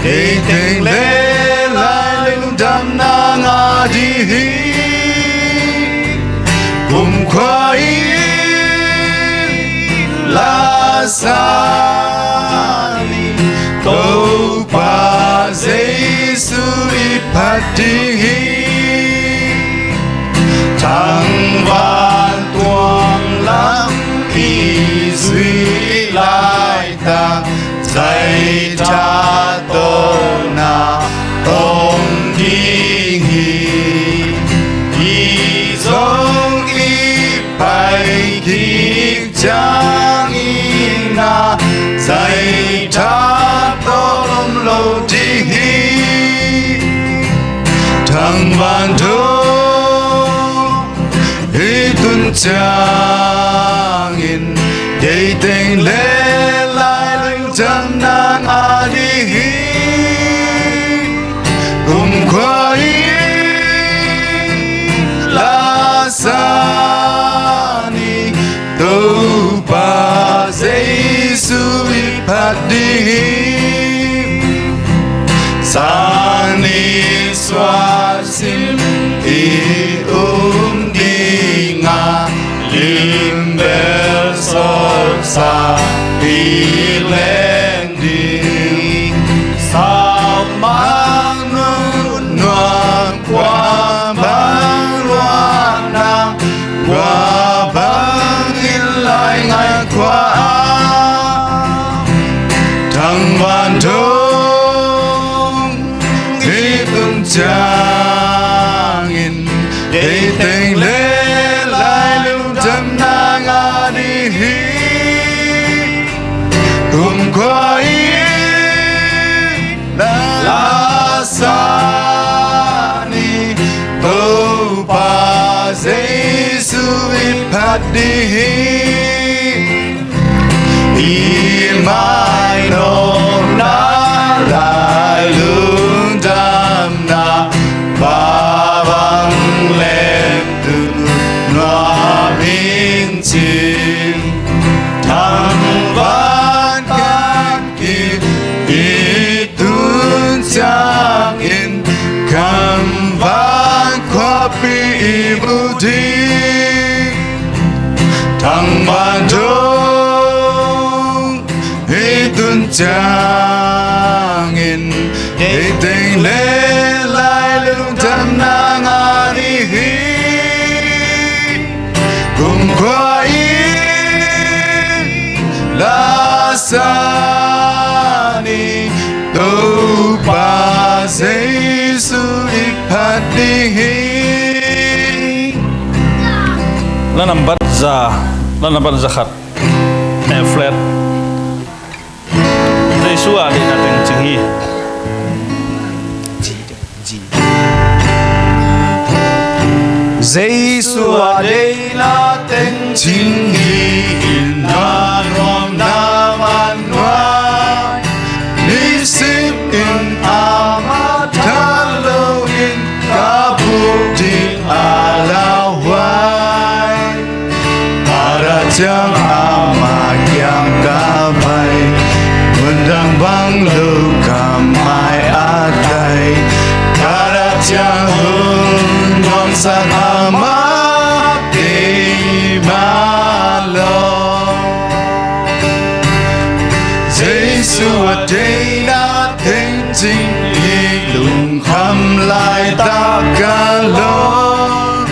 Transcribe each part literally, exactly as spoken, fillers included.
Ei teng le lai lungdamna ngah ding hi. Kumkhua in la sa ni, Topa Jesu i phat ding hi. Thangvan tuang lam i zuih laitak, zaitha tawh na om ding hi. I zong i pai kik ciangin na zaitha tawh om lo ding hi. Thangvan dong i tun ciangin, kei teng le lai lungdamna ngah ding hi. Kumkhua in la sa ni, Topa Jesu i phat ding hi. Sang ni suah sim i um ding a, lim bel sawlsa i leng ding. Sa mang nunnuam, kua bang luanna, kua bangin lai ngai kua a, thangvan dong i tun ciangin, kei teng le lai lungdamna ngah ding hi. Kumkhua in la sa ni, Topa Jesu i phat ding hi. I mainawtna lai lungdamna, pa bang lem tun nuam ing ci. Thangvan kik i tun ciangin, kamval khuapi i mu ding. Thangvan dong i tun ciangin, kei teng le lai lungdamna ngah ding hi. Kumkhua in la sa ni, Topa Jesu i phat ding hi. La nambat za, la nambat za khat. E flat. Jesu a deihna teng cing hi. Jesu a deihna teng cing hi. Inn ah nuam na man nuam, nisim in amah tha lo in, ka buk ding a lauhuai. Ka dah ciang amah kiang ka pai, mundang bang lo ka mai a tai. Ka dah ciang hun nuamsak amah kei mah lo. Jesu a deihna teng cing hi. Lungkham laitak ka lawm,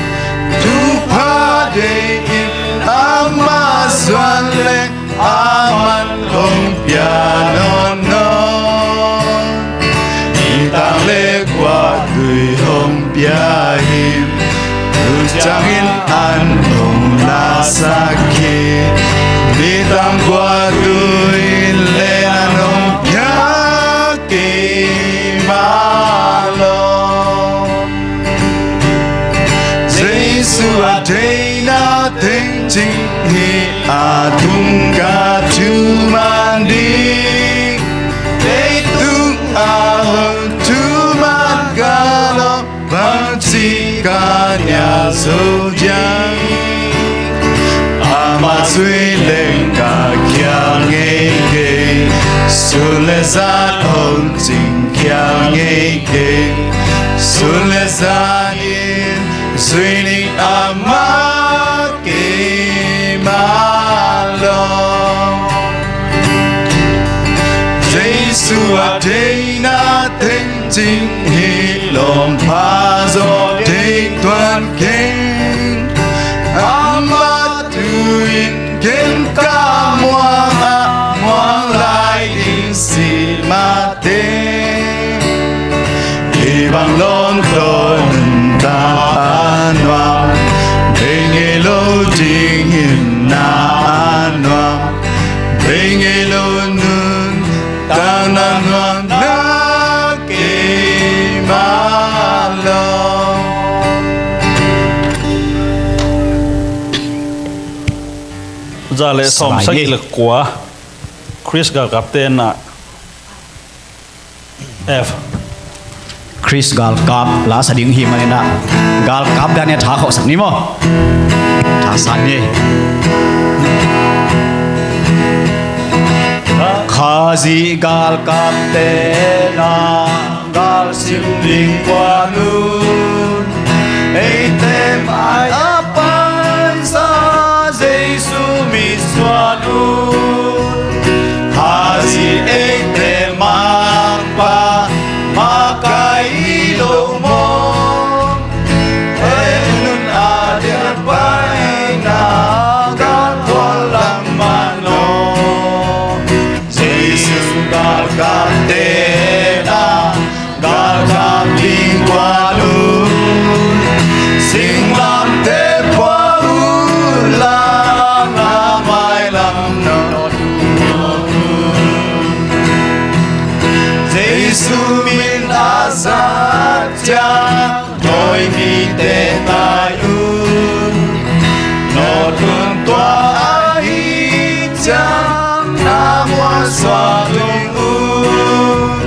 thupha deih in amah zuan leng, aman hong pia nawn nawn. Nitang le kua tui hong pia hi. Tu ciangin an hong lasak hi. Nitang kua tui le an hong pia kei mah lo. Jesu a deihna teng cing hi. A tung ka thuman ding, leitung a hong thuman ka lawm, bangci ka nial zo diam? Amah zui leng ka kiang ngei kei, sun le zan hong cing Piang ngei kei, sun le zan in zui ning amah keimah lawm. Jesu a deihna teng cing hi, lawm pha zaw ding tuan keng. Amah tu-in ken ka muang ah muang lai ding si mah teh. Hih bang lawmta nuntak a nuam, bei ngei lo dingin na a nuam, bei ngei lo nuntak na nuam na keimah lawm. Za le sawm sagih le kua. Khrist galkapte na F. Khrist galkap la sa ding hi manin ah, galkap dan in tha khawhsak ni maw? Tha sa ni. Khazih galkapte na galsim ding kuan un, eite mai a pansa Jesu mitsuan un. Khazih eite mangpa makai hi lo maw? Ei nun a diak paina galkhual lam mah no. Jesu galkapte na galkap ding kuan un, singlamteh pua un la, na mailam na nawt un. Jesu min a zat ciang dawi mite tai un, nawt un. Tua ahih ciang na muansuak ding un,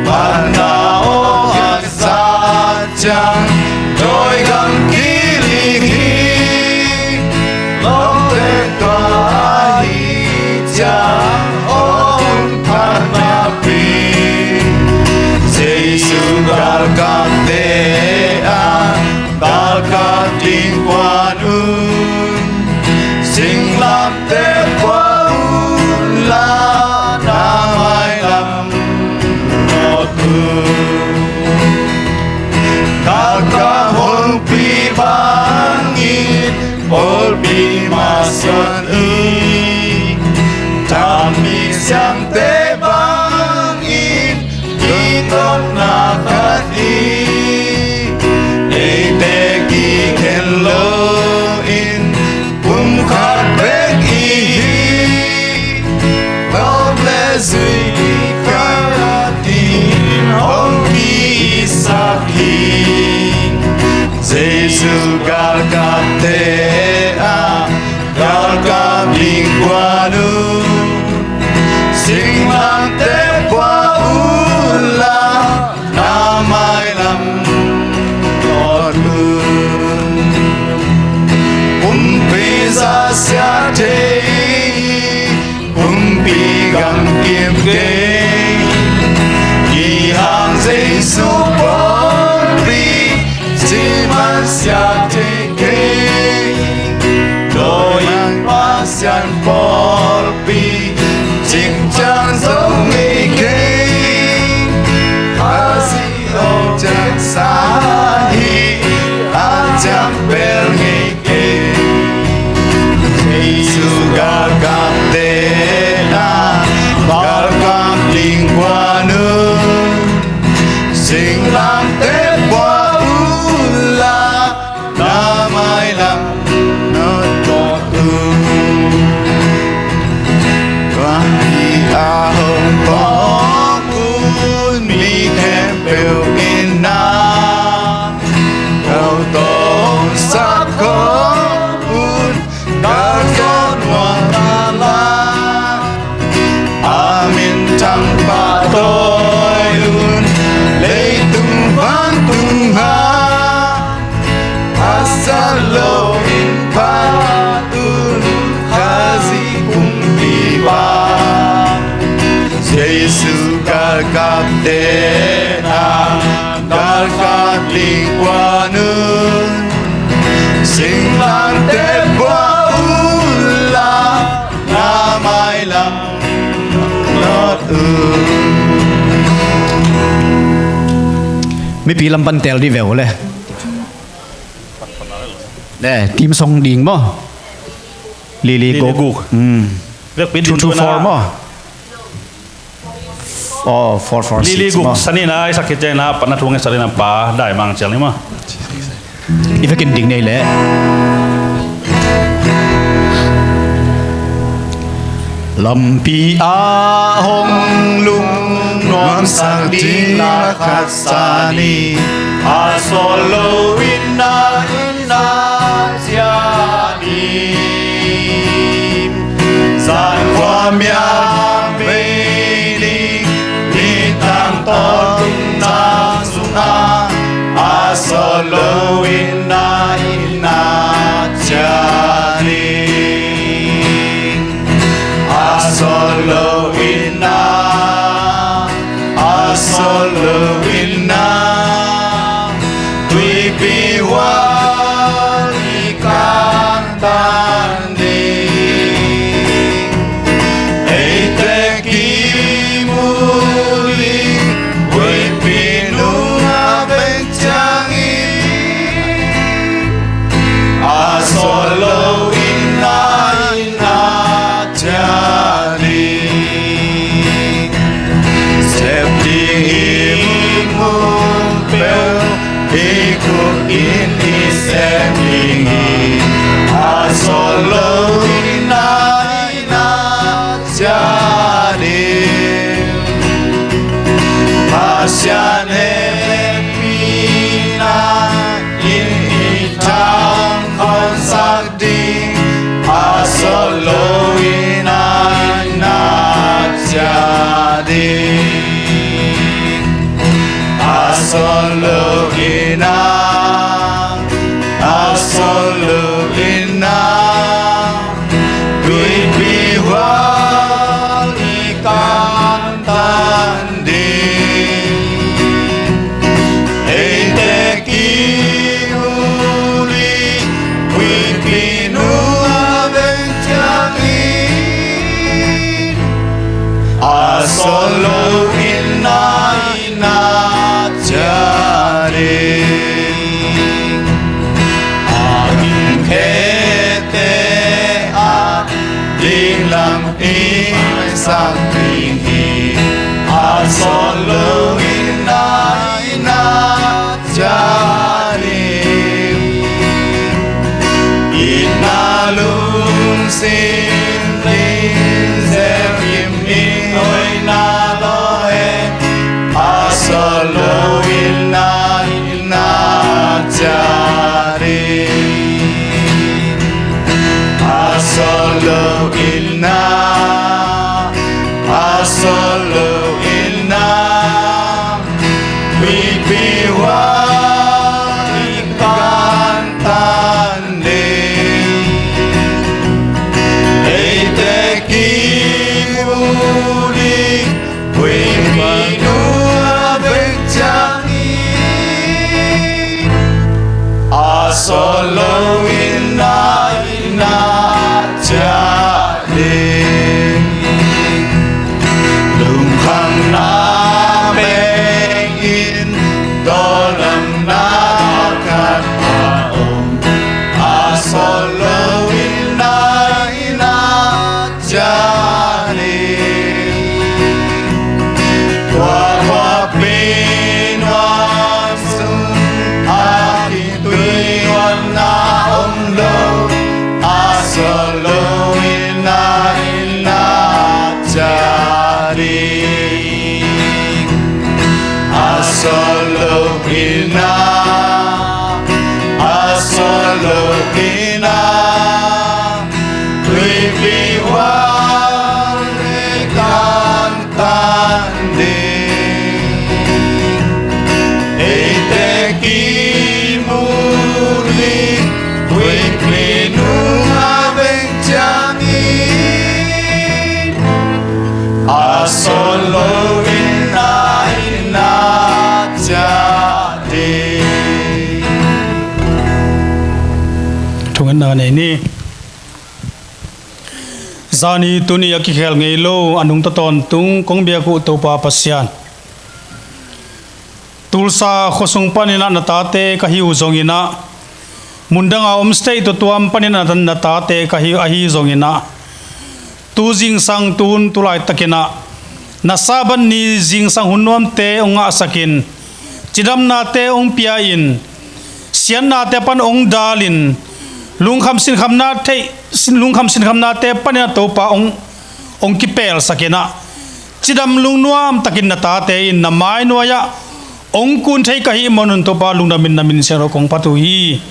panna aw a zat ciang dawi gam kik hi. Lawmte, tua ahih ciang aw hun phatna pi, Jesu galkapte a galkap ding kuan un, singlamteh pua un la, na mailam nawt un. Galkap honpi bangin pawlpi masuan hi, tam mi siamte bangin i tawpna khat hi. Eite kikhen loin pumkhat bek i hi. Tawp le zui ni khat in hong ki-itsak hi. Jesu galkapte a galkap ding kuan un, sing Te tang galkap ding kua nun, singtangte pua unla, na mailam not un. Mipi lam pan tel dih ve uh le. Eh, team song ding maw? Lili guk. Lili guk. Hmm. Vekpi two two four maw? Oh, four four six. Lili guk maw? Sanina, i sak khit ciangin a, na thu ngetsak ding a pa Dai Mang Cial ni maw? I vekin ding nei leh. Lampi ah hong lungnuamsak ding lakhat sa ni, a sawt loin na inn ah ciah ni. Zan khua mial bei ding ni, tangtawn tung na sungah, a sawt loin na inn ah ciah ni. A sawt loin na, a sawt loin na, tuipi hual i kantan ding. Eite kimu ding, huipi nung a veng ciangin, a sawt loin na inn ah ciah ni. Sep ding i mun peuh i khut in i sem ding hi, a sawt loin na inn ah ciah ni. Pasian hehpihna in i tangkhawmsak ding, a sawt loin na inn ah ciah ding. A sawt loin na, a sawt loin na, tuipi hual i kantan ding. Eite kimu ding, huipi nung a veng ciangin, a sawt loin na inn ah ciah ding. A gimkhete a ding lampi maisak ding hi, a sawt loin na inn ah ciah ding. Itna lungsim ding, Zebim in hoihna lawh hen, a sawt loin na inn ah ciah ding. A sawt loin na, a sawt loin na, huipi hual i kantan ding. Eite kimu ding, huipi nung a veng ciangin, a sawt loin na inn ah ciah ding. Lungkhamna peng in, tawldamna khat a om, a sawt loin na inn ah ciah ding. Tua khuapi nuam sung a khitui nuamna om lo, a sawt loin na inn ah ciah ding. A sawt loin na, a sawt loin na, huipi hual i kantan ding. Eite kimu ding, huipi nung a veng ciangin, a sawt loin na Nei ni. Zani tuni a kikhel ngei lo a nungta tawntung kong biak uh Topa Pasian, Tulsa khuasung paninah na tate ka hi uh zonginah, mundanga om state tuatuam paninah na tate ka hi ahi zonginah, tu zingsang tun tulaitakinah na Sabbath ni zingsang hun nuamte hong ngahsakin, cidamnate hong pia-in, siatnate pan hong dalin, lungkham sinkhamna theih, lungkham sinkhamnate paninah Topa hong, hong kipelsakinah, cidam lungnuamtakin na tate in na mainuai-ah hong kun thei ka hih mawnun Topa lungdamin na min siangtho kong phat uh hi.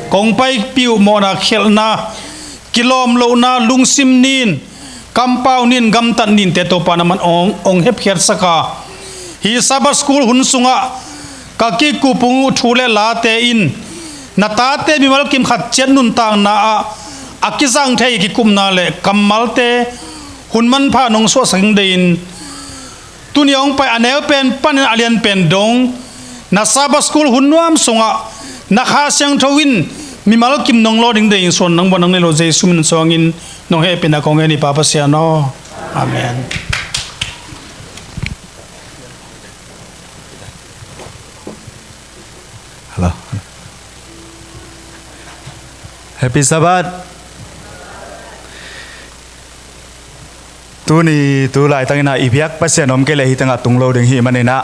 Kong paipih uh mawhna khialhna, kilawm lohna, lungsim nin, kampau nin, gamtat ninte Topa na man hong, hong hepkhiatsaka, hih Sabbath school hun sungah ka kikupung uh thu le late in na tate mimal kim khat ciat nuntakna ah a kizang thei kikupna le kammalte hun manpha nong suahsak ding deihin, tuni hong pai a neu pen panin a lian pen dong na Sabbath school hun nuam sungah na Kha Siangtho in mimal kim nong law ding deihin suan nang buan nang nei lo Jesu min suangin nong hehpihna kong ngen hi Pa Pasian aw. Amen. Hello. Happy Sabbath. Tuni tu laitakinah i biak Pasian om kei leh hih tengah tung lo ding hih maninah,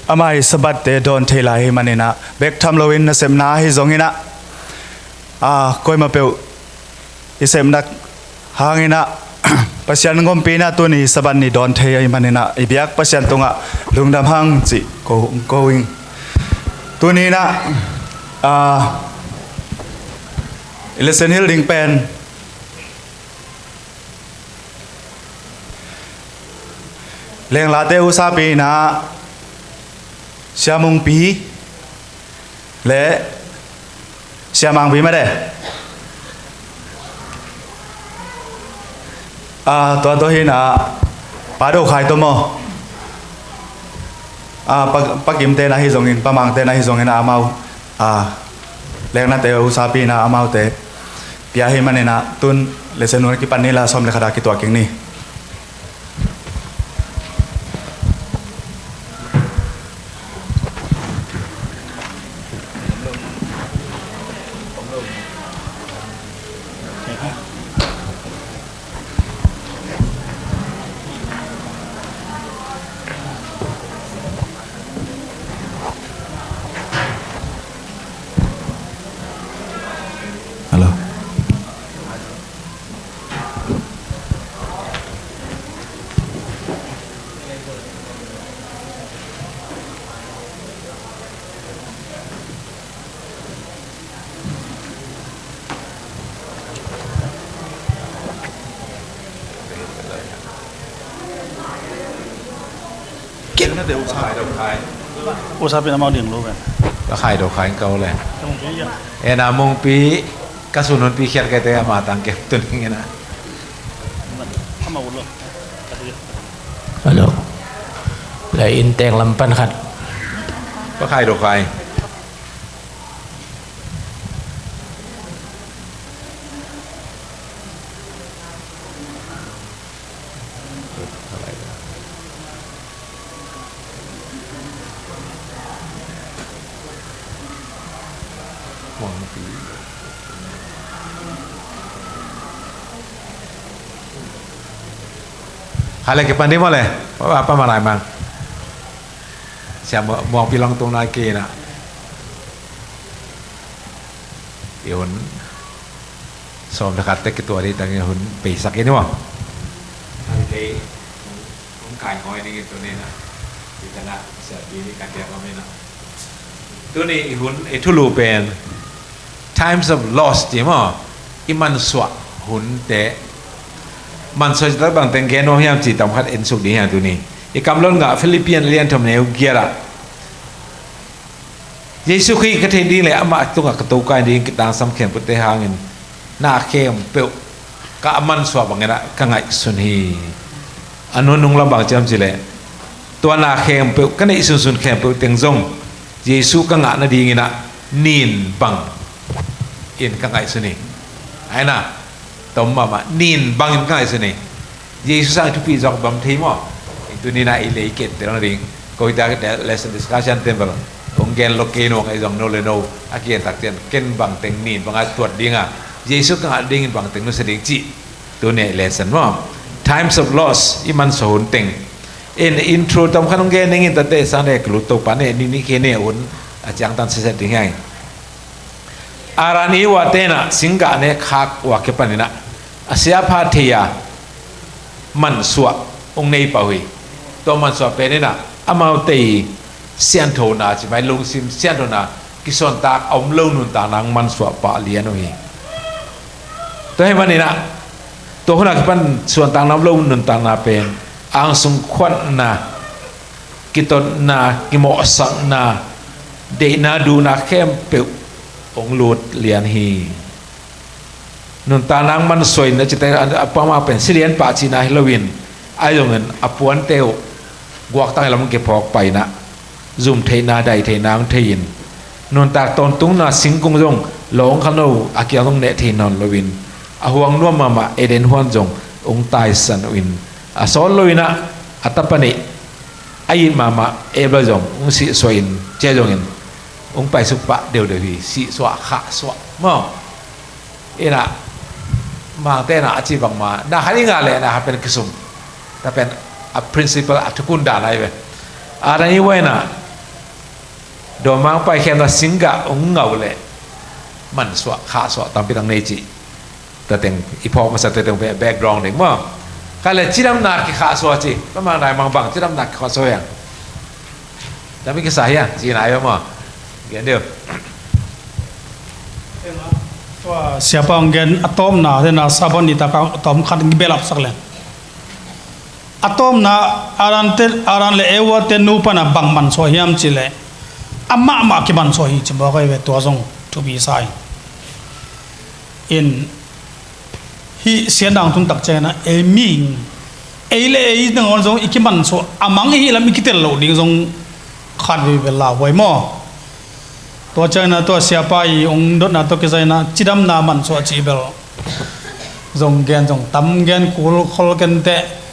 ama i Sabbath-te dawn thei lai hih maninah, bek tham loin nasepna ahi zonginah, a, koima peuh i sepna hanginah Pasian gompina tuni Sabbath ni dawn thei ahi maninah i biak Pasian tungah lungdam hang cih ko, ko ing. Tuninah, a, i lesson hilh ding pen Lenglate usapi inah Sia Mungpi le Sia Mangpi mate. Ah, tua tawh hinah Pa Do Khai tawh maw? Ah, Pa, Pa Kim te na hi zongin, Pa Mang te na hi zongin amau, ah, lenglate usapi inah amaute pia hi maninah tun lesson hun kipan ni la sawm le khat a kituak kik ni. Hello. Usapi na mau ding lo ve. Ka Khai Do Khai kau le. Ena Mungpi ka sun hun pi khiat kai te ama tang ke tun ngena. Hello. Le in teng lam pan khat. Ka Khai Do Khai. Hale ke pandi mole, apa marai mang. Sia Muangpi Long tung nai kina. Ihun. Sawm le khat te kituah dih tangin hun peisak in i maw? Kan kei hun kai ngawi ding i tuni na. I tana siapi ni kan diak om i na. Tuni i hun i thulu pen times of loss ti maw? I mansuah hunte. Mansuah ci tak bang teng gen nuam hiam ci tam khat en suk ding hiam tuni. I kam lon ngah Philippian lian thum neu giat ah. Jesu Khrih ka theih ding le amah tungah ka tokai ding kitangsam khempeuhte hangin na khempeuh ka a mansuah bangin ah ka ngaihsun hi. A nunung lam bang ciam cileh tua na khempeuh ka neih sunsun khempeuh teng zong Jesu ka ngah nadingin ah nin bang in ka ngaihsun hi. Aina, tom mahmah, nin bangin ka ngaihsun hi. Jesu sang thupi zok bang thei maw? Tuni-in ah i lei ken te dong ding. Ko ita lesson discussion temple hong gen lo kei nuang ei zong no le no a kigen tak ciang ken bangteng nin banga tuat dinga Jesu ka ngah dingin bangteng nusia ding cih. Tuni-a i lesson maw? Times of loss, i mansuah hun teng. In intro tom khat hong gen dingin tate sang dek lut Topa ne ni ni kei ne hun a ciangtan siset ding hi. Adam Eva tenah singgah ne khak ua kipaninah a siapha thei-a mansuah hong nei pah uh hi. Tua mansuah peninah amaute i sianthona ci mai, lungsim sianthona, kisuantak a om lo nuntakna hong mansuah pah lian uh hi. Tua hi maninah tua hunah kipan suantakna om lo nuntakna pen angsung khuatna, kitotna, kimawhsakna, deihna, duhna khempeuh hong lut lian hi. Nuntakna hong mansuah in a cite a pama pen si lian pah cihna hi loin, ahi zongin a puante uh guaktang i lam kiphawk paina, zum theihna, dai theihna hong thei in, nuntak tawntungna singkung zong lawng khano a kiang zong neh thei nawn loin, a huang nuam mahmah Eden huan zong hong taisan uh in, a sawt loinah a tapa nih a it mahmah Abel zong hong sihsuah in, cia zongin hong paisuk pah deuhdeuh hi. Sihsuah, khahsuah maw? Inah mangte inah a ci bangma na khat i ngah leh na khat pen kisum. Ta pen a principle, a thukun dan ahi ve. Adam Eva inah dawmang paikhemna singgah hong ngah uh leh mansuah, khahsuah tampi tak nei cih. Tua teng i phawk masa, tua teng background ding maw? Khat leh cidamna kikhahsuah ci. Tua mang nai mang bang cidamna kikhahsuah hiang. Dami kisa hiang, ci nai maw? Gen deuh. Tua siapa hong gen a tawpna tena Sabbath ni taka a tawm khat i belapsak leng. A tawpna Adam te, Adam le Eva te nu pana bang mansuah hiam cih leh amah mah kimansuah hi ci mawk ahi ve, tua zong thupi sa hi. In hih siatna hong tun tak ciangin ah ei mihing, ei le ei nangawn zong i kimansuah a mang i hih lam i kitel loh ding zong khat veve lauhuai maw? Tua ciangin ah tua siapa i hong dotna tawh kisai inah cidamna mansuah cih bel zong gen zong tam gen kul khol kenteh.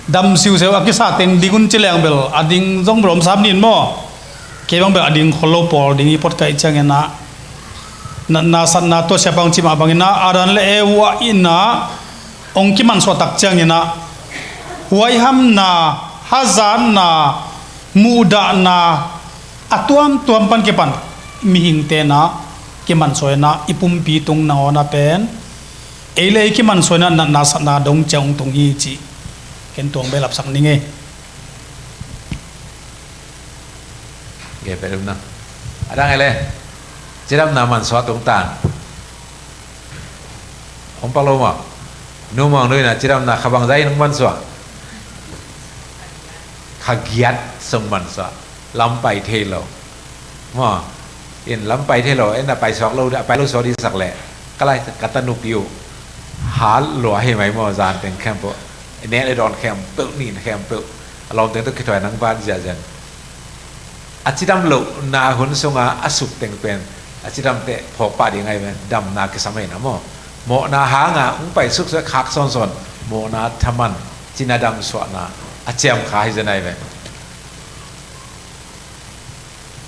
Dam siusiu a kisa teng ding un ci leng bel a ding zong bel om sam nin maw? Kei bang bel a ding khol lo pawl ding i potkaih ciangin ah natna satna tua siapa hong ci mah bangin ah Adam le Eva inah hong kimansuah tak ciangin ah huaihamna, hazatna, muhdahna a tuamtuam pan kipan mihingte inah kimansuah inah i pumpi tung nangawn ah pen ei le ei kimansuah inah natna satna dong ciang hong tung hi cih ken tuang belapsak ning ei. Ge pe dum na. A dang ei le cidamna mansuah tungtang hong pak lo maw? Nu mawng nu inah cidamna kha bangzah in hong mansuah? Kha giat sung mansuah. Lam pai thei lo maw? In lam pai thei lo, en a pai suak lo, a pai lo suak dihsak leh ka lai ka tanupi uh hat lua hi mai maw? Zan teng khempeuh, nek le dawn khempeuh, nin khempeuh a lawmteng tawh kithuai nang ban ziahziah. A cidam lohna hun sunga a suk teng pen a cidam teh phawk pah ding ahi pen damna kisam ahi na maw? Mawhna hanga hong pai suksuak khak sawnsawn, mawhna thaman, cina damsuahna a ciam kha hi zen ahi pen.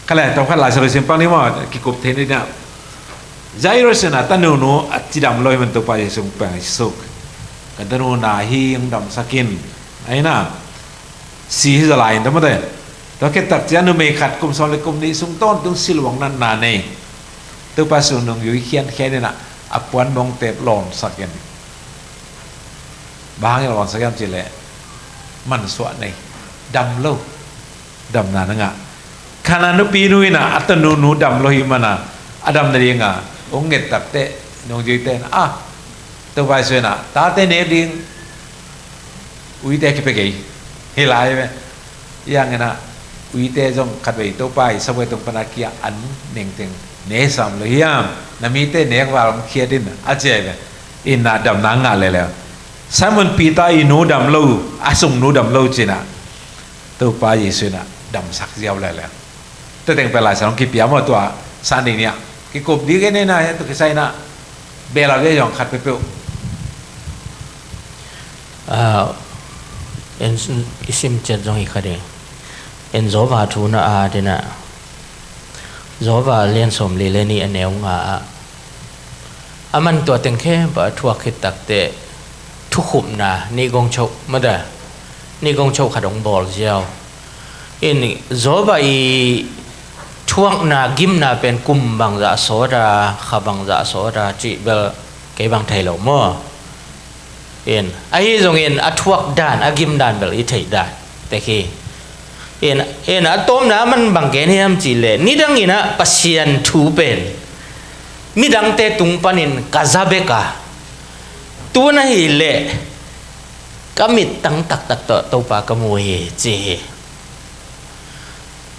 Kha le tawm khat Lai Siangtho sim pak ni maw, kikup thei ni na. Jairus in a tanunu a cidam lo hi man Topa Jesu hong pai suk. Ka tanu na hi, hong damsak in. Ahi na. Si hi zalai in ta mate. Tua khit tak ciang numei khat kum sawm le kum nih sung tawntung si luang natna nei. Topa sung nung yui khiankhian inah a puan mong tep lawnsak in. Bang hangin lawnsak hiam cih leh mansuah nei. Dam lo. Damna na ngah. Khan a nupi nu inah a tanu nu dam lo hi mana a dam nadinga hong nget tak teh nungzuite inah a Topa Jesu inah tate nek ding uite kipia kei hi lai ve. Hi hangin ah uite zong khatvei Topa i sabuai tung pana kia an nengteng ne sam lo hiam? Na mite nek val hong khiat in a ci ahi ve. Inah damna ngah leuleu. Simon Peter i nu dam lo, a sung nu dam lo cinah Topa Jesu inah damsak ziau leuleu. Tua teng pen Lai Siangtho hong kipia maw, tua Sunday ni-ah kikup ding en inah tua kisai inah Bel a ve zong khat peuhpeuh. Ah, en i sim ciat zong hi kha ding. En Joba thu na a dina. Joba lian sawm li le nih a neu nga ah. A man tua teng khempeuh a thuak khit takteh thukhupna nih gong choh mada. Nih gong choh khat hong bawl ziau. In Joba i thuakna gimna pen kum bangzah sawt a, kha bangzah sawt a, cih bel kei bang thei lo maw? In, ahi zongin a thuak dan, a gim dan bel i theih dan tek hi. In, in a tawpna a man bang gen hiam cih leh, nidangin ah Pasian thu pen midangte tung panin ka za bek a, tu na hih leh ka mittang taktak tawh Topa ka mu hi, ci hi.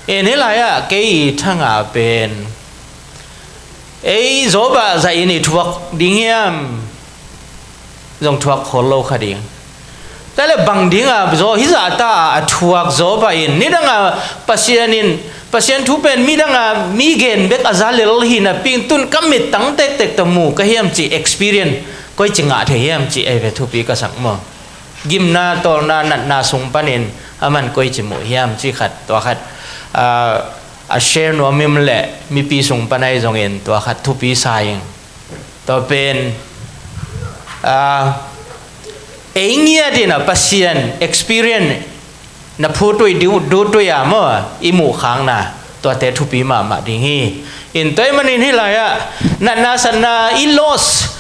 En, hih lai-ah kei i thangah pen ei Joba zah in i thuak ding hiam? Zong thuak khol lo kha ding. Tua leh bang dinga Joba hih zah ta a thuak Joba in, nidangah Pasian in, Pasian thu pen midangah mi gen bek a za lel hi napi-in, tun ka mittang tektek tawh mu ka hiam cih experience koici ngah thei hiam cih ei ve thupi ka sak maw? Gimna, tawlna, natna sung panin a man koici muh hiam cih khat, tua khat, ah, a share nuam ing leh mipi sung pan ahi zongin tua khat thupi sa ing. Tua pen, ah, ei ngiat in ah Pasian experience na phu tui, du, du tui a maw, i muh khakna, tuate thupi mahmah ding hi. In tua ahih manin hih lai-ah natna satna i loss,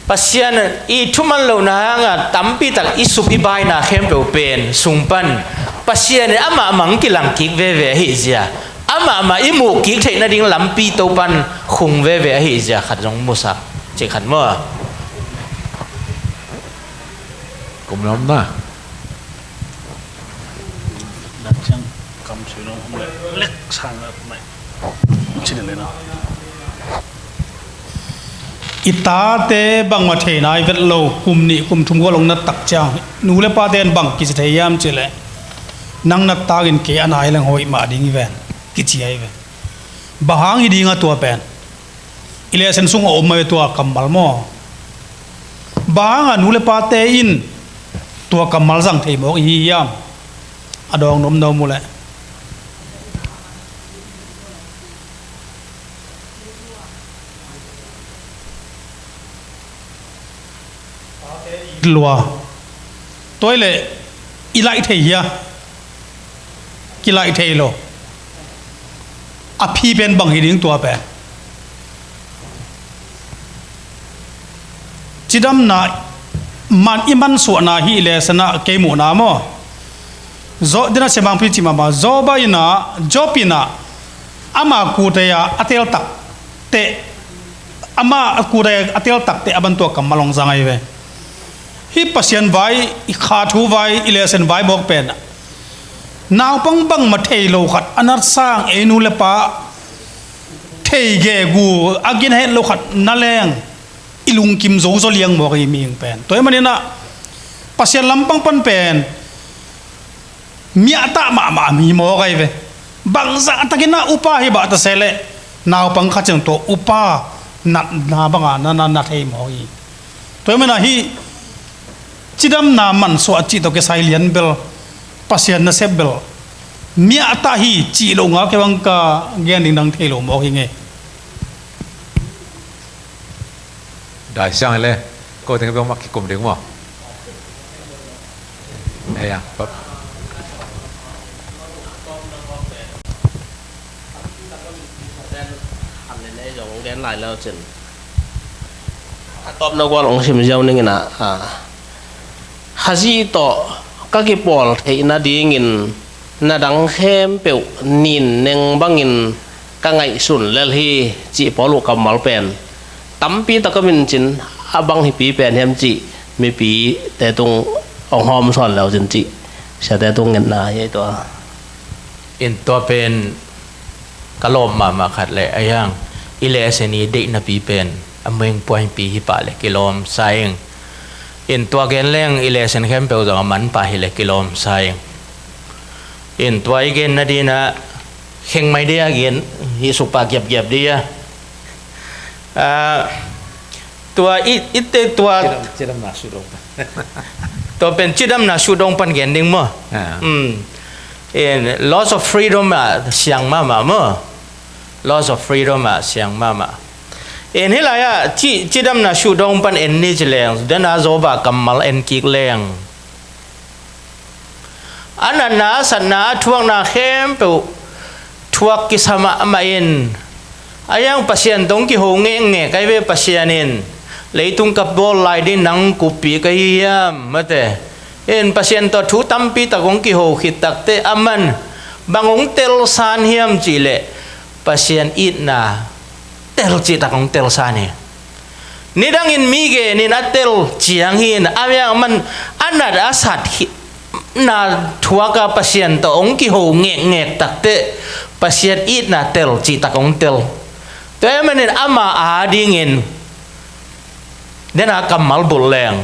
Pasian i thuman lohna hangah tampi tak i sup i baina khempeuh pen sung pan Pasian in amah mah kilang kik veve ahih zia, amah mah i muh kik theih nading lampi Topan khung veve ahih zia khat zong musak cih khat maw? Kum lam na. Dak ciang kam sui nong om leh lek sang a mai. Ci den le na. I tate bangmah thei nai vet lo, kum nih kum thum gual hong nat tak ciang nu le pate in bang kici thei hiam cih leh, nang na takin kei a nai leng hoih mah ding hi ven, kici ahi ve. Bang hang hi ding a tua pen? I lesson sung a om mah ve tua kammal maw? Bang hanga nu le pate in tua kammal zang thei mawk i hi hiam? A dawng nuam nuam uh leh. Lua. Tua ahih leh i laih thei hia? Kilaih thei lo. A phi pen bang hi ding tua pen? Cidamna man, i mansuahna hi leh sana kei muhna maw? Zo, dena siamangpi cih mahmah. Joba in ah, Job in ah, ama kute a, a tel tak teh, ama kute a, a tel tak teh a bantuak kammal hong zang ahi ve. Hih Pasian vai, i kha thu vai, i lesson vai bawk pen ah, naupang bangmah thei lo khat a nat sang ei nu le pa thei gegu a gina het lo khat na leng i lungkim zo zaw liang mawk hi mihing pen. Tua ahih manin ah Pasian lampang pan pen miahtah mahmah mi mawk ahi ve. Bangzah takin ah upa hi bah ta se leh naupang khat ciang tua upa natna banga na, na, na thei mawk hi. Tua ahih manin ah hih cidamna mansuah cih tawh kisai lian bel, Pasian nasep bel miahtah hi cih lo nga kei bang ka gen ding nang thei lo mawk hi ngei. Dai siang le, ko teng bang mak kikum ding maw? Ei a, pap. Han le nei zong gen lai lo cin. A tawpna gual hong sim ziau ning in ah, a, Khazih tawh ka kipawl theih nadingin na dang khempeuh nin neng bangin ka ngaihsun lel hi, cih Paul uh kammal pen tampi tak om in cin, a bang hipi pen hiam cih mipite tung hong hawm sawn leu cin cih siate tung ngetna hi ei tua. In tua pen ka lawm mahmah khat le a hiang, i lesson i deihnapi pen a main point pi hi pah le kilawm sa ing. In tua gen leng i lesson khempeuh zong a man pah hi le kilawm sa ing. In tua i gen nading ah kheng mai dia gen hi suk pah giapgiap dia. Ah, Tua i, i te tua cidam, cidamna sudong pan. Tua pen cidamna sudong pan gen ding maw? Ah. Hmm. In loss of freedom ah siang mahmah maw? Loss of freedom ah siang mahmah. In hih lai-ah ci, cidamna sudong pan en ni ci leng, dena Job a kammal en kik leng, a natna, a satna, a thuakna khempeuh thuak kisa mahmah in, a hiang Pasian tawh hong kiho ngekngek ahi ve. Pasian in, leitung ka bawl lai ding nang kuppih ka hi hiam, mate. In Pasian tawh thu tampi tak hong kiho khit takteh, aman bang hong telsan hiam cihleh, Pasian itna tel cihtak hong telsan hi. Nidangin mi genin a tel ciang hi in, a hiang man a nat a sat hi, na thuaka Pasian tawh hong kiho ngekngek takteh, Pasian itna tel cihtak hong tel. Tua ahih manin ama adingin dena kammal bulh leng,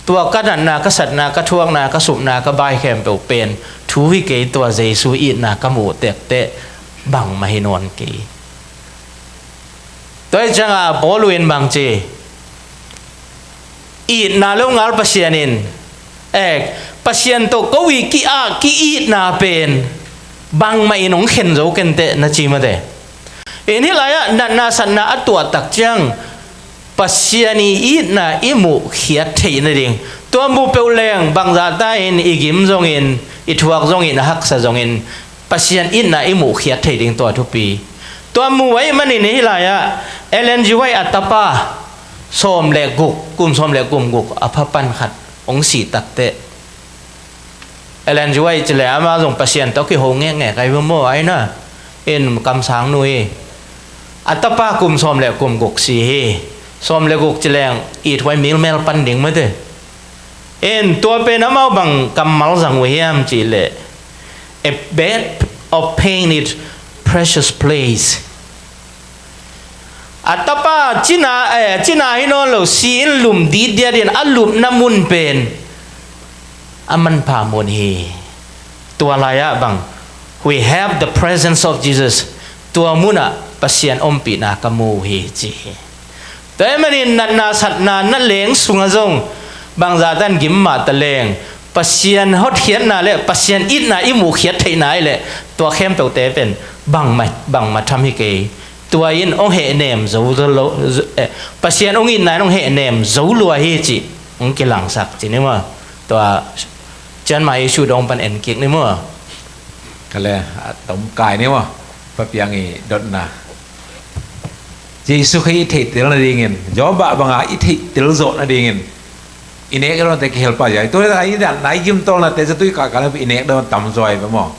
tua ka natna, ka satna, ka thuakna, ka supna, ka bai khempeuh pen thu hi kei, tua Jesu itna ka muh takteh bangmah hi nawn kei. Tua hi cianga Paul in bang ci? Itna lo ngal Pasian in, eh, Pasian tawh ko i ki-, a, ki-itna pen bangmah in hong khen zo kenteh, na ci mate. In hih lai-ah natna satna a tuah tak ciang Pasian i itna i muhkhiat theih nading, tua muh peuh leng bangzahta in i gim zongin, i thuak zongin, a haksa zongin, Pasian itna i muhkhiat theih ding tua thupi. Tua muh ahih manin hih lai-ah Ellen G. White a tapa sawm le guk, kum sawm le kum guk a pha pan khat hong sih takteh, Ellen G. White ci leng ama zong Pasian tawh kiho ngekngek ahi maw, ahi na. In kamsang nu hi. A tapa kum sawm le kum guk si hi. Sawm le guk ci leng it huai milmel pan ding mate. In tua pen amau bang kammal zang uh hiam cihleh, a bed of pain is precious place. A tapa cina, eh, cina hi nawn lo, si in lum ditdiat in a lupna mun pen a manpha mun hi. Tua lai-ah bang, we have the presence of Jesus. Tua munah Pasian ompihna ka mu uh hi ci hi. Tua ahih manin natna satna na leng sungah zong bangzah tan gim mah ta leng, Pasian hotkhiatna le Pasian itna i muhkhiat theihna ahih leh tua khempeuhte pen bangmah, bangmah tham hi kei. Tua in hong hehnem zo lo, eh, Pasian hong itna in hong hehnem zo lua hi cih hong kilangsak ci ni maw? Tua cianmah i sudong pan en kik ni maw? Ka le, a tomkai ni maw? Pa Piang i dotna. Jesu Khrih i theihtel nadingin, Job banga i theihtel zawh nadingin, i nek i dawnte kihel pah zia. Tua hi ta i dan nai gimtawlnate zatui kahkah na i nek dawn tam zaw hi ve maw?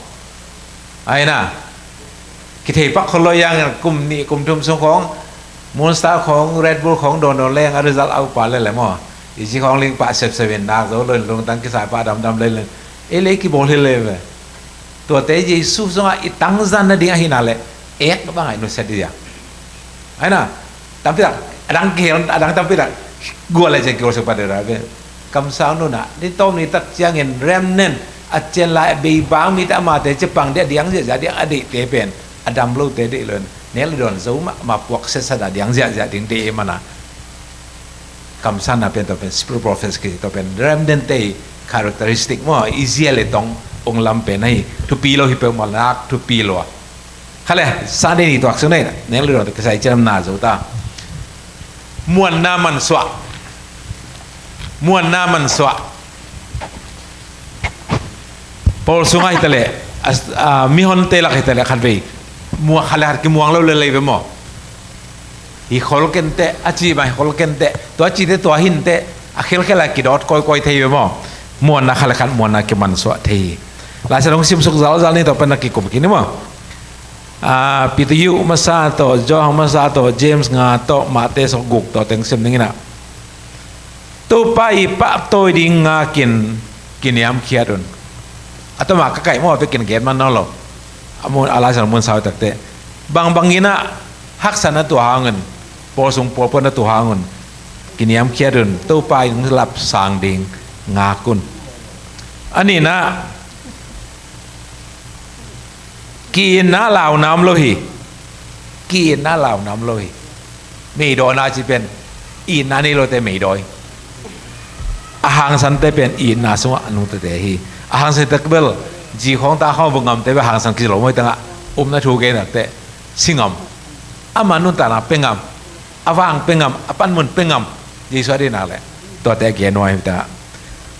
Ahi na, kithei pak khol lo, yang kum nih kum thum sung khawng Monster khawng, Red Bull khawng dawndawn leng a result a upa lele maw? I ci khawng ling pah sepsep in nak zo lo in lungtang kisai pah damdam lele. Ei le kibawl hi le ve. Tuate Jesu zongah i tangzan nading ahihna le ek bangah i nusia dih a. Ahi na, tampitak, adang kihel, adang tampitak gual le cian kiol suk pah deuh deuh ve. Kamsang nunah ni tawm ni tak ciangin remnant a cian lai a beibang mite amate cepang dih a diang ziahziah dih a deihte pen a dam lote deih lo in nek le dawn zo mahmah puak setsat a diang ziahziah ding deih e mana. Kamsanna pen tua pen spiritual prophets kici, tua pen remnant te characteristic maw, i zia le tong ong lam pen ahi. Thupi lo hi peuhmah nak thupi lo a. Kha le, Sunday ni tuak sung nei na, nek le dawn te kisai ciamna zo ta. Muanna mansuah. Muanna mansuah. Pawl sungah hi ta leh, a, a, mihonte lak hi ta leh khat vei muang khat le khat kimuang lo lel hi ve maw? Hi khol kenteh, a ci mah hi khol kenteh, tua cite tua hinteh, a khelkhel a kidawt kawikawi thei hi ve maw? Muanna khat le khat muanna kimansuah thei hi. Lai Siangtho hong simsuk zalzal ni, tua pan na kikum khin hi maw? A, Peter Yu masa tawh, John masa tawh, James nga tawh, Matthai sawk guk tawh teng sim ning in ah. Topa i pahtawi ding ngakin kiniamkhiat un. A tawmah ka kaih maw, a vekin gen man nawn lo. A mun, a Lai Siangtho mun sau takte. Bangbang in ah haksa na tuah hang un, pawl sung pawl puan na tuah hang un, kiniamkhiat un, Topa in hong lap sang ding ngak un. A nihna, ki-itna launa om lo hi. Ki-itna launa om lo hi. Mei dawhna ci pen Itna nei lote meidawi. A hangsante pen itna sungah a nungtate hi. A hangsan tak bel, zi khawng ta khawng vung ngamte bel hangsan kizilo mawi tangah upna thu gen takte si ngam. Ama nuntakna pe ngam. A vang pe ngam, a panmun pe ngam. Jesu a dihnak le tuate a gen nuai hi ta.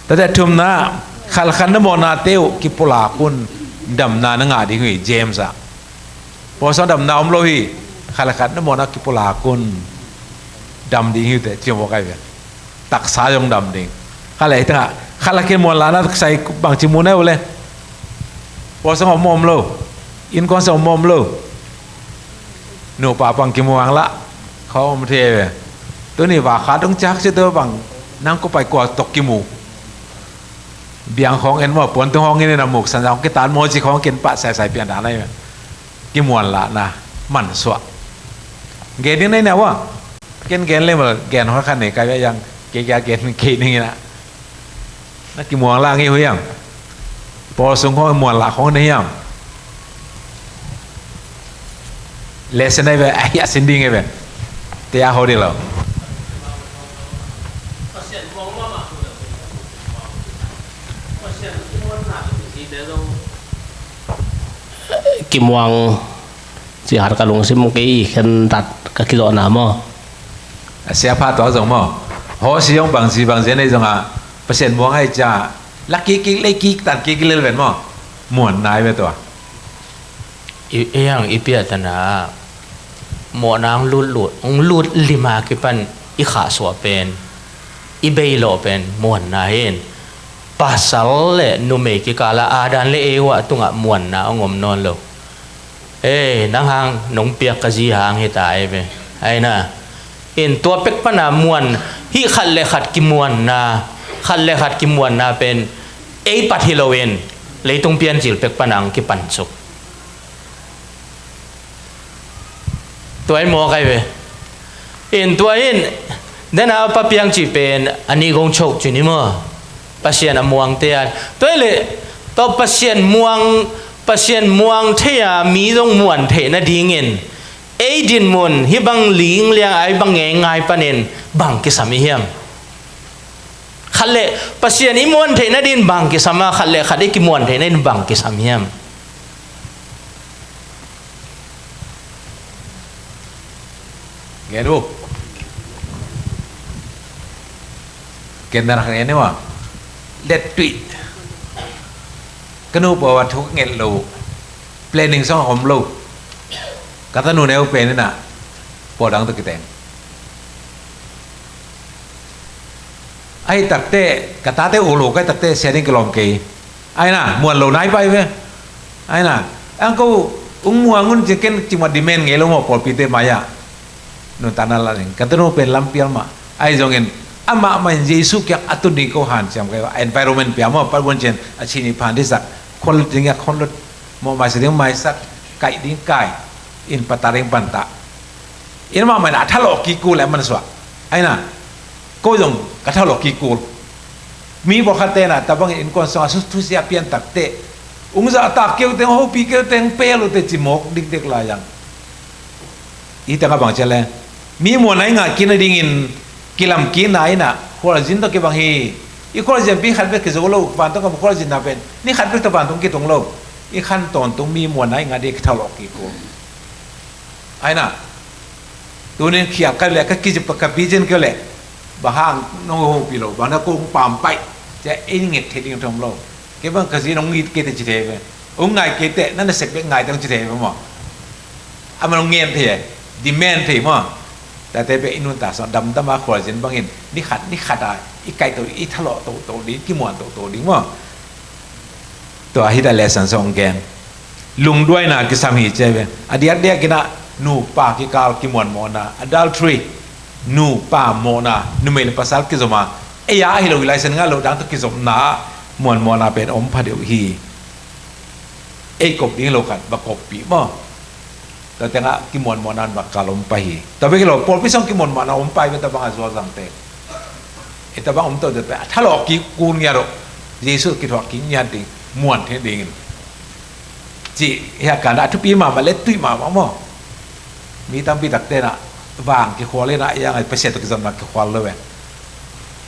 Tuate a thumna, khalkhat na mawhnate uh kipulak un, damna na ngah ding uh hi, James ah. Pawl sung damna om lo hi. Khalkhat na mawhna kipulak un, dam ding hi uh teh, ci maw kai ve. Taksa zong dam ding. Khalkhat hi tengah, khalkhat kimuanlahna taksa hi bangci mu na uh le. Pawl sung om om lo. Innkuan sung om om lo. Nupa pang kimuang lah. Khawng om thei ve. Tuni vakhat dong ciak ci tu bang, nang ko pai kua tok kimu. Biang khawng en maw, puantung khawng en in a muk san khawng kitan maw ci khawng ken pah saisai pian dan ai. Kimuanlahna mansuah. Gen ding nei na ua. Ken gen le mal gen hoi khan nei kai bia yang. Kei kia gen kei ning ina. Na kimuang lah ngi hui yang. Pawl sung khawng muan lah khawng nei yang. Lesson ai ve, ai a sin ding ai ve. Te a ho ding lo. Kimuang ci hat ka lungsim kei i khen tat ka kizawhna maw? A sia pha tua zong maw? Ho si zong bang si bang zen ei zong a Pasian muang ai cia la kik kik lei kik tan kik lel ven maw? Muan nai ve tua. I, i hang i piatana mawhna hong lut lut, hong lut lima kipan i khahsuah pen, i beilawh pen muanna hin. Pasal le numei kikala Adam le Eva tungah muanna hong om nawn lo. Ei, nang hang nong piak ka zi hang hi ta ei ve. Aina. In tua pek pana muan, hih khat le khat kimuanna, khat le khat kimuanna pen ei pat hi loin leitung piancil pek pana ang kipansuk. Tua in maw kai ve. In tua in, nena pa piang ci pen, a nih gong chok ci ni maw. Pasian a muang te a. Tua le, tua Pasian muang, Pasian muang thei a, mi zong muan theih nadingin. Ei dinmun, hi bang ling liang ai bang ngei ngai panin, bang kisam i hiam. Khat le, Pasian i muan theih nadin bang kisam a, khat le khat i kimuan theih nadin bang kisam hiam. Gen uh. Gen na rak ngen uh a. Let tuih. Ka nu pua a thu ka nget lo. Planning song a om lo. Ka tanu neu pen ina. Pua dang tu kiteng. Ahi takte, ka tate uh lo kai takte, sia ding kilawm kei. Aina, muan lo nai pai ve. Aina, ang ko, ung muang un ci ken ci ma demand ngei lo maw pawlpite mai-ah. Nuntakna la ding, ka tanu pen lampial mah. Ahi zongin, amah mah in Jesu kiang a tun ding ko hanciam kai, environment pia maw, pat buan cian, a cini phan disak, khon lut ding a khon lut, maw maisak ding maisak, kaih ding kai, in pata ding panta. In amah mah in a thalawh kik kul leh a mansuah. Aina, ko zong ka thalawh kik kul. Mi pawlkhat tena tabangin innkuan sungah thusia pian takte. Ung zahtak keu teng, hopi keu teng, pel uh te ci mawk dikdek lai ang. I tengah bang cia le. Mi muan ai ngah kina dingin kilam kina ina. Khualzin tawh kibang hi. I khualzin pi khat bek kizo lo, vantung kam khualzin na pen. Ni khat bek tawh vantung kitung lo. I khan tawntung mi muan ai ngah ding kithalawh kik kul. Aina. Tunin khial ka leh, ka kizip ka pizin ka leh. Bang hang nong hopi lo, bang na kong pam pai. Cia ei nget thei ding thom lo. Kei bang ka zi nong ngit kei te ci thei ve. Ong ngai kei te, na na sek bek ngai tang ci thei ve maw. Ama nong ngen thei, demand thei maw. Tate bek i nuntak song damdam a khualzin bangin, ni khat, ni khat a, i kaih to, i thalawh to, to ding, kimuan to, to ding maw. Tua hi ta lesson song gen. Lungduaina kisam hi cia ve. A diakdiak ina nupa kikal kimuan mawhna. Adultery. Nupa mawhna. Numei le pasal kizoma. Ei a ahi lo hi laisen nga lo dang tu kizomna. Muan mawhna pen om pha deuh hi. Ei kop ding lo khat. Ba kop pi maw. Tua tengah kimuan mawhna nupa kal om pah hi. Tua bek hi lo, pawlpi sung kimuan mawhna om pah hi, tua bang a zuazangte. Ei tua bang om to te pe, a thalawh kik kul ngiat uh. Jesu kithuah kik ngiat ding, muan thei dingin. Ci, hia kana a thupi mahmah le tuih mahmah maw. Mi tampi takte na. vang kikhual in a, iang a Pasian tawh kizopna kikhual lo e.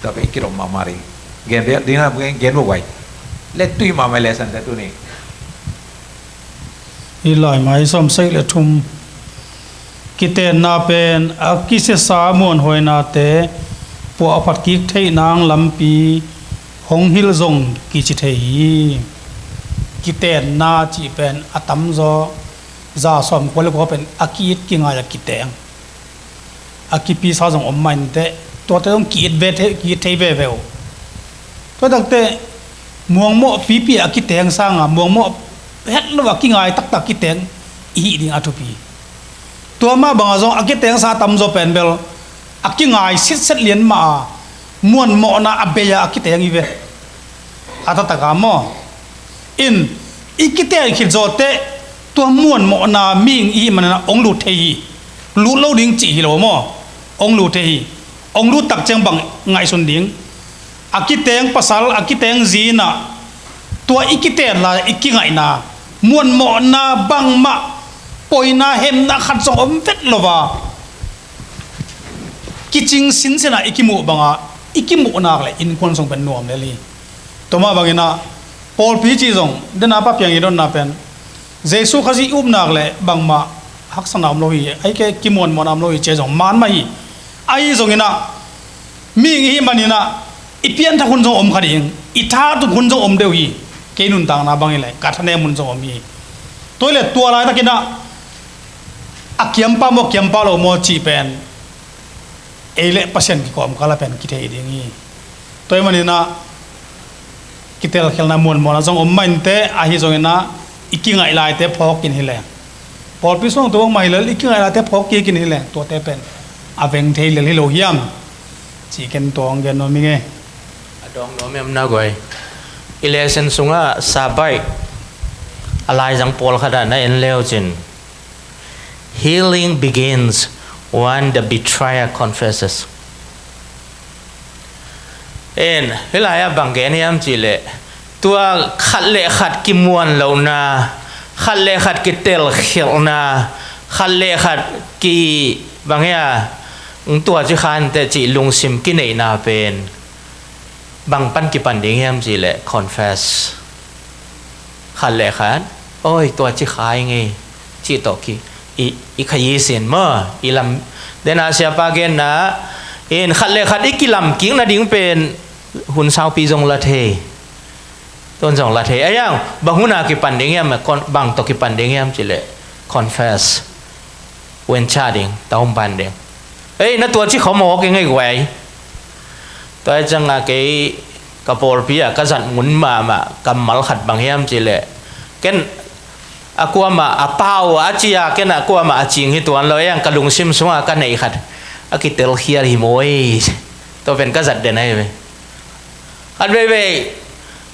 Tua pen i kidom mahmah ding. Gen ding na gen bo guai. Lettui mahmah le sante tuni. Hih lai mai sawmsagih le thum. Kitenna pen a kisesa muanhuainate puahphat kik theih nang lampi hong hilh zong kici thei hi. Kitenna cih pen a tamzaw za sawmkua le kua pen a ki-it kingai a kiteng. A kipisa zong om mah inteh, tuate zong ki-it ve thei, ki-it thei veve uh. Tua takte muangmawh pipi a kiteng sanga muangmawh het lo a kingai taktak kiteng i hih ding a thupi. Tua mah banga zong a kitengsa tamzaw pen bel a kingai sitset lian mah a muanmawhna a bei a a kiteng hi ve. A taktak a maw? In i kiteng khit zawteh tua muanmawhna mihing i hih manin a hong lut thei hi. Lut lo ding cih hi lo maw? Hong lut thei hi. Hong lut tak ciang bang ngaihsun ding? A kiteng pasal, a kiteng zi in a tua i kiten lai i kingaihna muanmawhna bangmah poina hemna khat zong om vet lo a kicing sinsen a i kimuh banga i kimuh nak le innkuan sung pen nuam lel hi. Tua mah bangin a pawlpi cih zong dena Pa Piang i dotna pen Jesu Khazih i upnak le bangmah haksatna om lo hi, ahi kei kimuanmuanna om lo hi ci-a zong man mah hi. Ahi zongin a mihing i hih manin a i pianthak hun zong om kha ding, i tha tuk hun zong om deuh hi. Kei nuntakna bangin le ka thanem hun zong om hi. Tua hi le tua laitakin a a kiampa maw kiampa lo maw cih pen ei le Pasian kikawm kala pen kithei ding hi. Tua hi manin a kitelkhialna muanmuanna zong om mah inteh, ahi zongin a i kingaih laite phawk in hi leng, pawlpi sung tu bangmah hi lel i kingaih laite phawk kik in hi leng, tuate pen a veng thei lel hi lo hiam? Cih ken tua hong gen nuam hi ngei. A dawng nuam em na guai. I lesson sungah Sabaih a laizang pawlkhat ah na en leu cin, "Healing begins when the betrayer confesses." En, hih lai-ah bang gen hiam cihleh, tua khat le khat kimuan lohna, khat le khat kitelkhialhna, khat le khat ki bang hia, tua ci khan teh cih lungsim kineihna pen bang pan kipan ding hiam cihleh confess. Khat le khat, "Oi, tua ci khai ngei," cih tawh ki, i, i khayi sin maw, i lam, dena siapa genna in khat le khat i kilam kik nading pen hun saupi zong la thei. Tuan zong la thei. Ayang, bang huna kipan ding hiam, kon-, bang tawh kipan ding hiam cihleh confess. Uencha ding, taumpan ding. Ei, na tua ci khawm awk i ngei guai. Tua i cianga kei ka pawlpi ah ka zat mun mahmah kammal khat bang hiam cihleh, ken a kuamah a pau a cia, ken a kuamah a cing hi tuan lo, ei ang ka lungsim sunga ka neih khat a kitelkhial hi maw ei. Tua pen ka zat den ahi ve. Khat veivei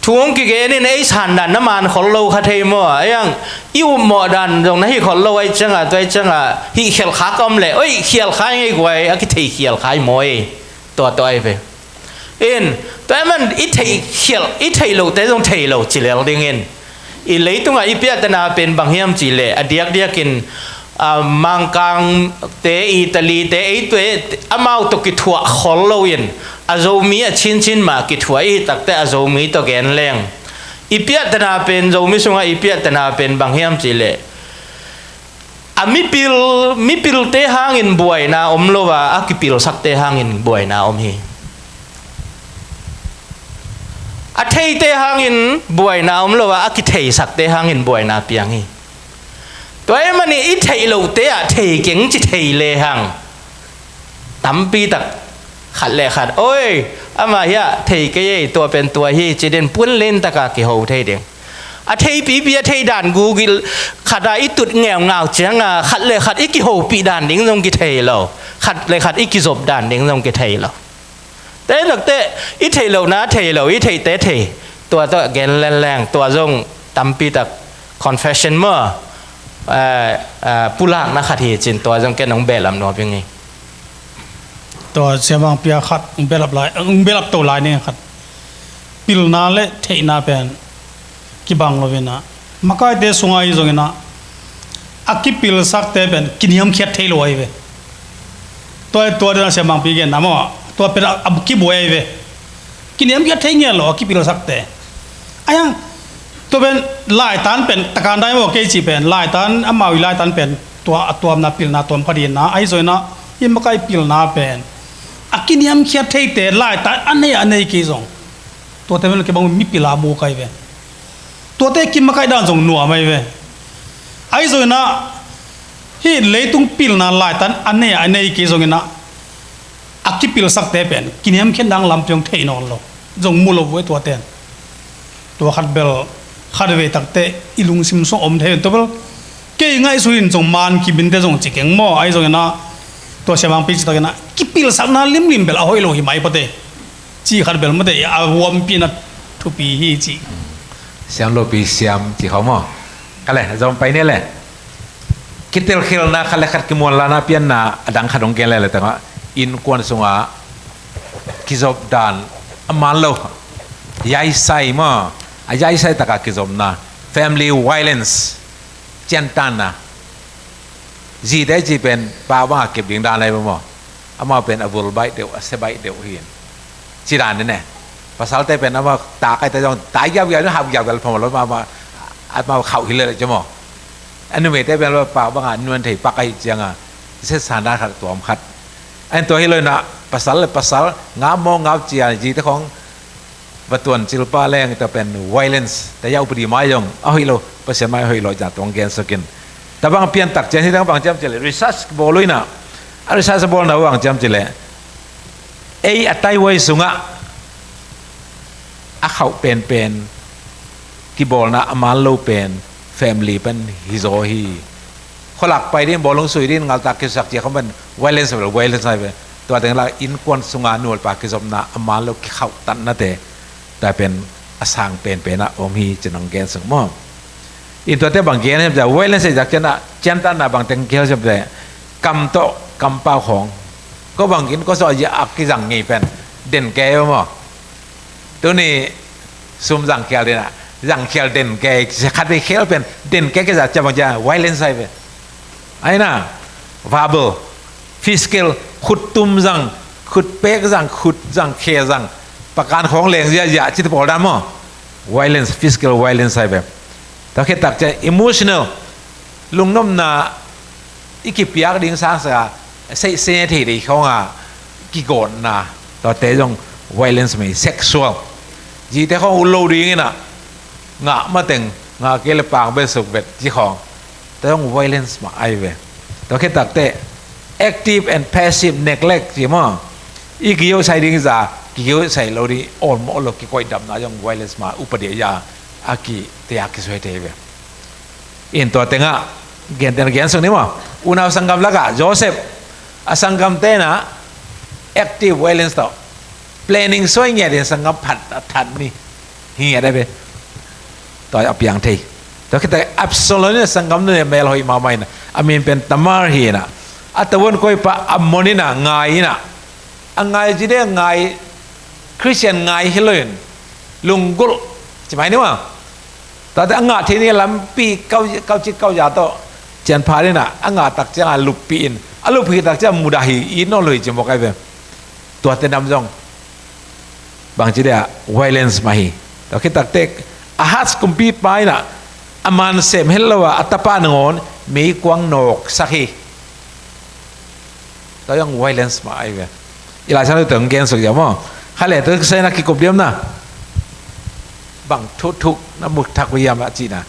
thu hong kigen in ei san dan na man khol lo kha thei maw? Ei ang i upmawh dan zong na hi khol lo, ei cianga, tua ei cianga hih khial kha ka om leh, oi, khial kha i ngei guai, a kithei khial kha i maw ei. Tua tua ahi ve. In, tua ahih man i theih khial, i theih lote zong thei lo ci lel dingin, i leitungah i piahtana pen bang hiam cihleh, a diakdiakin, a, Mangkangte, Italyte, eite, amau tawh kithuah khol loin, a Zomi a cincin mah kithuah i hih takte a Zomi tawh gen leng, i piahtana pen, Zomi sungah i piahtana pen bang hiam cihleh, a mipil, mipilte hangin buaina om lo a, a kipilsakte hangin buaina om hi. A theite hangin buaina om lo a, a kitheisakte hangin buaina piang hi. Tua ahih manin i theih lote ah thei keng ci thei lehang, tampi tak khat le khat, "Oi, amah hiah thei kei ei, tua pen tua hi," ci den puan len taka kiho thei ding. A theipipi, a thei dan gugil khat a i tut ngeungau cianga khat le khat i kihopih dan ding zong kithei lo, khat le khat i kizop dan ding zong kithei lo. Tua hi takte i theih lohna thei lo, i theihte thei. Tua tawh gen lenleng, tua zong tampi tak confession maw, eh, eh, pulakna khat hi cin, tua zong ken hong behlap nuam ing hi. Tua siamang pia khat hong behlap lai, hong behlap to lai ning khat. Pilna le theihna pen kibang lo in a, makaite sungah ahi zongin a, a kipilsakte pen kiniamkhiat thei lo ahi ve. Tua, tua dena siamangpi gen na maw. Tua pen a, a kibuai ve. Kiniamkhiat thei ngiat lo a kipilsakte. Ayang, tua pen laitan pen takan dai maw kei ci pen. Laitan, amau i laitan pen. Tua a tuamna pilna tuam kha dina. Ahi zongin ah, i makai pilna pen. A kiniamkhiat theite laitan a nei a nei kei zong. Tuate pen kibang mi pila mu kai ve. Tuate kimakaih dan zong nuam ahi ve. Ahi zongin ah, hih leitung pilna laitan a nei a nei kei zongin ah, a kipilsakte pen kiniamkhiat nang lampi hong thei nawn lo. Zong mu lo ve tuate. Tua khat bel khat vei takte i lungsim sung om thei ven tua bel. Kei ngaihsun in zong man kibinte zong ci keng maw. Ahi zongin ah, tua siamangpi ci takin ah, kipilsakna limlim bel a hoih lo hi mai pate. Ci khat bel mate a huampi na thupi hi ci. Siam lopi siam ci khawm maw. Ka le zong pai ni le. Kitelkhialna khat le khat kimuanlana pianna a dang khat hong gen le le tengah innkuan sunga kizop dan a man lo. Yaisai maw. A yaisai taka kizopna. Family violence. Ciantanna. Zite ci pen pa banga kep ding dan ahi maw. Amau pen a vul baih deuh, a se baih deuh hi in. Ci dan ne. Pasalte pen amau takai te zong tai giaugiau ni hau giaugiau phamawh lo amau khauh hi lel ci maw. A numeite pen pa banga nuan thei pak ahi cianga. Setsan dan khat tuam khat. Ahin tua hi lo inah pasal le pasal ngap maw ngap cia zite khawng va tuancil pah leng tua pen violence. Taya upadi mai zong a hoih lo, Pasian mai a hoih lo zah tuang gensukin. Tabang piantak cian hi tang bang ciam cileh research bawl uh inah. A research bawlna uh bang ciam cileh ei a taihuai sungah a khauh penpen kibawlna a man lo pen family pen hizaw hi. Khualak pai din, bawlung sui din, ngaltak kisak cia khawm pen violence bel violence ai ve. Tua teng lak innkuan sunga nualpa kizopna a man lo kikhauhtatnate tua pen a sang penpenah om hi ci nang gen sung maw. In tuate bang gen hiam cia violence ei zak cianah ciantanna bang teng kihel siam te kam tawh kampau khawng ko bangin ko sawh a kizang ngei pen den kei maw. Tuni sum zangkhial dinah zangkhial den kei khat vei khial pen den kei kizat cia bang cia violence ai ve. Aina verbal, physical, khut tum zang, khut pek zang, khut zang, khe zang, pakan khawng leng ziahziah cite pawl dan maw. Violence, physical violence ai ve. Tua khit tak ciah emotional, lungnopna i kipiak ding sangsaka seihsene thei dei khawnga kigawtna, tuate zong violence mei, sexual. Zite khawng ut lo dinginah ngah mateng ngah kei le pang betsuk bet ci khawng. Tua zong violence mah ai ve. Tua khit takte active and passive neglect ci maw. I kiyohsai ding za kiyohsai lo ding awlmawh lo kikoihdamna zong violence mah upadia a kite a kisuai thei ve. In tua tengah gentehna gen sung ni maw. Unau sanggam lakah Joseph a sanggam tenah active violence tawh planning suai ngiat in sanggam phat a that ni hi ngiat a ve. Tua a piang thei. Tua khita Absalom in a sanggam nun a melhoih mahmah in a min pen Tamar hi in a a tawun koipa Ammon in a ngai in a a ngai ci de ngai Christian ngai hi lo in lunggulh ci mai ni maw. Tate a ngah theih ni lampi kaucik kauza tawh cian pha dina a ngah tak cianga luppih in a luppih tak ciang mudah hi it nawn lo hi ci mawk ai ve. Tuate nam zong bangci dea violence mah hi. Tua khit takte Ahaz kumpipa ina a man sem het lo a a tapa nangawn meikuang nawksak hi. Tua zong violence mah ahi ve. I Lai Siangtho tawh hong gensuk ziau maw? Kha leh tua kisai na kikup diam na. Bang thuthuk na mu thak uh hiam a cihna.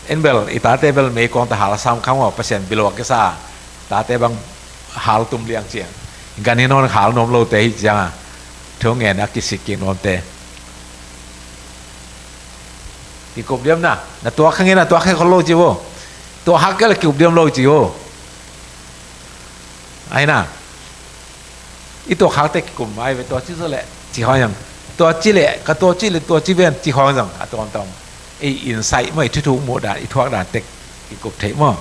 En bel i tate bel meikuang ta hal sam kham maw, Pasian bilawk kisa. Tate bang hal tum liang ciang. Gan hi nawn hal nuam lote hi cianga thu ngen a kisik kik nuamte. Kikup diam na, na tuak khang in a tuak khe khol lo ci vo. Tuak hak kei la kikup diam lo ci vo. Ahi na. I tuak hak te kikup mai ve tua ci zo le ci hong yang. Tua ci le ka tua ci le tua ci ven ci hong yang a tuam tuam. Ei insight maw, i thuthuk muh dan, i thuak dan tek kikup theih maw.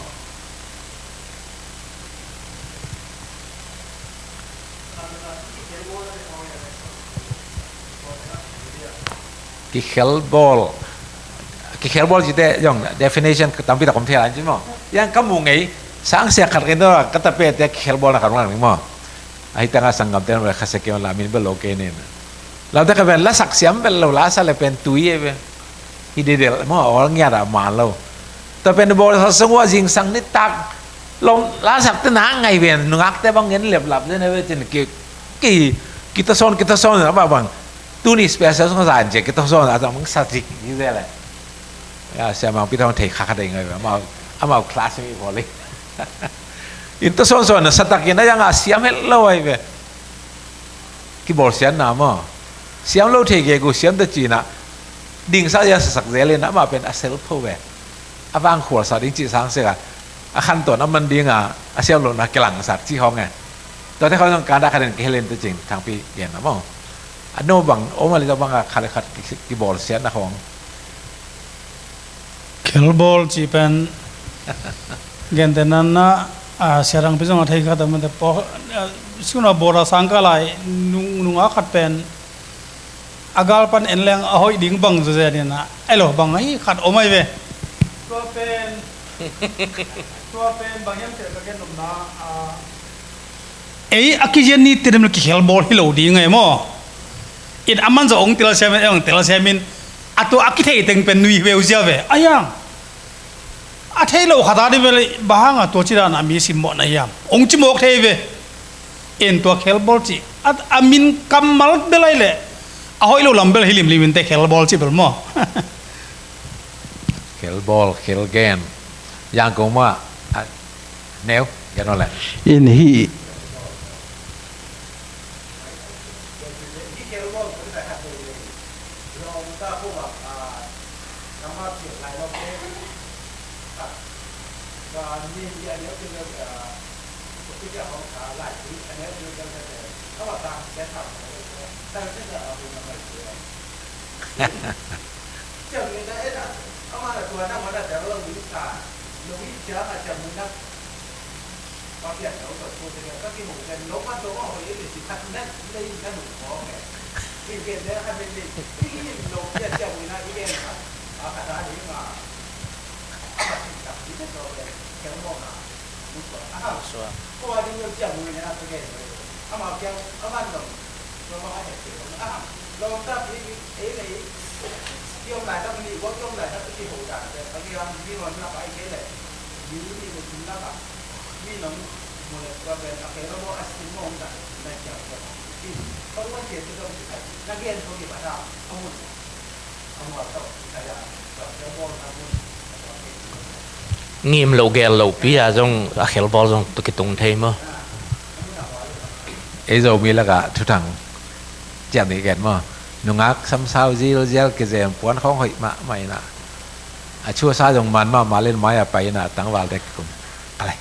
Kikhel bawl. Kikhel bawl cite zong definition tampi tak om thei lai ci maw. Yang ka mu ngei. Sangsia khat kei no ka tapete kikhelbawlna khat mang ning maw. Ahi tanga sanggamte no le khasia kei on la min bel lo kei nin. Laute ka pen lasak siam bel lo lasa le pen tui e ve. Hi dedel maw awl ngiat a man lo. Tua pen bawlsa sung ua zingsang nitak lom lasak te na ngai ven nungakte bang ngen leplap zen e ve cin ki ki kitason kitason a ba bang. Tuni special song zan je kitason a zang bang satik hi ze le. Ya, siamang pi thong thei kha kha dei ngai ve. Amau amau class mi bawli. In ta sawnsawn na satak in a yang a siam het lo ai ve. Kibawlsiatna maw? Siam lo thei kei gu siam ta cina. Dingsak ya sasak zel in amah pen a sel pho ve. A vangkhualsa ding cih sang sek a, a khantawn a man ding a, a siam lo na kilangsak cih hong e. Tuate khawng zong kanda khaden kihel in ta cing thangpi gen na maw? A no bang om a li zong bang a khat le khat ki- kibawlsiatna khawng. Khelbawl cih pen gente nanna, a, siadang pi zong a thei khat a mate paw, a, suna bawla sangka lai nung, nunga khat pen a gal pan en leng a hoih ding bang zazen ina ai lo bang ahi khat om ai ve. Tua pen tua pen bang hiam tel ka gen nopna, a, ei a kizian ni te dem le kikhelbawl hi lo ding ngai maw? In a man zawh ong tel siam in, ong tel siam in, a tua a kithei teng pen nui veu zia ve. A hiang a thei lo khat a ding ve le, bang hang a tua ci dan a mi simmawhna hiam? Ong ci mawk thei ve. In tua khelbawl ci a, a min kammal bel ai le a hoih lo lam bel hi limlim in te khelbawl ci bel maw? Khelbawl, khelgen. Yang kong ma a neu gen ole. In hi. Ngim lo gel lo pi a zong a khelbawl zong tu kitung thei maw? Ei Zomi lakah thuthang ciam nih gen maw? Nungak samsau zilzial kizem puan khawng hoih mahmah inah a chuasa zong man mahmah len mai a pai inah tangvalte kikum. Alai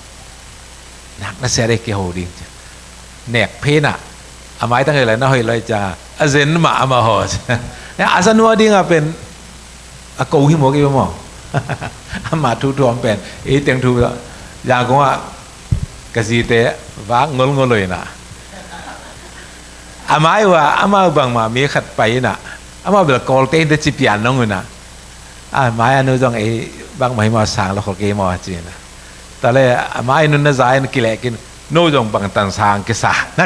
nak na sia dei kiho ding ci. Nek phe inah a maitang le na hoih loi cianga a zen mah amah ho ci. A zanua dinga pen a ko hi mawk i maw? Amah thu thuam pen ei teng thu Yangon ah ka zite vak ngolngol uh inah a mai uh ah amau bangmah mi khat pai inah amau bel Kawlte in te ci pian nong uh inah a mai a nu zong ei bangmah hi maw sang lo khol kei maw a ci inah. Tale a mai nun na za in kilehkin no zong bangtan sang kisa na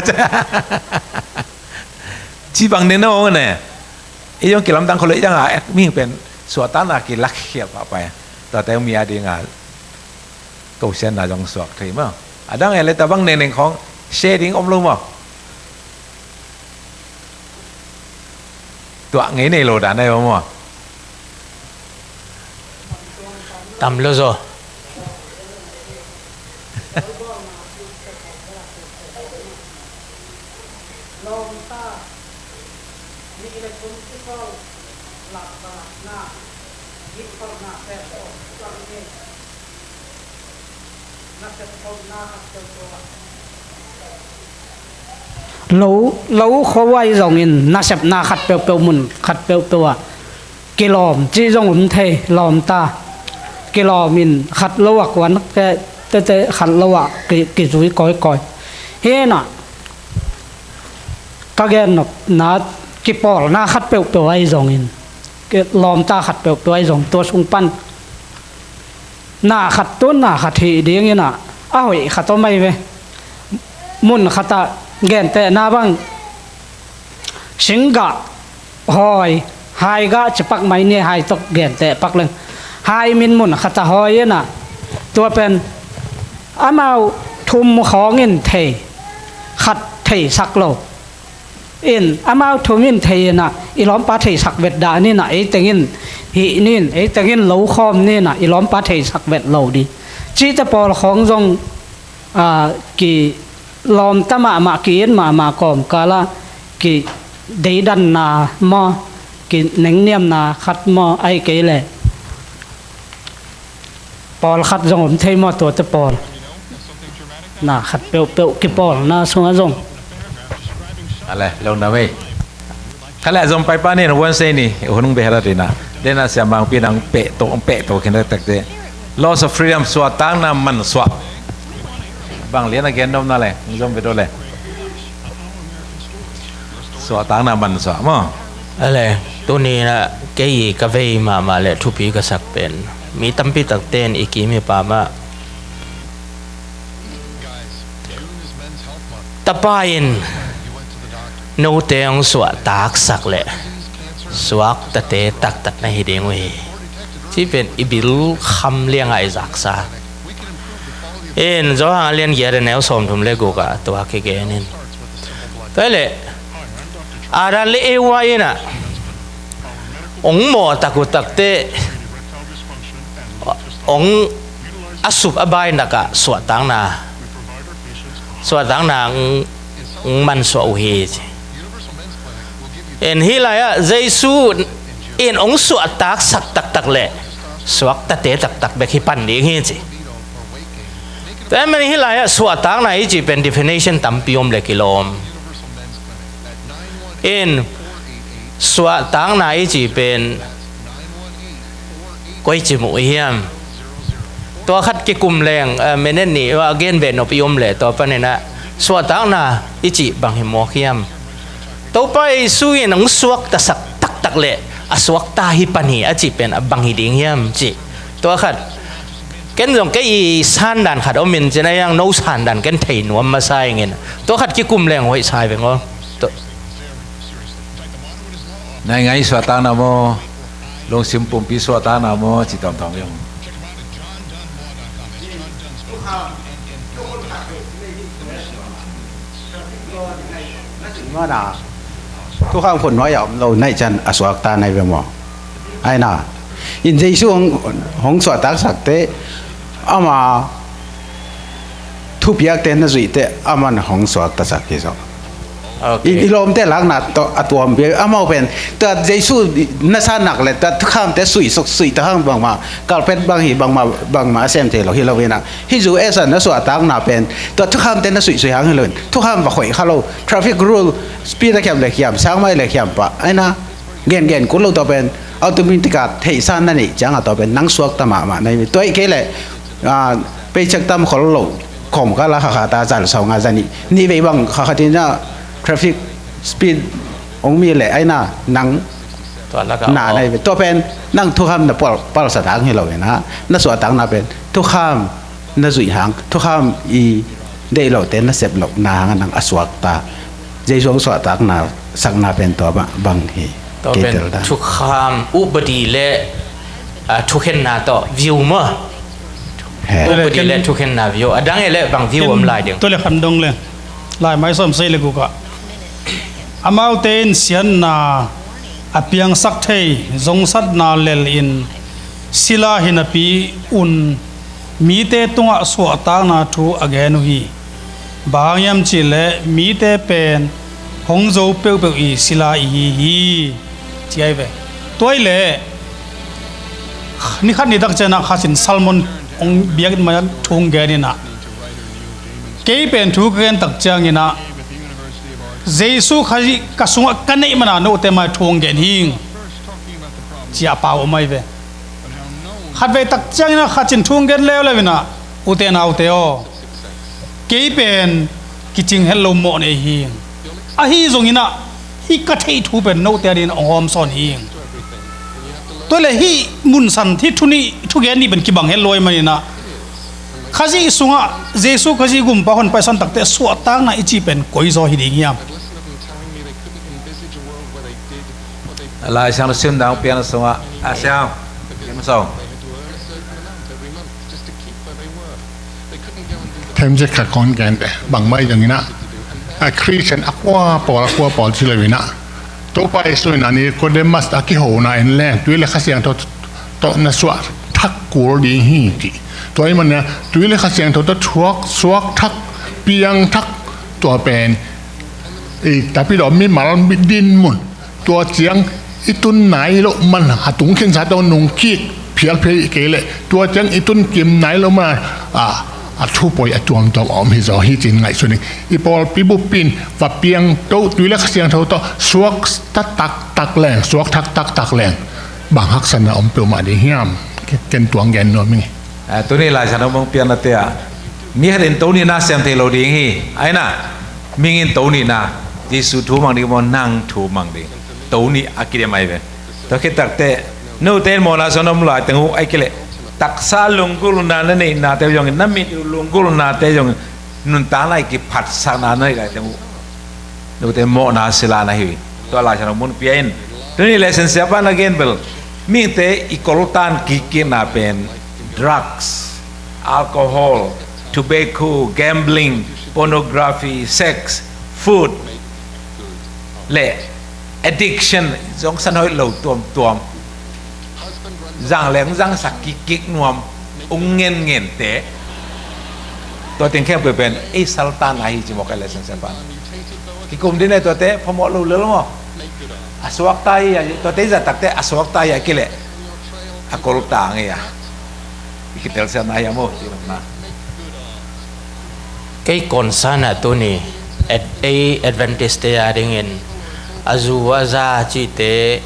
ci bang ne no ne. Ei zong kilamdang khol lo ei zang a mihing pen suahtakna kilak khial pahpah e. Tuate mi a dinga kosianna zong suak thei maw? A dang e le tabang neneng khawng share ding om lo maw? Tuah ngei nei lo dan ai maw? Tam lo zaw. Lo, lo khuai zongin nasepna khat peuhpeuh mun khat peuhpeuh ah kilawm cih zong om thei, lawm ta. Kilawm in khat lo ah kuan tete khat lo ah ki, kizui kawikawi. Hinah ka gen nopna kipawlna khat peuhpeuh ahi zongin lawmta khat peuhpeuh ahi zong tua sung pan na khat tun na khat hih dingin ah a hoih khat om ahi ve. Mun khatah gentehna bang singgah hawi, haigah cipak mai ni, hai tawh genteh pak leng, hai min mun khatah hawi inah, tua pen amau thum khawng in thei, khat theisak lo. In amau thum in thei inah i lawmpa theisak vet dah ninah, ei tengin hih nin, ei tengin lo khawm ninah, i lawmpa theisak vet lo dih. Cihte pawl khawng zong, aa, kilawmta mahmah, ki-it mahmah kawmkalah kideidanna maw, kinengniamna khat maw, ahih kei leh pawlkhat zong om thei maw, tuate pawl. Na khat peuhpeuh kipawlna sungah zong. Ale, lo na mei. Khaleh zong paipa ni na Wednesday ni, hunung beharat ina. Dena siamangpi nang pehto, pehto kina takte. Laws of freedom, suahtakna mansuah. Bang lian a gen dom na le, zong bedo le. Suahtakna mansuah maw? Ale, tuni na kei ka vei mahmah le thupi ka sak pen, mi tampi takte in i kim hi pah mah. Tapa in note hong suahtaksak le suaktate taktak na hi ding uh hi. Ci pen i bil kham liangah i zaksa. In Johan a lian giat a neu sawmthum le guk ah tua kigen in. Tua hi leh Adam le Eva inah hong mawh tak uh takte, hong a sup a bai nakah suahtakna, suahtakna hong, hong mansuah uh hi ci. En hih lai-ah Jesu in hong suahtaksak taktak le suaktate taktak bek hi pan ding hi ci. Tua ahih manin hih lai-ah suahtakna i cih pen definition tampi om le kilawm. In suahtakna i cih pen koici muh i hiam? Tua khat kikum leng, eh, minute nih a gen beh nop i om leh tua paninah suahtakna i cih bang hi mawk hiam? Topa Jesu in hong suaktasak taktak le a suakta hi pan hi a cih pen a bang hi ding hiam cih. Tua khat ken zong kei i sandan khat om in cin a hiang no sandan ken thei nuam masa ingin tua khat kikum leng hoih sai veng aw. Naingai suahtakna maw, lungsim pumpi suahtakna maw, ci tawmtawm hi ung. Thukham khut nuai a om lo naih ciang a suakta nai ve maw? Aina in Jesu hong, hong suahtaksakte ama thupiakte na zuihte aman hong suaktasak hi zaw. Ok. I, i lawmte lakna tawh a tuam bia amau pen tua Jesu na sa nak le tua thukhamte suihsuk suihta hang bangmah kalpet bang hi bangmah bangmah a sem thei lo hi lo inah hih U S a na suahtakna pen tua thukhamte na suihsuih hang hi lo in thukham va khoih kha lo traffic rule speed a khiam le khiam sangmai le khiam pah aina gengen kul lo tua pen automatic a theihsa na neih ciangah tua pen nang suakta mahmah na hi mi tua ih kei le paycheck tam khol lo kawmkal a khakhata zal sawnga za nih nih vei bang khakhatin a traffic speed ong mi leh aina nang na na hi ve tua pen nang thukham na palsat hang hi lo ina na suahtakna pen thukham na zuih hang thukham i deih lote na sep lohna hang nang a suakta Jesu hong suahtakna sakna pen tua bang hi. Tua pen thukham upadi le thukhenna tawh view maw? Upadi le thukhenna view a dang e le bang view om lai ding. Tua le khan dong le lai mai sawm sei le gukah amaute in siatna a piangsak thei zongsatna lel in sila hinapi un mite tungah suahtakna thu a gen uh hi. Bang hang hiam cihleh mite pen hong zo peuhpeuh i sila i hi hi. Ci ahi ve. Tua hi leh ni khat ni tak cianah khasin Salmon hong biakinn mai-ah thu hong gen inah kei pen thu ka gen tak cianginah Jesu Khazih ka sungah ka neih mana note mai thu hong gen hing. Ci a pau om ahi ve. Khatvei tak ciangin a khat in thu hong gen leuleu inah ute naute aw kei pen kicing het lo mawh nei hi. Ahi zonginah hih ka theih thu pen note adingin hong hawmsawn hi. Tua le hih munsan hih thu nih thugen nih pen kibang het lo ahi maninah Khazih sungah Jesu Khazih gumpa hong paisan takteh suahtakna i cih pen koi zaw hi ding hiam? Lai Siangtho simna hong piakna sungah a siang, kim song. Themcik khat kong gen deh, bangmah i zong inah, a Khristian a kua pawl, a kua pawl ci lo inah, Topa Jesu in a Nikodemus a kihona en leng, tui le Kha Siangtho tawh na suah thak kul ding hi ci. Tua i manah tui le Kha Siangtho tawh thuak, suak thak, piang thak, tua pen i tapidaw mimal mi dinmun, tua ciang i tun nai loh man a tung khinsa tawh nung kik phial phei kei leh tua ciang i tun kim nai loh man a, a thu poi a tuamtuam a om hi zaw hi ci-in ngaihsun ing. I pawlpi bup in va piang to, tui le Kha Siangtho tawh suak ta taktak leng, suak thak taktak leng, bang haksatna om peuhmah ding hiam? Ken tua gen nuam ing. A, tuni Lai Siangtho hong piaknate ah mi khat in to nihna sem thei lo ding hi. Aina, mihing in to nihna, Jesu thu mang ding maw, nang thu mang ding? To nih a kidem ahi ve. Tua khit takteh note in mawhna sung na om laiteng uh, ahih kei leh taksa lunggulhna na neihnate uh zongin, na mit uh lunggulhnate zongin, nuntakna i kiphatsakna na neih laiteng uh, note mawhna sila na hi uh hi. Tua Lai Siangtho mun pia in. Tuni lesson siapa na gen bel, mihingte i koltan kikkikna pen drugs, alcohol, tobacco, gambling, pornography, sex, food, le addiction, zongsat hoih lo tuamtuam. Zang leng zangsak kikkik nuam, ung ngenngen te. Tua teng khempeuh pen ei saltan ahi ci mawk a, lesson siapa. Kikum ding e tuate, phamawh lo lel maw? A suakta hi a, tuate i zat takteh a suakta hi a, kei leh a kolta ngei a. I kitelsiamna hi a maw, ci mawk na. Kei concern ah tuni, Ad-, ei Adventist te a dingin a zu a za cihte,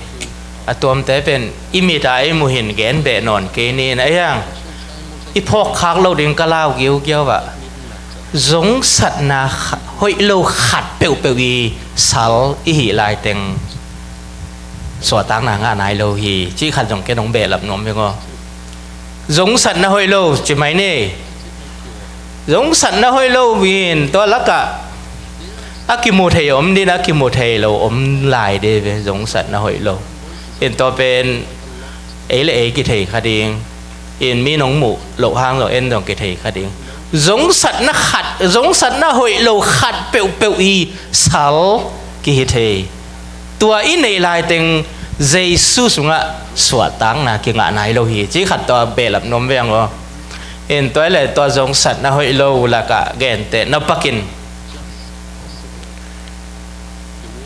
a tuamte pen i mit a ei muh hin gen beh nawn kei ni in, a hiang i phawkkhak loh ding ka lau giugiau ah, zongsatna kha-, hoih lo khat peuhpeuh i sal i hih laiteng suahtakna ngah nai lo hi, cih khat zong ken hong behlap nuam veng aw. Zongsatna hoih lo ci mai ni. Zongsatna hoih lo in tua lakah a kimu thei om ding, a kimu thei lo om lai ding ve, zongsatna hoih lo. In tua pen ei le ei kithei kha ding. In mi nong muh loh hang zong en zong kithei kha ding. Zongsatna khat, zongsatna hoih lo khat peuhpeuh i sal kihi thei. Tua i neih laiteng Jesu sungah suahtakna kingah nai lo hi, cih khat tua behlap nuam veng aw. In tua le tua zongsatna hoih lo lakah genteh na pakin,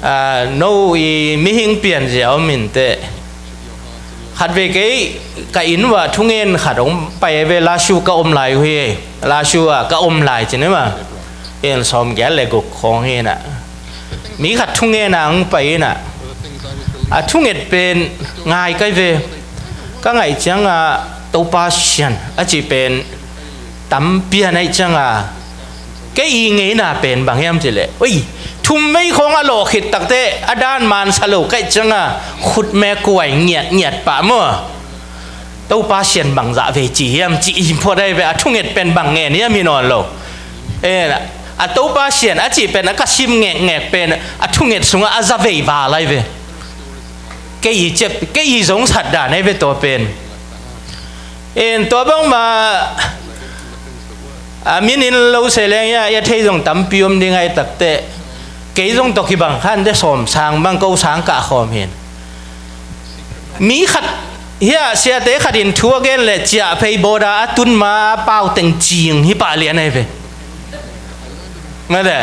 a, no i mihing pianzia om inteh. Khatvei kei ka inn uah thungen khat hong pai ve, Lashu ka om lai uh hi. Lashu ah ka om lai ci ni ma. In sawmgiat le guk khawng hi na. Mi khat thungen a hong pai in ah, a thunget pen ngai kai ve. Ka ngaih ciangah Topa Sian a cih pen tampi a naih ciangah, kei i ngeina pen bang hiam cih leh, oi, thum vei khawng a lawh khit takteh a dan mansa lo kaih ciangah khutme kuai ngiatngiat pah maw. Topa Sian bangzah vei ci hiam cih i phuat ahi ve, a thunget pen bang ngen hiam hi nawn lo. Eh, a Topa Sian a cih pen a ka sim ngekngek pen a thunget sungah a za vei val ahi ve. Kei i cep, kei i zongsat dan ahi ve tua pen. En, tua bangmah a min in lo se leng ia, ia thei zong tampi om ding ahi takteh, kei zong tawh kibang khan te sawm sang bang ko sang kah khawm hin. Mi khat hiah siate khat in thu a gen le ciah phei bawda a tun ma a pau teng cing hi pah lian ahi ve. Mate.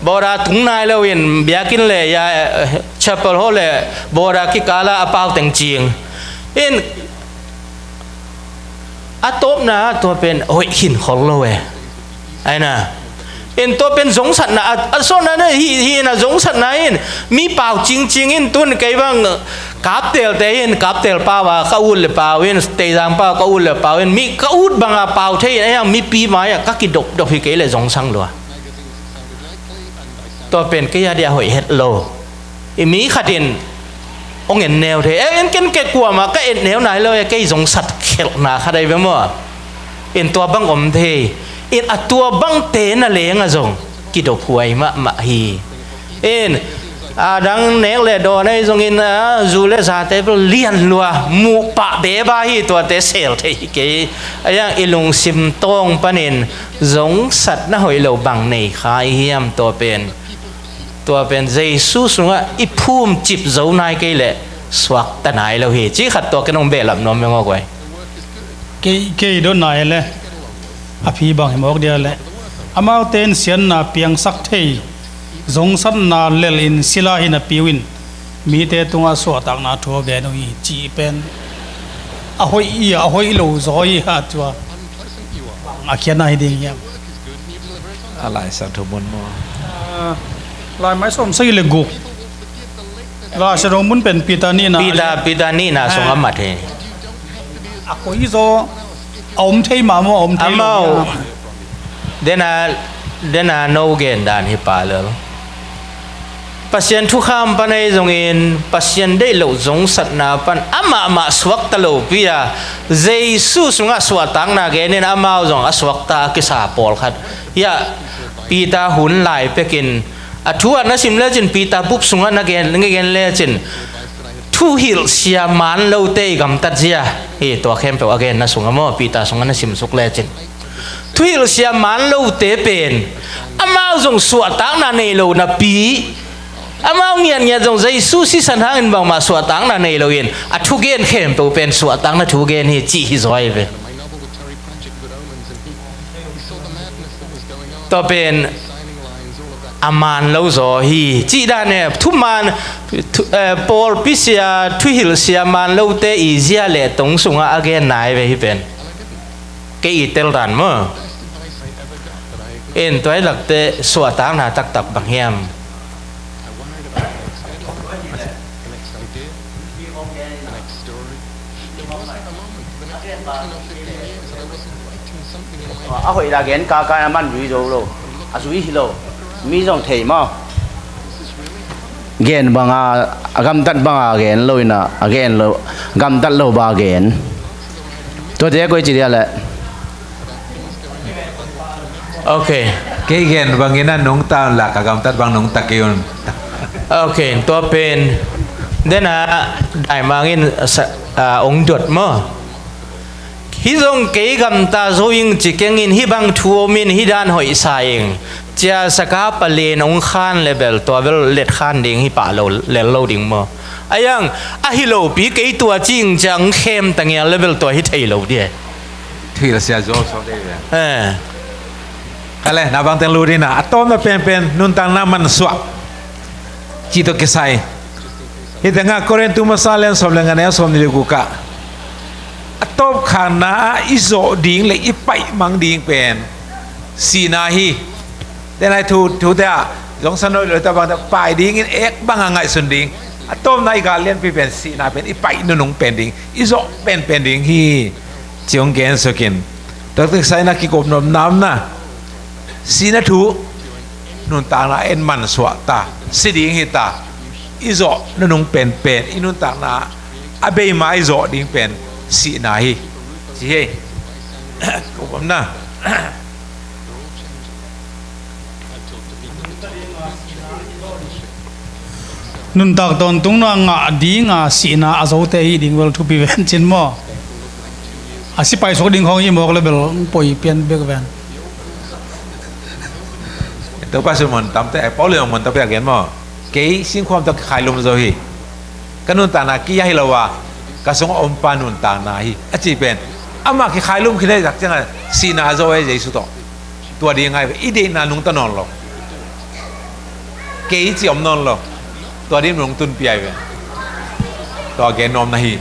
Bawda tung nai lo in biakinn le ia, eh, chapel hall le bawda kikala a pau teng cing. In a tawpna tua pen hoih khin khol lo e. Aina. In tua pen zongsatna a, a sawtna na hi, hi na zongsatna in mi pau cingcing in tun kei bang kaptel te in kaptel pau a ka ut le pau in, teizang pau ka ut le pau in mi ka ut banga pau thei in a hiang mipi mai a ka kidopdop hi kei le zongsang lua. Tua pen kei a dia hoih het lo. I mi khat in hong en neu thei. E, en ken kei kuamah ka en neu nai lo e, kei zongsat khelhna khat ahi ve maw. In tua bang om thei. In a tua bangte na leng a zong kidophuai mahmah hi. In a dang nek le dawn ahi zongin, a, zu le zate bel lian lua muh pah beba hi, tuate sel thei hi kei. A iang i lungsim tawng panin zongsatna hoih lo bang nei kha i hiam? Tua pen, tua pen Jesu sungah i phumcip zo nai kei leh suakta nai lo hi. Ci khat tua ken hong behlap nuam meng aw guai. Kei, kei dot nai le a phi bang hi mawk dia le, amaute in siatna piangsak thei, zongsatna lel in sila hi napi uh in mite tungah suahtakna thu a gen uh hi, ci pen a hoih i a hoih lo zaw hi ha tua. A khiatna hi ding hiam? A Lai Siangtho mun maw? Ah, Lai mai sawm sagih le guk. Lai Siangtho mun pen Peter nihna. Peter, Peter nihna sung a mat hi. A koi zaw a om thei mah maw, a om thei lo amau mah. Dena, dena no gen dan hi pa lel. Pasian thukham pan ahi zongin Pasian deih loh zongsatna pan amah mah suakta lopi a, Jesu sungah suahtakna genin amau zong a suakta a kisa pawlkhat. Hiah Peter hun lai pekin a thu a na sim lecin, Peter bup sungah na gen, na gen lecin, thuhilhsia man lote i gamtat zia hi. Tua khempeuh a genna sungah maw, Peter sungah na simsuk lecin, thuhilhsia man lote pen amau zong suahtakna nei lo napi, amau ngiatngiat zong Jesu sisan hangin bangmah suahtakna nei loin a thugen khempeuh pen suahtakna thugen hi, cih hi zaw hi ve. Tua pen a man lo zaw hi, cih dan e. Thuman, thu, eh, pawlpi sia, thuhilhsia man lote i zia le tong sungah a gen nai ve hi pen. Kei i tel dan maw? In tua i lakte suahtakna taktak bang hiam? A hoih la gen kaka a man zui zo lo, a zui hi lo, mi zong thei maw? Gen banga, a gamtat banga gen lo ina, a gen lo, gamtat lo ba gen. Tuate koi ci dia le. Ok. Kei gen bangin a nungta un la, ka gamtat bang nungta kei un. Ok, tua pen dena daimangin sa, a, ong dot maw? Hi zong kei gamta zo ing ci kengin, hi bang thu omin hi dan hoih sa ing. Cia saka palen ong khan le bel tua bel let khan ding hi pah lo, lel lo ding maw? A iang a hi lopi kei tua cing ciang khem ta ngial le bel tua hi thei lo dia. Thuhilh sia zo so dei ve. Eh. Kale, na bang teng lu dina, a tawmna penpen nuntakna mansuah. Ci tawh kisai. Hi tengah Korintu masa lian sawm le nga neu sawm ni le guk ah, a tawpkhanna ah i zawh ding le i paihmang ding pen sihna hi. Tenai thu, thute ah zong sanoi loi ta bang ta pai dingin ek banga ngaihsun ding. A tawpna i gal lianpi pen sihna pen i paih nunung pen ding, i zawh penpen ding hi. Ciong gen sukin. Taktak saina kikop nopna omna. Sihna thu nuntakna en mansuah ta, si ding hi ta. I zawh nunung penpen, i nuntakna a beima i zawh ding pen sihna hi. Ci hi. Kop omna. Nuntak tawntungna ngah dinga sihna a zote hi ding bel thupi ven cin maw? A si paisuk ding khawng i mawk le bel poi pian bek ven. Topa su mun tamte, Paul in mun tamte a gen maw? Kei singkhuam tawh kikhailum zo hi. Ka nuntakna kia hi lo a, ka sungah ompa nuntakna hi a ci pen, amah kikhailum khin ei tak ciangah sihna a zo ei Jesu tawh. Tua ding ngai ve, i deihna nungta nawn lo. Kei ci om nawn lo. Tua ding nung tun piai ve. Tua gen nuam na hi.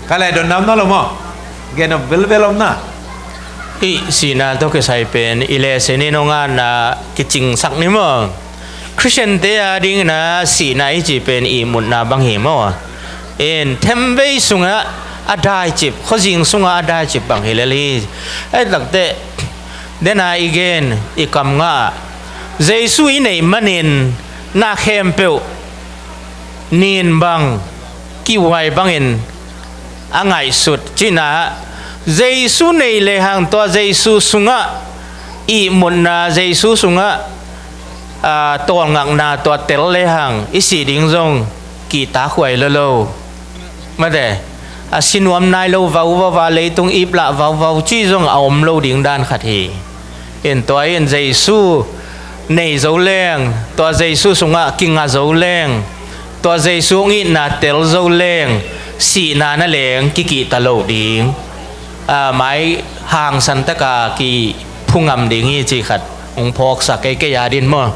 Ka le don nam nawn lo maw? Gen nuam velvel om na. I sihna tawh kisai pen i le sinin hong anna kicingsak ni maw? Khristiante a dingin a sihna i ci pen i mutna bang hi maw? In themvei sungah a daicip, khuazing sungah a daicip bang hi lel hi. Ai takte, dena i gen, i kam ngah, Jesu i neih manin na khempeuh nin bang, kihuai bangin a ngaihsut cihna, Jesu nei lehang tua Jesu sungah ihmutna, Jesu sungah, aa, tawlngakna tua tel lehang i sih ding zong kihtakhuai lo lo. Mate, a si nuam nai lo vauvau a, leitung iplah vauvau ci zong a om lo ding dan khat hi. In tua in Jesu nei zo leng, tua Jesu sungah kinga zo leng, tua Jesu hong itna tel zo leng, sihna na leng kikihta lo ding. A, mai hangsan taka kiphungam ding hi ci khat hong phawksak kei kei a din maw?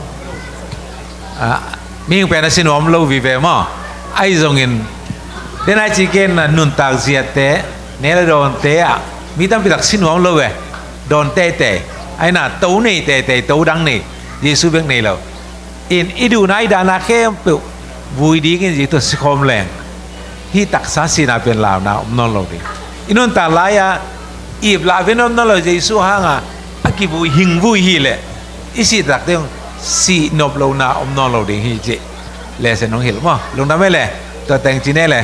A, mihing pen a si nuam lo vive maw? Ahi zongin, den ai ci ken a nuntak ziate, ne le dawnte ah, mi tampi tak si nuam lo ve. Dawn teitei, aina to nei teitei, to dang nei, Jesu bek nei lo. In i duhna i dahna khempeuh vui dingin Jesu sikhawm leng, hih taksa sihna pen launa om nawn lo ding. I nuntak lai-a iplah pen om nawn lo, Jesu hanga a kivui hing vui hileh, i sih takte hong sih nop lohna om nawn lo ding hi cih lesson hong hilh maw? Lungdam e le, tua teng ci ne le.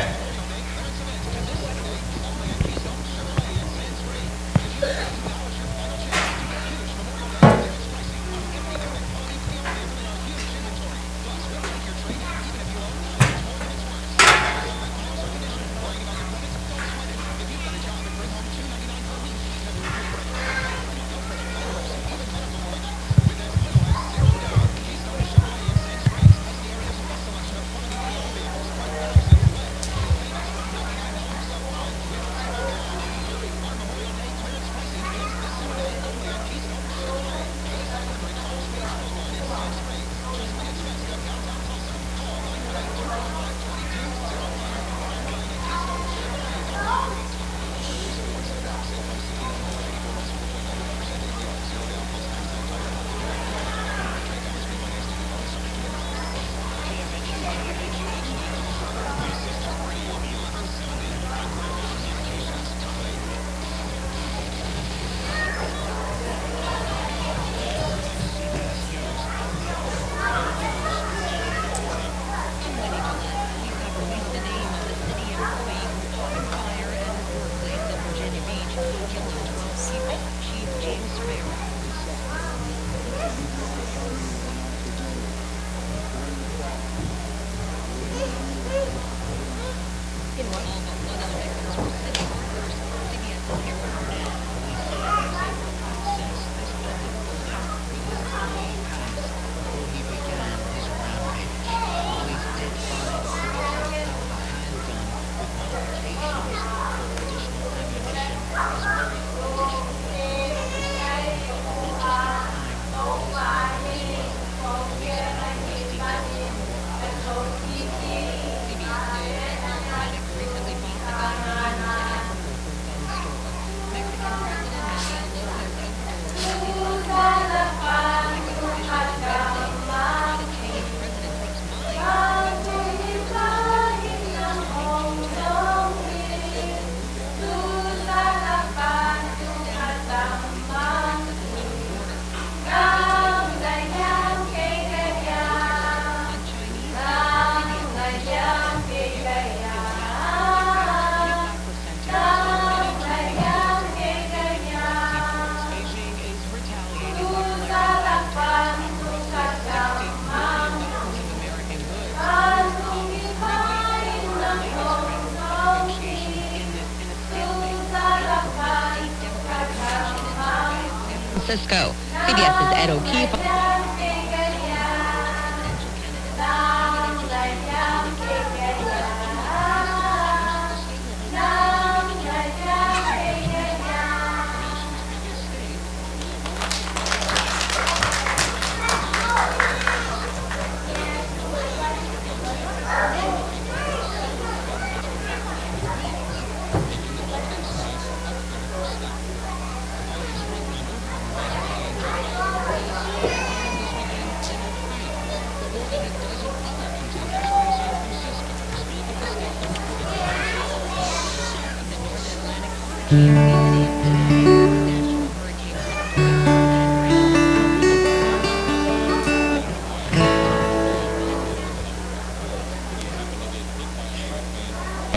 Francisco. CBS's Ed O'Keefe.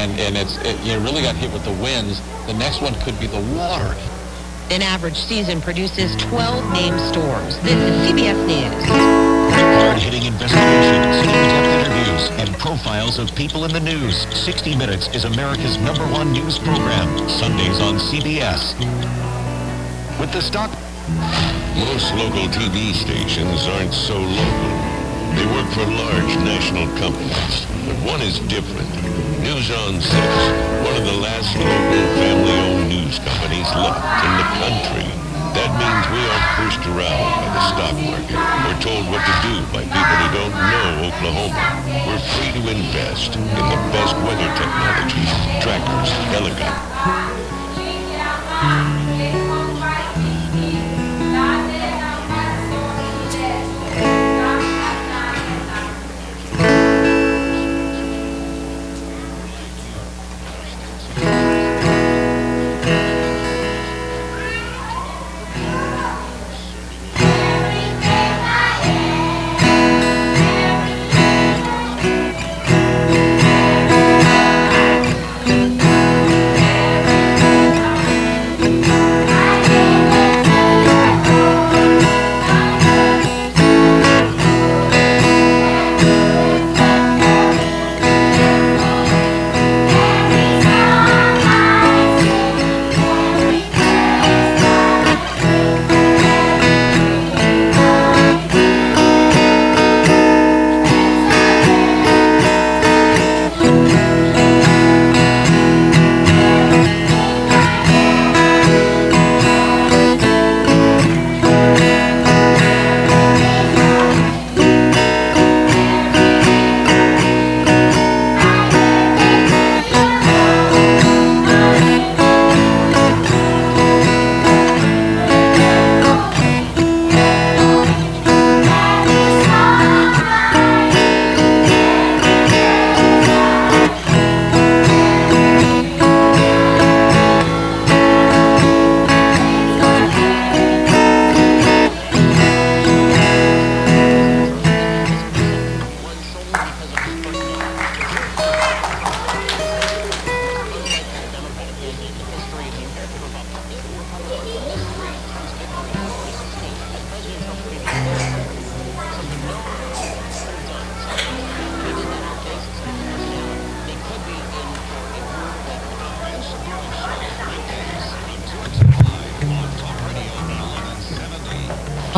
And in it It, you really got hit with the winds. The next one could be the water. An average season produces twelve named storms. This is C B S News. Hard-hitting investigations, in-depth interviews, and profiles of people in the news. Sixty Minutes is America's number one news program, Sundays on C B S. With the stock Most local T V stations aren't so local. They work for large national companies, but one is different. News on Six, one of the last local family-owned news companies left in the country. That means we aren't pushed around by the stock market or told what to do by people who don't know Oklahoma. We're free to invest in the best weather technologies, tractors, helicopters.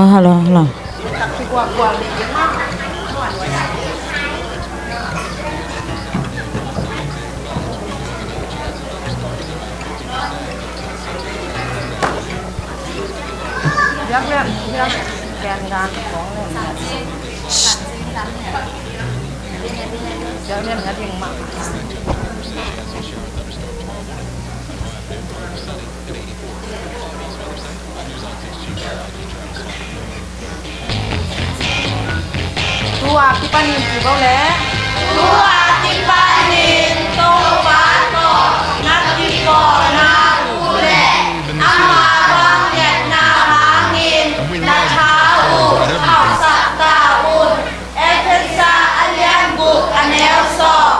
Hello, hello. Tua kipanin kibawl le. Tua kipanin Topa tawh na kipawlna uh le ama vangliatna hangin na tha uh hausak ta un. Efesa a lian guk a neu sawm.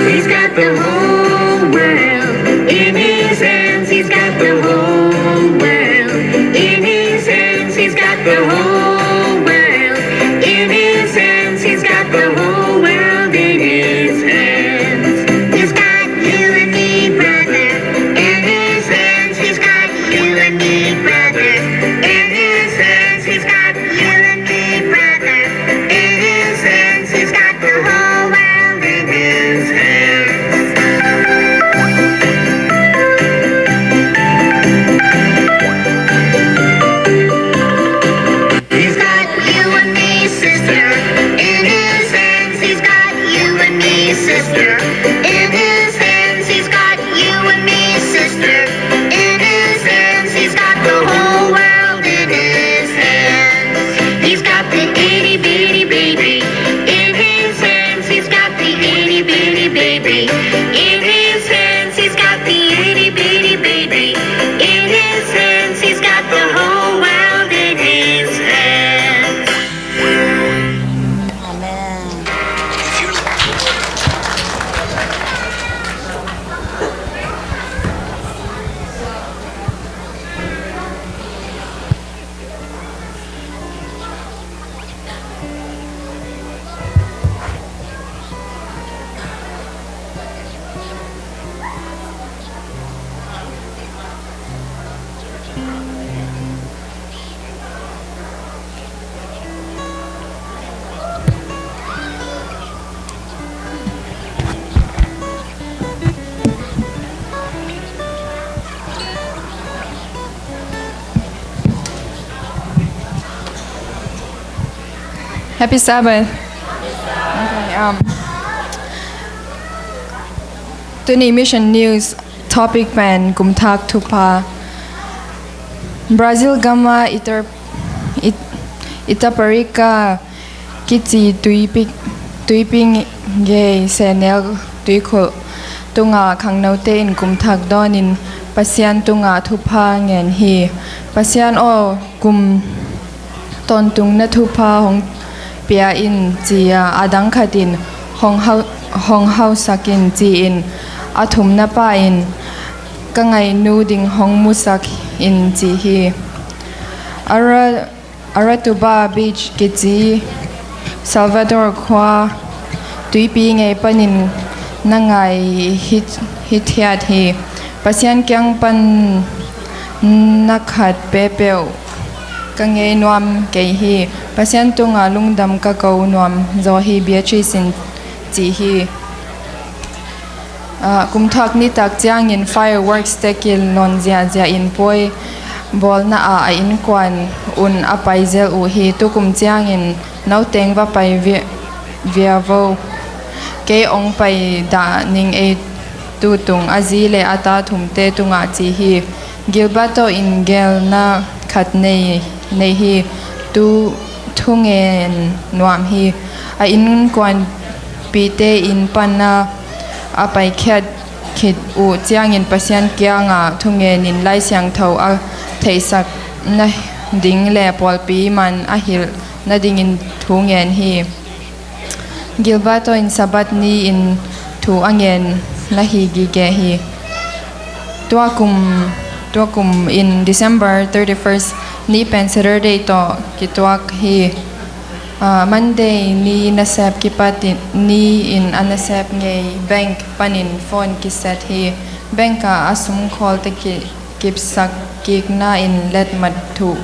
He's got the whole world in his hands. He's got the whole world in his hands. He's got the whole world in his hands. He's got the whole world in his hands. He's got you and me, brother, in his hands. He's got you and me, brother. Happy Sabbath. Okay, um, tuni Mission News topic pen kumthak thupha. Brazil gama Ita-, It-, Itaparica kici tuipi, tuipi ngei sehnel tuikhulh tunga khangnote in kumthak dawnin Pasian tunga thupha ngen hi. Pasian aw, kum tawntung na thupha hong pia in, ci-a a dang khat in hong hau-, hong hausak in, ci-in a thumna pa in ka ngaihnu ding hong musak in, ci hi. Ara-, Aratuba Beach kici Salvador khua tuipi ngei panin na ngai hi, hithiat hi. Pasian kiang pan na khat peuhpeuh ka ngei nuam kei hi. Pasian tunga lungdam ka ko nuam zaw hi, Beatrice in ci hi. Ah, kumthak nitak ciangin fireworks te kilon ziahziah in pawi bawlna ah a innkuan un a pai zel uh hi. Tukum ciangin nauteng va pai via, via vo. Kei ong pai dah ning ei, tu tung a zi le a ta thumte tungah ci hi. Gilberto in gelna khat nei, nei hi. Tu thungen nuam hi. A innkuanpihte inn pana a paikhiat khit uh ciangin Pasian kianga thungenin Lai Siangtho a theihsak nading le pawlpi man a hilh nadingin thungen hi. Gilberto in Sabbath ni-in thu a ngen na hi gige hi. Tuakum, tuakum in December thirty-first ni pen Saturday tawh kituak hi. Ah, Monday ni nasep kipat in, ni-in a nasep ngei bank panin phone kiset hi. Bank ah a sum khawlte ki, kipsak kikna in letmat thuh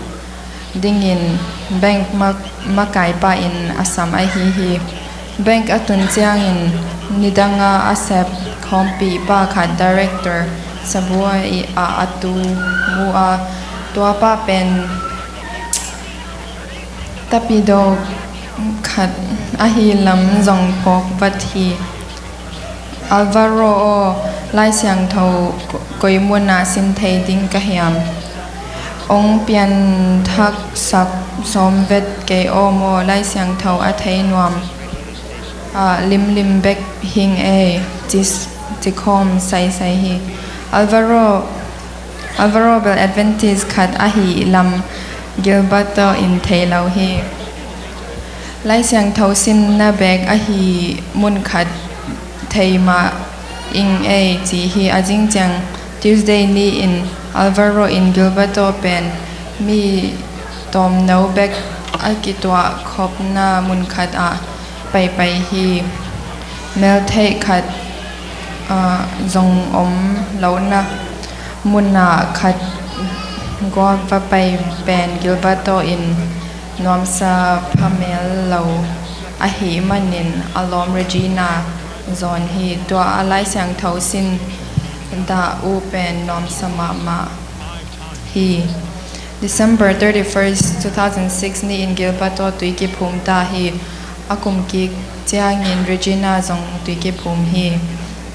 dingin bank mak-, makaipa in a sam ahi hi. Bank a tun ciangin nidanga a sep khawmpihpa khat director sabuai ah a tu mu a, tuapa pen tapido khat ahi lam zong phawk vat hi. Alvaro aw, Lai Siangtho ko-, koi munah sin thei ding ka hiam? Ong pianthaksak sawm vet kei aw maw, Lai Siangtho a thei nuam, ah, limlim bek hing ei, ci, cikhawm saisai hi. Alvaro, Alvaro bel Adventist khat ahi lam Gilberto in thei lo hi. Lai Siangtho sinna bek ahi mun khat thei mah ing ei, ci hi. A zing ciang Tuesday ni-in Alvaro in Gilberto pen mi tawmno bek a kituah khopna mun khat ah paipai hi. Meltheih khat, ah, zong om lohna munah khat guak va pai pen Gilberto in nuamsa phamel lo ahih manin a lawm Regina zawn hi. Tua a Lai Siangtho sin dah uh pen nuamsa mahmah hi. December thirty-first, two thousand six ni-in Gilberto tui kiphum ta hi. A kum kik ciangin Regina zong tui kiphum hi.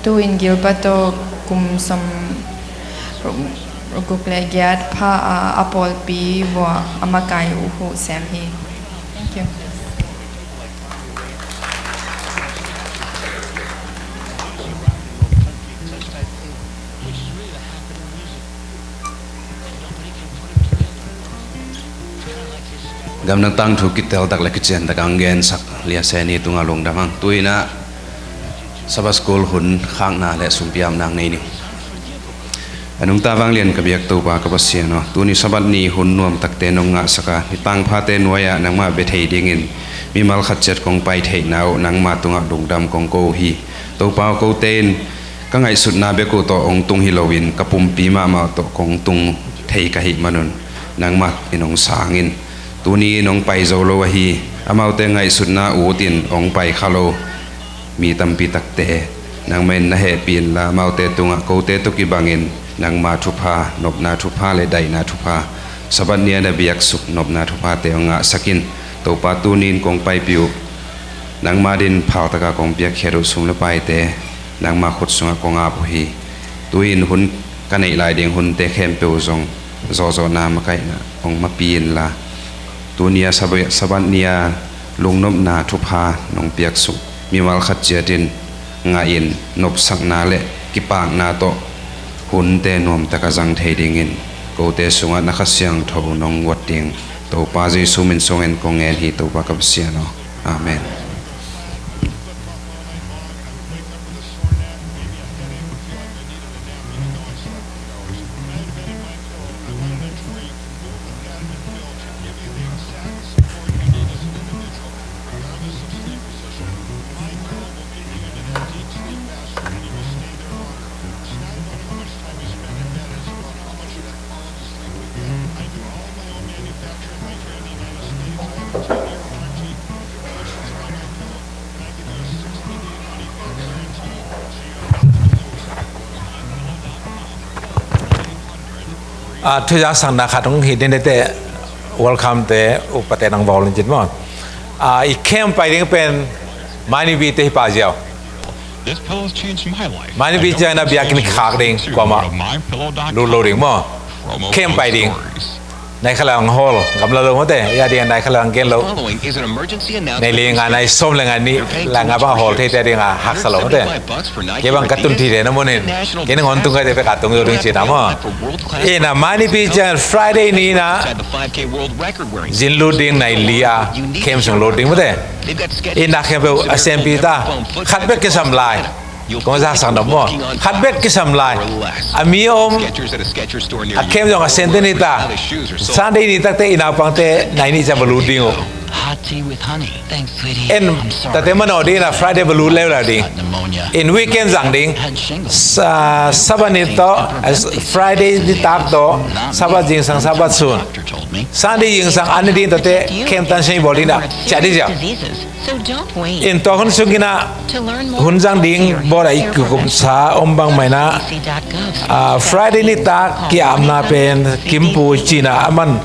Tu-in Gilberto kum sawm guk le giat pha a, a pawlpi vua a makai uh huh sem hi. Thank you. Gamdang tangthu kitel tak le kician tak ang gensak Lia Seni tunga lungdam ang. Tu-in ah Sabbath School hun khakna le sumpiamna nei ning. A nungta vanglian ka biak Topa ka Pasian aw, tuni Sabbath ni hun nuam takte nong ngahsak a, nitang phate nuai-ah nangmah bia thei dingin mimal khat ciat kong pai theihna uh nangmah tungah lungdam kong ko uh hi. Topa aw, kote in ka ngaihsutna bek uh tawh hong tung hi loin ka pumpi mahmah tawh kong tung thei ka hih manun nangmah in hong sang in. Tuni in hong pai zo lo ahi, amaute ngaihsutna utin hong pai kha lo mi tampi takte nangmah in na hehpih inla, amaute tungah kote tawh kibangin nangma thupha, nopna thupha le daihna thupha, Sabbath ni-a na biaksuk nopna thuphate hong ngahsak in. Topa, tuni-in kong paipih uh, nangma din phaltaka kong piakkhiat uh sum le paite nangma khut sungah kong ap uh hi. Tu-in hun ka neih lai ding hunte khempeuh zong zawhzawhna makaihna hong mapi inla, tuni-a Sabbath, Sabbath ni-a lungnopna thupha nong piaksuk mimal khat ciatin ngahin nopsakna le kipakna tawh hunte nuamtaka zang thei dingin kote sungah na Kha Siangtho nong guat ding Topa Jesu min sungin kong ngen hi, Topa ka Pasian aw. Amen. Ah, thuzaksakna khat hong hi ding ding te, welcome te, upate nang bawl in cin maw. Ah, i camp pai ding pen Mainipi te hi pah ziau. Mainipi ciangin a biakinn khak ding, kuamah lut lo ding maw. Camp pai ding. Nai kha le ang hawl, gamla lo mawte, ya ding nai kha le ang gen lo. Nei li nga nai sawm le nga nih, la nga bang hawl thei te ding a haksa lo mawte. Kei bang ka tun thei thei na mun in. Kei nangawn tung kai te pek a tung zo ding cin a maw. Ina Mainipi ciang Friday ni na zin lut ding nai li a camp sung lut ding mawte. Ina khempeuh a sempi ta. Khat bek kisam lai. Kong zaksak nop maw. Khat bek kisam lai. A mi a om. A camp zong a sente ni ta. Sunday ni takte i naupangte nai nih ciang va lut ding uh. Hot tea with honey. Thanks, sweetie. En, I'm sorry. Tate manawh ding ina Friday va lut leuleu ding. Got pneumonia. In weekend zang ding. Had shingles. Sa-, Sabbath ni tawh, eh, Friday nitak tawh, Sabbath zingsang Sabbath sun. Doctor told me. Sunday zingsang an ni ding tate, camp tan sing bawl ding na, ciah ding ziau. Diseases. So don't wait. In tua hun sung ina, To learn more, hun zang ding, visit your bawl a i healthcare kukum sa, om bang mai na. C D C dot gov. Ah, Friday nitak, kiamna pen, kimpu cina, aman,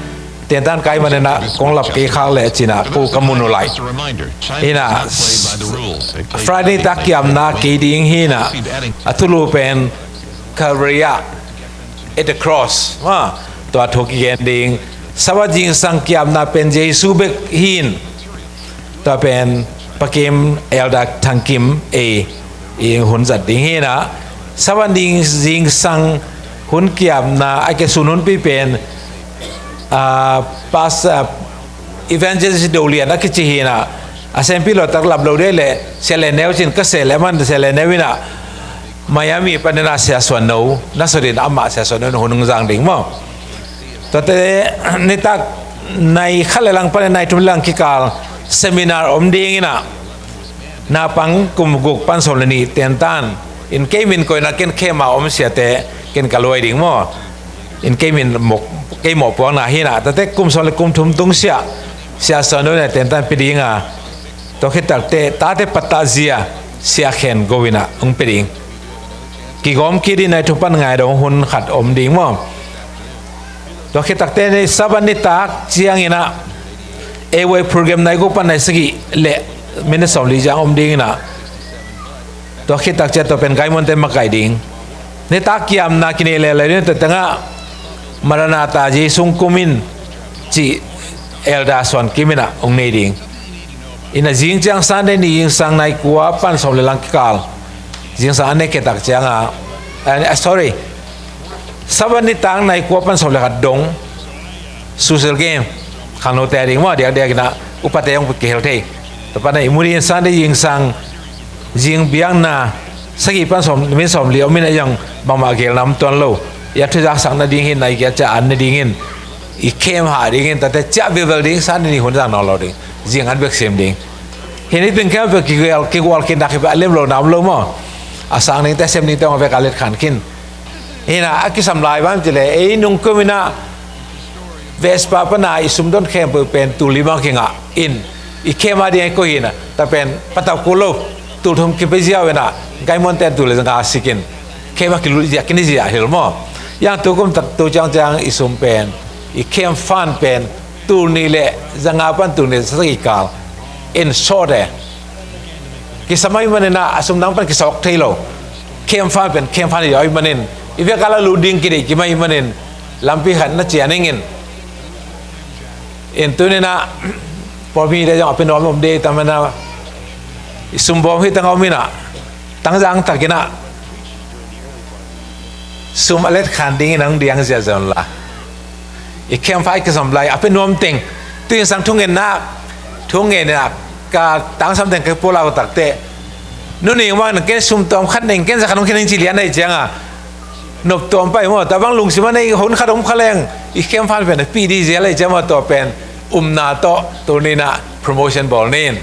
Tentan kai manena kong lap kei khak le cina ko ka mun uh lai. Ina Friday tak kiamna kei ding hina a thulu pen Calvary ah at the cross. Ma tua thu kigen ding. Sabbath zingsang kiamna pen Jesu bek hin. Tua pen Pakim Elder Thangkim ei i hun zat ding hina. Sabbath ding zingsang hun kiamna a ke sun hun pi pen, ah, pas, ah, evangelist do lian a kici hina. A sempi lo tak lap lo de le sele neu cin ka sele man sele neu ina. Miami panena sia suan no na sodin ama sia suan no hun zang ding mo. Tate nitak nai kha le lang pan nai thum le lang kikal seminar om ding ina. Naupang kum guk pan sawm le nih tentan in kei min koina ken khema om siate ken ka luai ding maw. In kei min mok kei mawh puakna hina tate kum sawm le kum thum tung sia sia sawm le nih tentan pi dinga. Tua khitakte tate patta zia sia khen go ina hong pi ding. Kigawm kidin nai thum pan ngai dong hun khat om ding maw. Tua khitakte ni Sabbath nitak ciangina A Y program nai guk pan nai sagih le minute sawm li ciang om dingina. Tua khitak ciang tua pen gaimonte makai ding. Nitak kiamna kinei lele ding tua tengah Maranatha Jesu kumin ci Elder Suan Kimina hong nei ding. Ina zing ciang Sunday ni zingsang nai kua pan sawm le lang kikal. Zingsang an ne khitak cianga, ah, sorry. Sabbath nitak nai kua pan sawm le khat dong. Social game. Khangno te ding maw diak diak ina upate hong kihel thei. Tua pan i muri in Sunday zingsang zing biakna sagih pan sawm min sawm li om ina zong bangmah gel nam tuan lo. Ya thuzak sakna ding hin nai gel ca an na ding hin. I khem ha ding in tate ciah bilbel ding Sunday ni hun zang nawn lo ding. Zing an bek sem ding. Hini pin khem bek kigual kigual kin dak hi bek a lem lo nam lo maw. A sang ding te sem ding te ong bek a let khan kin. Hina a kisam lai bang ci le ei nung kum ina Vespa pana i sum don khem bek pen tul li bang kinga in i khem a ding ko hina ta pen patau ku lo tul thum kipe ziau ina gaimonte tul le zang a sikin. Khem a kilut zia kini zia hil maw. Yang tu kum tak tu ciang ciang i sum pen i khem fan pen Tul nih le zanga pan tul nih le sagih kal in sawt e. Kisam ahih manin ah a sum dang pan kisawk thei lo. Khem fan pen khem fan hi ahih manin i vek a la lut ding kideih kim ahih manin lampi khat na cian ing in. In tuni-in ah pawlpi te zong a pia nuam om ding tam manin ah i sum bawm hi tang a om in ah tangzang takin ah sum a let khan dingin hong diang ziahziah un la. I khem fan i kizom lai a pia nuam teng. Tui-in sang thungetna, thungetna ka tangsam teng ka pulak uh takteh, nu ning mah ken sum tawm khat ning ken za khat hong khen ning ci lian ahih ciangin nop tuam pai maw. Tua bang lungsim a nei hun khat om kha leng i khem fan pen a pih ding zel ahih ciangin maw, tua pen upna tawh tuni-in ah promotion bawl ni in.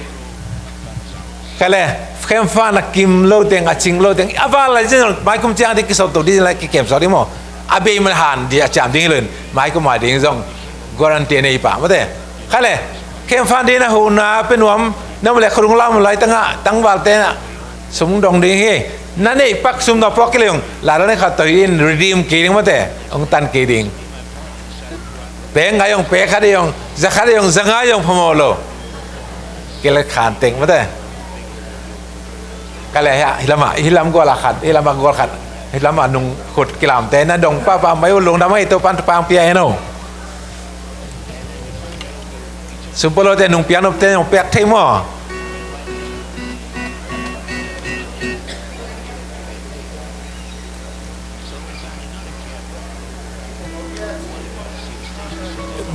Kha le, khem fan a kim lo teng, a cing lo teng a val lai zin maikum ciang ding kisawp to ding lai, kikem sawk ding maw. A bei man han ding a ciam ding hi lo in maikum a ding zong guarantee nei pah mate. Kha le, khem fan ding na huhna pia nuam na mu le khuadung lam lai tangah tangvalte na sum dong ding hi. Na neih pak sum na puak kei leng lai lo nei khat tawh hi in redeem kei ding mate, hong tan kei ding. Pek ngai zong, pek khat zong, za khat zong, za nga zong phamawh lo. Kilet khan teng mate. Ka le hia, hi lamah, hi lam gual a khat, hi lamah gual khat, hi lamah nung khut kilamte na dong pahpah mai uh, lungdam ei, Topan thupha pia hen aw. Sum pua lote nung piak nopte nung piak thei maw.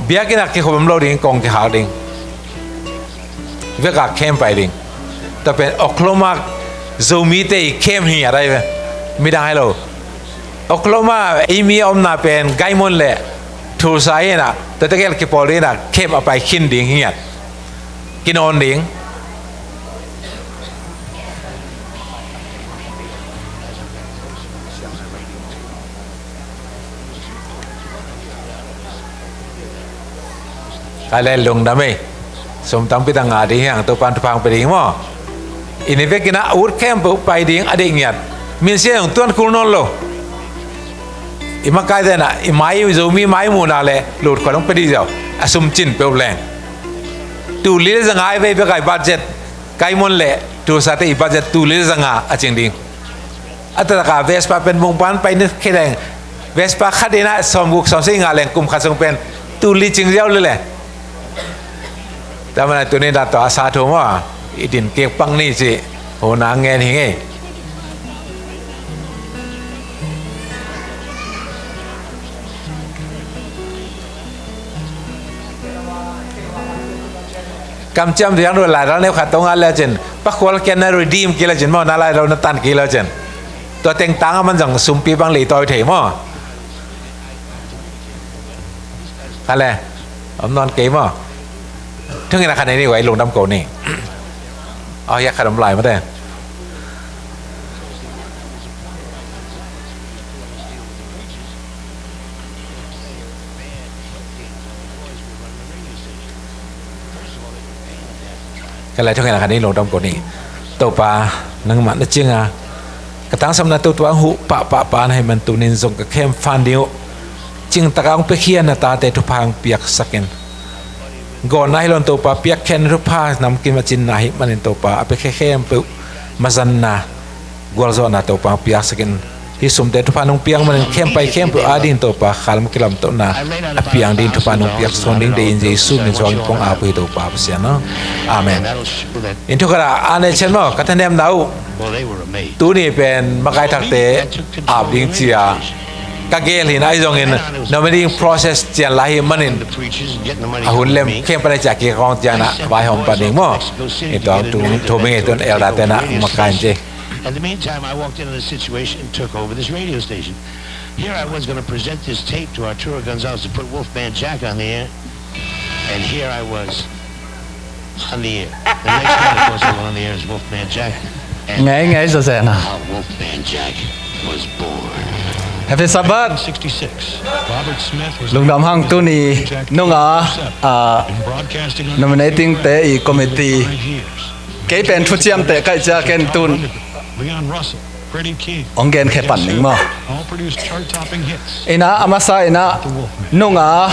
Biakinn ah kikhop om lo ding, kong kihak ding. Vek ah khem pai ding. Tua pen Oklahoma Zomite i khem hi ngiat ahi ve. Midang hi lo. Oklahoma ei mi a omna pen Guymon le Tulsa hi in ah, tuate gel kipawl ding in ah khem a pai khin ding hi ngiat. Kinawn ding. Ka le lungdam ei. Sum tampi tak ngah ding hi hang, Topan thupha pia ding maw. I ni vekin ah ut khempeuh pai ding a deih ngiat. Minsia zong tuan kul nawn lo. I makaite in ah i mai, Zomi mai muhna le lut khua dong pia ding ziau. A sum cin peuh leng. Tul li le zanga i vei bek a i budget. Guymon le Tulsa te i budget tul li le zanga a cing ding. A taktak a Vespa pen mungpan pai ni khe leng, Vespa khat in ah sawmguk sawmsagih ngah leng kum khat sung pen tul li cing ziau lel e. Tua manin tuni-in ah tua a sa thu maw, i din kik pang ni ci, hona ngen hi ngei. Kamciam diang dua lai dal neu khat tong a le cin, pakhual kian na redeem kik le cin maw, na lai dal na tan kik le cin. Tua teng tang a man zang sumpi bang lei tawi thei maw. Kha le, om nawn kei maw. Thungetna khat nei ni, vai lungdam ko ni. Aw, yak khat om lai mate. Ka lai thong khat ni lungdam ko ni. Topa, nangmah na cing a, ka tangsamna tutua huh pahpah pa na hi man tunin zong ka khem fan ding uh. Cing taka hong piakhia na tate thupha hong piaksak in. Gawhna hi lo in Topa, piakkhiatna thupha namkim a cinna hi manin Topa, a piakhia khempeuh mazanna gualzawhna Topa hong piaksak in. Hih sumte thupha nong piak manin khempai khempeuh ading Topa khalam kilamtohna a piang ding thupha nong piak sawn ding deihin Jesu min suangin kong ap uh hi Topa Pasian aw. Amen. In thukhat ah a nei cian maw, ka thanemna uh. Tuni pen makai thakte ap ding cia ka gel hi na, ahi zongin nominating process cian lai hi manin a hun lem khempeuh a ciah kik kawng ciangin ah vaihawm pan ding maw. In tuang tung thu mi ngei tun elder te na makai in ci. In the meantime, I walked into the situation and took over this radio station. Here I was gonna present this tape to Arturo Gonzalez to put Wolfman Jack on the air. And here I was on the air. The next man, of course, I went on the air as Wolfman Jack. And Ngei, ngei, Zazena. How Wolfman Jack was born. Happy Sabbath. Sixty-six. Robert Smith was Lungdam hang tuni nunga, ah, nominating te i committee. Kei pen thuciam te kaih cia ken tun. Leon Russell, Freddie King, hong gen khe pan ning maw. All produced chart-topping hits. Ina a masa ina nunga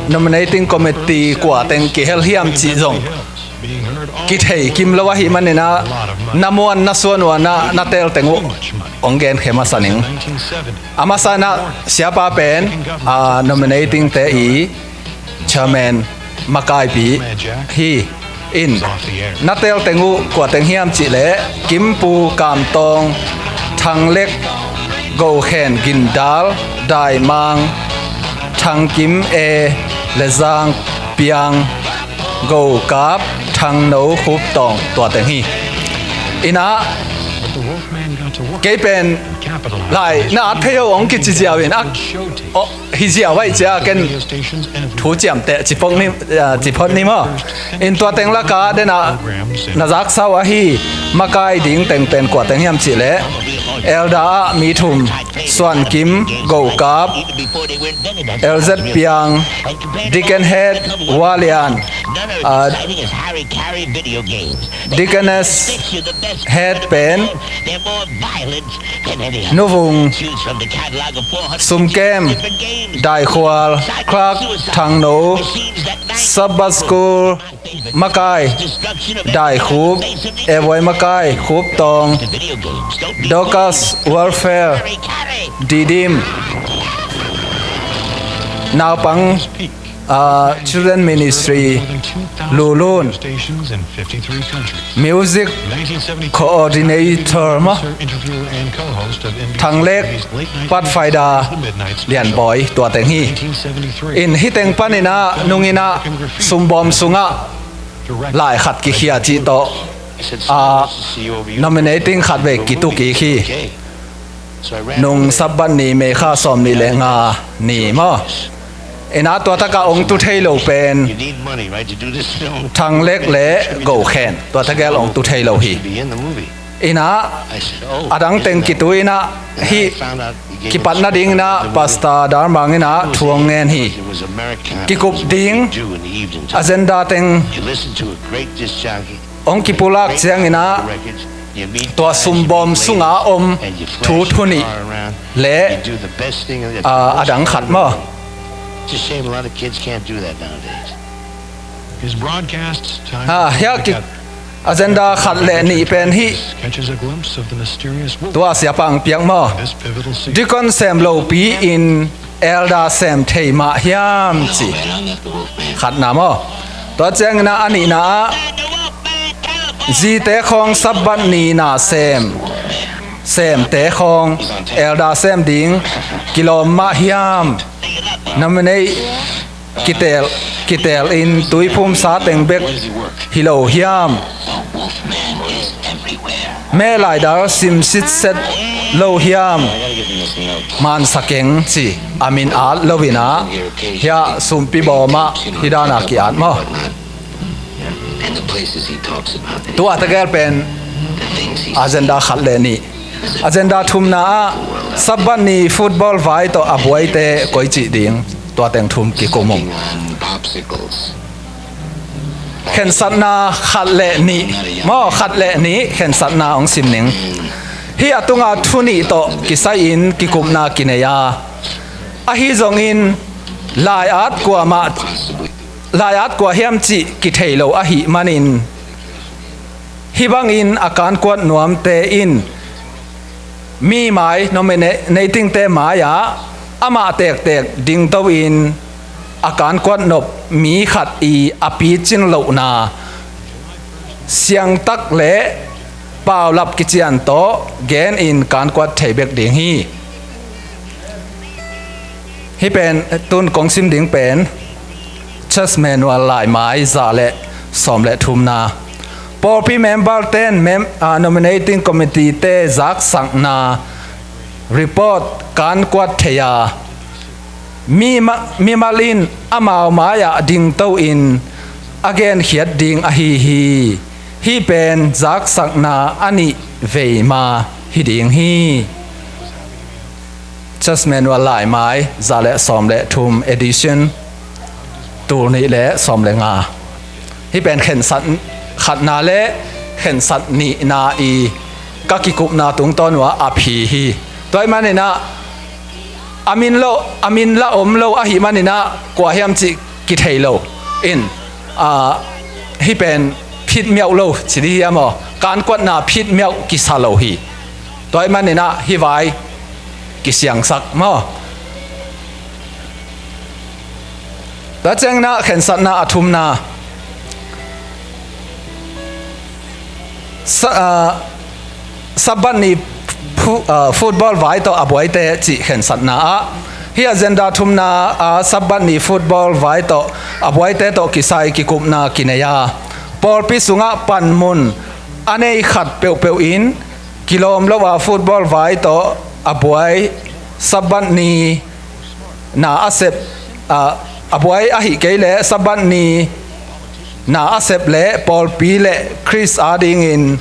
nominating committee kua teng kihel hiam cih zong kithei kim lo ahih manin ah, na muan na suan uh ah na, na tel teng uh hong genkhe masa ning. A masa in ah siapa pen, ah, nominating te i chairman makaipi hi in, na tel teng uh kua teng hiam cih leh Kimpu Kamtawng, Thang Lek, Go Khen, Gin Dal, Dai Mang, Thang Kim E, Le Zang Piang, Go Kap, Thang No Khup Tawng, tua teng hi. In ah kei pen lai na at phei o hong kici ziau in ah, oh, hi ziau ahih ciang ken thu ciamteh ci phot ni, ah, ci phot ni maw. In tua teng lakah den ah na zaksa uh ahi makai ding teng pen kua teng hiam cih leh Elder ah mi thum, Suan Kim, Go Kap, L Z Piang, Deacon Head Walian, ah, Deaconess Head pen Nu Vung, Sum Kem, Dai Khual, Clark, Thang No, Sabbath School makai, Dai Khup, Evuai makai, Khup Tawng, Dorcas Welfare, Didim, Naupang, ah, Children Ministry, Lulun, Music Coordinator maw, Thang Lek, Pathfinder Lian Bawi, tua teng hi. In hih teng panin ah nung in ah sumbawm sungah lai khat kikhia cih tawh, ah, nominating khat vei kitu kik hi. Nung Sabbath ni, May kha sawm nih le nga ni maw. In ah tua takah hong tu thei lo pen Thang Lek le Go Khen, tua tagel hong tu thei lo hi. In ah a dang teng kitu in ah hih kipat nading in ah Pastor Dar Mang in ah thu hong ngen hi. Kikup ding agenda teng hong kipulak ciangin ah tua sumbawm sunga om thu thu nih le, ah, a dang khat maw. Ha, hiah ki agenda khat le nih pen hih tua siapa hong piak maw. Deacon sem lopi in elder sem thei mah hiam ci. Khatna maw. Tua ciangin ah a nihna ah zite khawng Sabbath ni na sem, semte khawng elder sem ding kilawm mah hiam. Nominate kitel, kitel in tuiphumsa teng bek hi lo hiam. Meh laidal sim sitset lo hiam. Mansa keng ci a min at lo in ah hiah sumpi bawm ah hih dan a ki-at maw. Tua tegel pen agenda khat le nih. Agenda thumna ah Sabbath ni football vai tawh a buaite koi cih ding, tua teng thum kikum uh. Khensatna khat le nih maw, khat le nih khensatna hong sim ning. Hih a tunga thu nih tawh kisai-in kikupna kinei a, ahi zongin lai-at kuamah, lai-at kua hiam cih kithei lo ahih manin, hih bangin a kankuat nuamte in mi mai, nominatingte mai-ah amah tektek dingto in a kankuat nop mi khat i a picin lohna siangtak le paulap kician tawh genin kankuat thei bek ding hi. Hih pen tun kong sim ding pen Church Manual laimai za le sawm le thumna. Pawlpi member ten mem-, ah, nominating committee te zaksakna report kankuat thei a, mi ma-, mimal in amau mai-ah dingto in a genkhiat ding ahi hi. Hih pen zaksakna a nih vei ma hi ding hi. Church Manual laimai za le sawm le thum edition, tul nih le sawm le nga. Hih pen khensat khatna le khensat nihna i ka kikupna tungtawn uh ah a phi hi. Tua ahih manin ah a min lo, a min la om lo ahih manin ah kua hiam cih kithei lo in, ah, hih pen phitmiauh lo ci dih hiam aw? Kankuatna phitmiauh kisa lo hi. Tua ahih manin ah hih vai kisiangsak maw? Tua ciangin ah khensatna a thumna, sa-, ah, Sabbath ni fu-, ah, football vai tawh a buaite cih khensatna ah, hih agenda thumna ah Sabbath ni football vai tawh a buaite tawh kisai kikupna kinei a, pawlpi sungah panmun a nei khat peuhpeuh in kilawm lo a football vai tawh a buai Sabbath ni na a sep, ah, a buai ahih kei leh Sabbath ni na a sep leh pawlpi leh Khrist adingin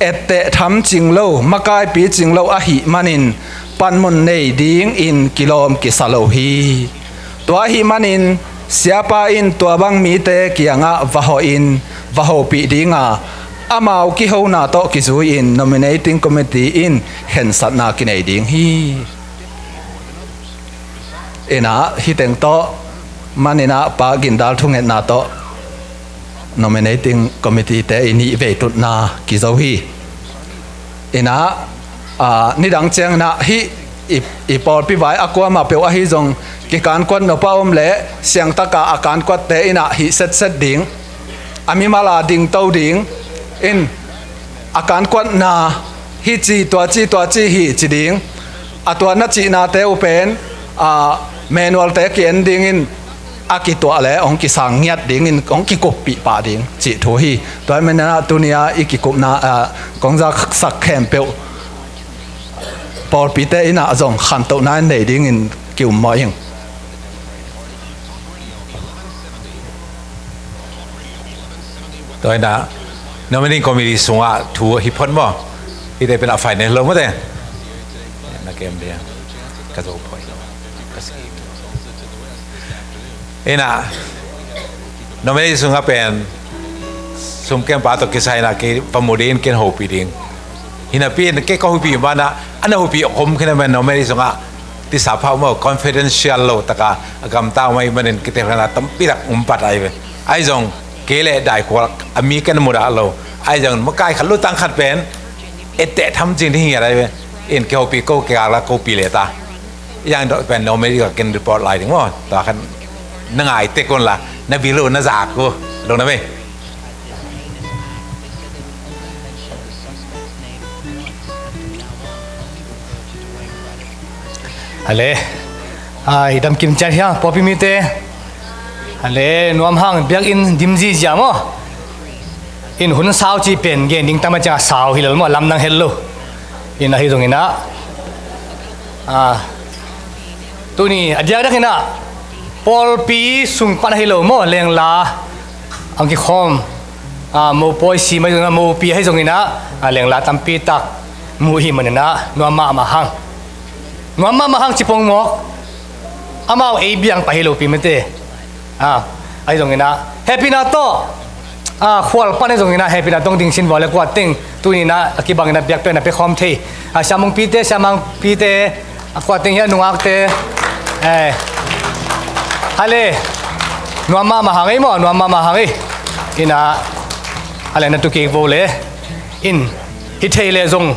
etteh tham cing lo, makaipi cing lo ahih manin panmun nei dingin kilawm kisa lo hi. Tua ahih manin siapa in tua bang mite kiangah va hawhin va hopih ding a, amau kihona tawh kizui-in nominating committee in khensatna kinei ding hi. Inah hih teng tawh maninah Pa Gindal thungetna tawh nominating committee te i nih vei tutna kizo hi. Inah, ah, nidang cianginah hih i, i pawlpi vai a kuamah peuh ahi zong kikankuat nop a om leh siangtaka a kankuatte inah hih setset ding, a mimal a dingto ding in, a kankuatna hih ci, tua ci, tua ci hi ci ding, a tua na cihnate uh pen, ah, manual te ki-en dingin a kituah le hong kisang ngiat dingin hong kikuppih pah ding cih thu hi. Tua hi maninah tuni-a i kikupna, ah, kong zaksak khempeuh pawlpite inah zong khantohna in nei dingin ki-ummawh ing. Tua inah nominating committee sungah thu hi phot maw? Hihte pen a final lo maw te? Na kem dia. Ka zo phot. Ka si. Inah nominating sungah pen sumkempa tawh kisai inah kei va mu ding, ken hopih ding. Hinapi in kei ka hopih banah a na hopih om khin a, maw, nominating sungah tisa phah maw, confidential lo taka a gamta om ahih manin kitehrana tampitak um pat ahi ve. Ahi zong kei le daikhual a mi ken mudah lo. Ahi zong makai khat lutang khat pen etteh tham cing ding hi ngiat ahi ve. In kei hopih ko, kei gak la ko pi le ta. Yang dawh pen nominating ka ken report lai ding maw. Tua khan na ngai tek un la, na bil uh na zak uh lo na ve. Ale, ai, damkim ciat hiang, pawlpi mite. Ale, nuam hang, biakinn dim zizia maw? In hun sau cih pen gen ding tam a ciang a sau hi lo maw, lamdang het lo. In ahi zongin ah, ah, tuni a diakdiakin ah pawlpi sung pan ahi lo maw, lengla ang kikhawm, ah, mopawi si mai zongin ah, mopi ahi zongin ah, ah, lengla tampi tak mu hi manin ah nuam mahmah hang. Nuam mahmah hang ci pong mawk. Amau ei biang pah hi lo pi mate. Ah, ahi zongin ah hehpihna tawh, ah, khual pan ahi zongin ah hehpihna dong ding sin vua le kuat teng tuni-in ah a kibangin ah biakpiakna pia khawm thei, ah, Siamungpite, Siamangpite, a kuat teng hi a nungakte. Eh. Ale, nuam mahmah hang ei maw, nuam mahmah hang ei. Inah, ale na tukik vo le. In, hi thei le zong,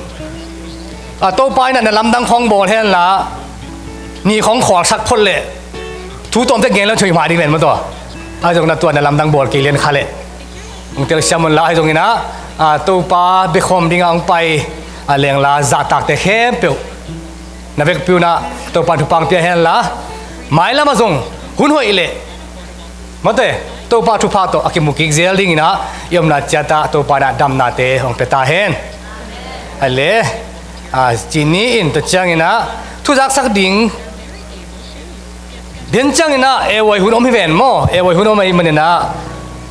a, Topa inah na lamdang khawng bawl hen la, ni khawng khawlsak phot leh thu tawmte gen lo thei mah ding ven maw tua. Ahi zong na tua na lamdang bawl kei lian kha leh hong telsiam un la, ahi zongin ah, a, Topa biakhawm dingah hong pai, a, lengla zahtakte khempeuh na vekpi un ah Topa thupha hong pia hen la, mailamah zong hun hoih leh mate, Topa thupha tawh a kimu kik zel dingin ah i omna ciatah Topa inah damnate hong pia ta hen. Ale, a, cih ni in tua ciangin ah thuzaksak ding. Bian ciangin ah ehuai hun om hi ven maw, ehuai hun om ahih manin ah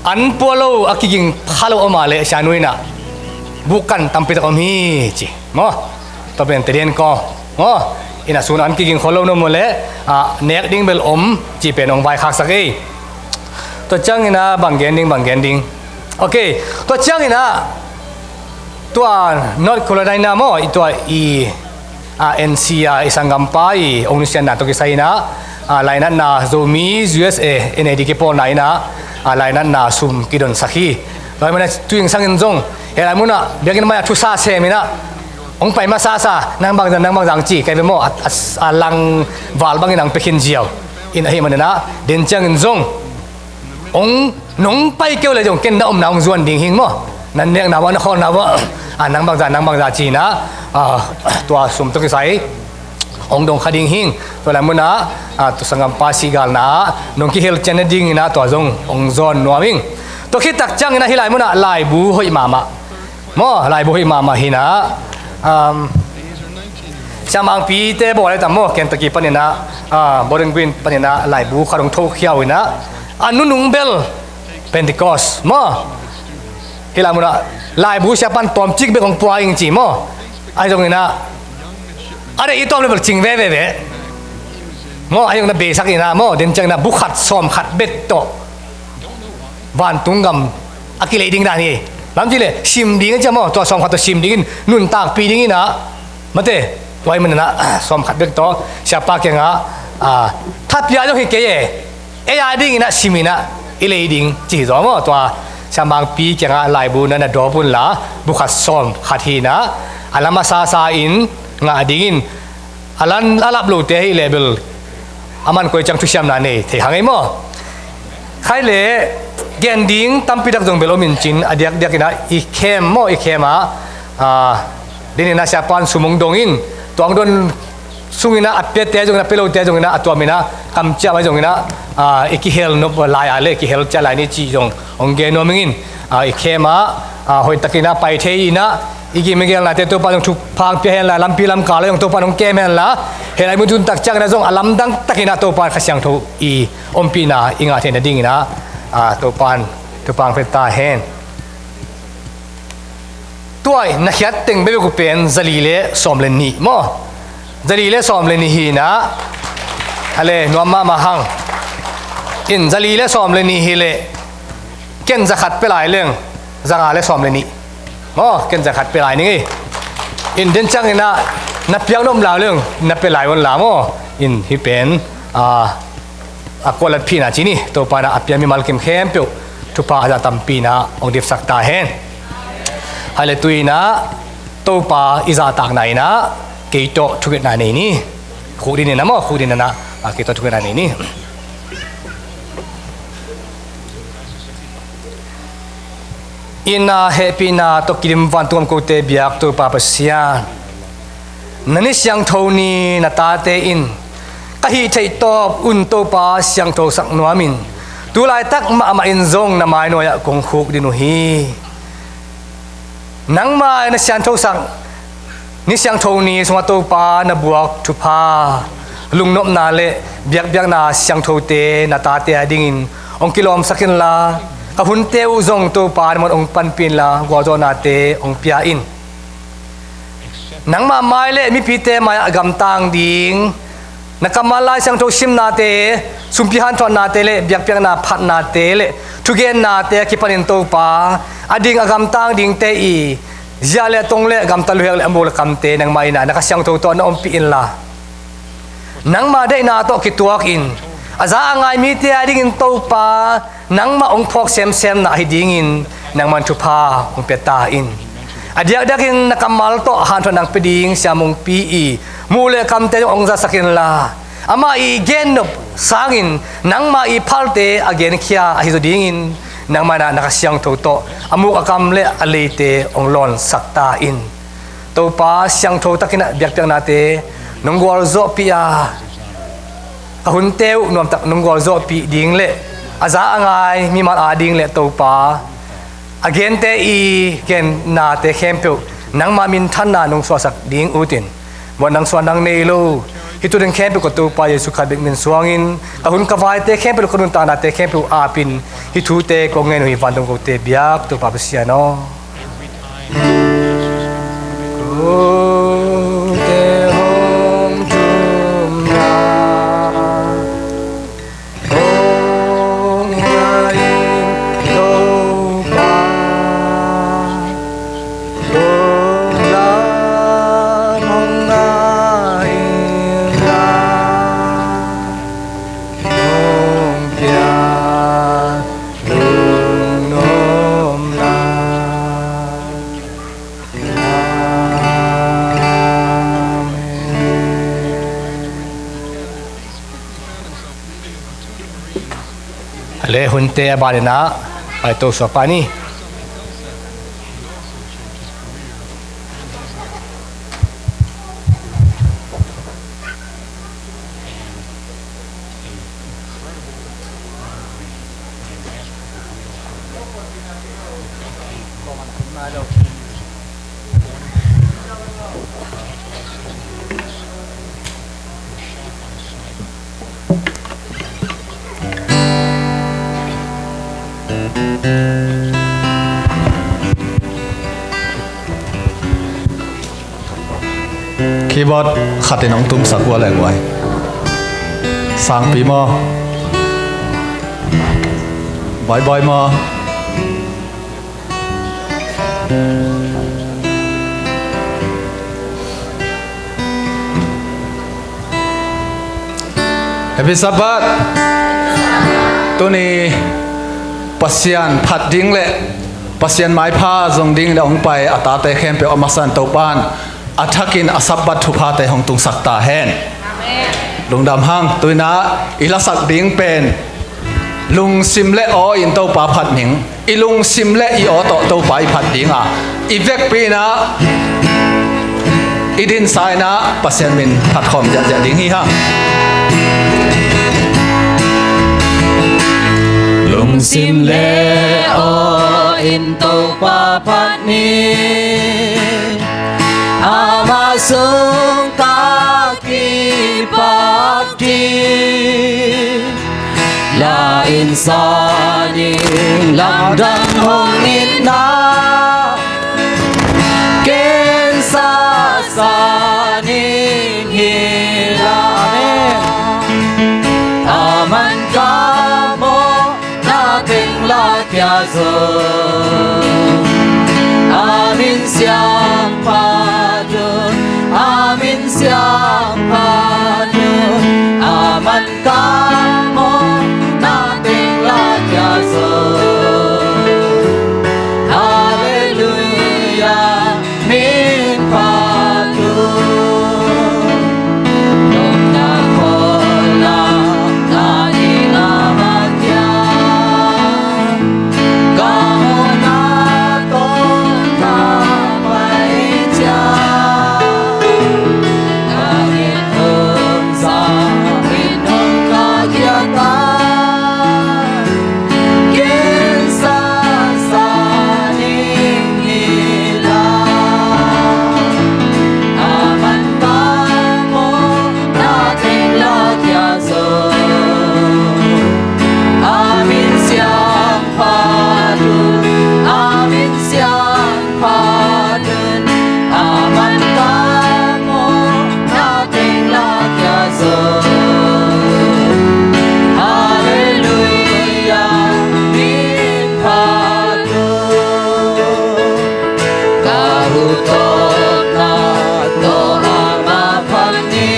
an pua lo a kiging pha lo om a leh Sia Nu inah buhkan tampi tak om hi ci maw. Tua pen tedian kawng maw, inah sun an kiging khol lo na om uh leh, ah, nek ding bel om cih pen hong vaikhaksak ei. Tua ciangin ah bang gen ding, bang gen ding. Ok, tua ciangin ah tua North Carolina maw, i tua i, ah, N C a i sanggampa i hong nusiatna tawh kisai inah a, lainatna Zomi U S A N A D kipawlna in ah, a, lainatna sum kidonsak hi. Tua hi manin ah tuing sangin zong hih lai munah biakinn mai-ah thusa sem in ah hong pai masasa, nang bangzah, nang bangzah ci, kai ve maw, a, a, a lang val bangin ang pia khin ziau in, ahih manin ah den ciangin zong hong nong pai kei uh leh zong ken na omna hong zuan ding hing maw. Na nekna uh, na khawlna uh, a, nang bangzah, nang bangzah ci-in ah, a, tua sum tawh kisai hong dong kha ding hing. Tua lai munah, a, tua sanggampa sihgalna ah nong kihel cian nadingin ah tua zong hong zawn nuam ing. Tua khit tak ciangin ah hih lai munah laibu hoih mahmah maw, laibu hoih mahmah hi-in ah, um, siamangpite bawl ai tam maw, Kentucky panin ah, ah, Bowling Green panin ah laibu khat hong thokhia uh in ah, a nunung bel Pentecost maw. Hih lai munah laibu siapa in tawmcik bek hong pua ing ci maw. Ahi zongin ah, a deih i tawm le bel cing veve ve maw. Ahi zongin ah beisak in ah maw, den ciangin ah bu khat sawm khat bek tawh vantung gam a kilei ding dan hi. Lam cih leh sim ding a ci a maw, tua sawm khat tawh sim dingin, nuntakpih dingin ah, mate, tua ahih manin ah sawm khat bek tawh siapa kiangah, a, thapia zong hi kei e, ei a dingin ah sim in ah i lei ding ci hi zaw maw. Tua siamangpi kiangah laibu na na dawp un la, bu khat sawm khat hi-in ah, a lam a sasa in ngah dingin, a lan a lap lote ahih leh bel aman koi ciang thusiamna nei thei hang ei maw. Khai leh gen ding tampi tak zong bel om in cin, a diakdiak in ah i khem maw, i khem ah, a, den in ah siapa in sum hong dong in, tua hong don sungin ah a piate zongin ah, a pia lote zongin ah, a tuamin ah kamciam ahi zongin ah, a, i kihel nop lai a leh kihel ciat lai ni cih zong hong gen nuam ing in, a, i khem ah, a, hoihtakin ah pai thei in ah, i gim i gelnate Topa zong thupha hong pia hen la, lampi lamkal ah zong Topa in hong kem hen la, hih lai mun tun tak ciangin ah zong a lamdang takin ah Topa in Kha Siangtho i ompihna i ngah theih nadingin ah, a, Topa in thupha hong pia ta hen. Tua i na khiat teng bekbek uh pen zali le sawm le nih maw. Zali le sawm le nih hi-in ah, a le nuam mahmah hang. In zali le sawm le nih hi leh ken za khat pia lai leng, za nga le sawm le nih maw, ken za khat pia lai ning ei. In den ciangin ah na piak nop lai leng na pia lai un la maw. In hih pen, a, a kualat phihna ci ni, Topa in ah a pia mimal kim khempeuh thupha a zah tampi in ah hong dipsak ta hen. Hai le tu-in ah Topa i zahtakna in ah kei tawh thungetna nei ni. Khukdin in ah maw, khukdin in ah, a, kei tawh thungetna nei ni. In ah hehpihna tawh kidim vantung gam kote biak Topa Pasian, na ni siangtho ni na tate in ka hih theih tawp un Topa siangthosak nuam in, tu laitak mahmah in zong na mai nuai-ah kong khukdin uh hi. Nangmah na siangthosak ni siangtho ni sungah Topa na buak thupha, lungnopna le biakpiakna siangthote na tate a dingin hong kilawmsak inla, ka hunte uh zong Topa na mawh hong panpih inla, gualzawhnate hong pia in. Nangmah mai le mipite mai-ah gamtang ding, na kammal Lai Siangtho simnate, sumpi hanthawnate le biakpiakna phatnate le thugennate a kipanin Topa a ding a gamtang dingte i zia le a tong le gamtat luhek le a muk le kamte nangmah in ah na Kha Siangtho tawh na ompih inla, nangmah deihna tawh kituakin a za a ngai mite a dingin Topa nangmah hong phawk semsemna ahi dingin nangmah in thupha hong pia ta in. A diakdiakin na kammal tawh hanthawn nang pia ding siamungpi i muk le kamte zong hong zasak inla, amah i gennop sangin nangmah i phalte a genkhia ahi zaw dingin nangmah in ah na Kha Siangtho tawh a muk a kam le a leite hong lawnsak ta in. Topa siangtho takin ah biakpiaknate nong gualzawhpih a, ka hunte uh nuamtak nong gualzawhpih ding le a za a ngai mimal a ding le Topa a gente i gennate khempeuh nangmah minthanna nong suahsak ding utin, muan nang suan nang nei lo hih thu ding khempeuh ka Topa Jesu Kha bek min suangin ka hun ka vaite khempeuh ka nuntaknate khempeuh apin hih thute kong ngen uh hi, vantung kote biak Topa Pasian aw. A le hunte a banin ah paito suak pah ni. Keyboard khat in hong tumsak ua le guai. Sangpi maw? Boiboi maw? Happy Sabbath. Tuni Pasian phat ding le Pasian maipha zong dingin a hong pai a tate khempeuh a masa in Topa'n a thakin a Sabbath thuphate hong tungsak ta hen. Lungdam hang. Tuinah i lasak ding pen lungsim le aw in Topa phat ning. I lungsim le i aw tawh Topa i phat ding a, i vekpi inah i dinsa inah Pasian min phatkhawm ziahziah ding hi hang. Lungsim le aw in Topa phat ni, amah sung ka kipak ding. La in sa ning, lamdang hong itna, ken sa sa ning hi la. Amen. Aman ka mawhna teng la kia zo. A min siangphat un, a min siangphat un, aman ka mawhna teng la kia zo. Halleluiah, min phat un. Nopna khawlna, na ding a mah kia. Ka mawhna tawh ka pai ciang, ka nget hong za, min hong ka kia ta. Ken sa sa ning hi la. Aman ka mawhna teng la kia zo. A min siangphat un, a min siangphat un, aman ka mawhna teng la kia zo. Halleluiah, min phat un. Ka ruh tawpna tawh amah phat ni,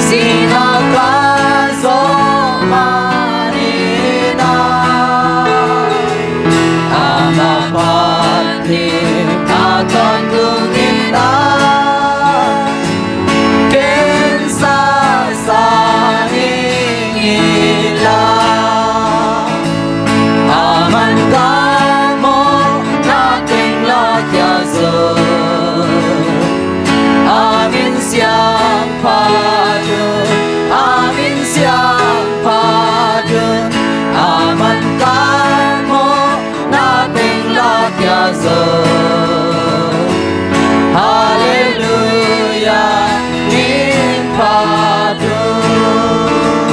sihna ka zawh mah ni na. Amah phat ni, a tawntung in na. Ken sa sa ning hi la. Aman ka mawhna teng la kia zo. A min siangphat un, a min siangphat un, aman ka mawh na teng la kia zo. Halleluiah, min phat un.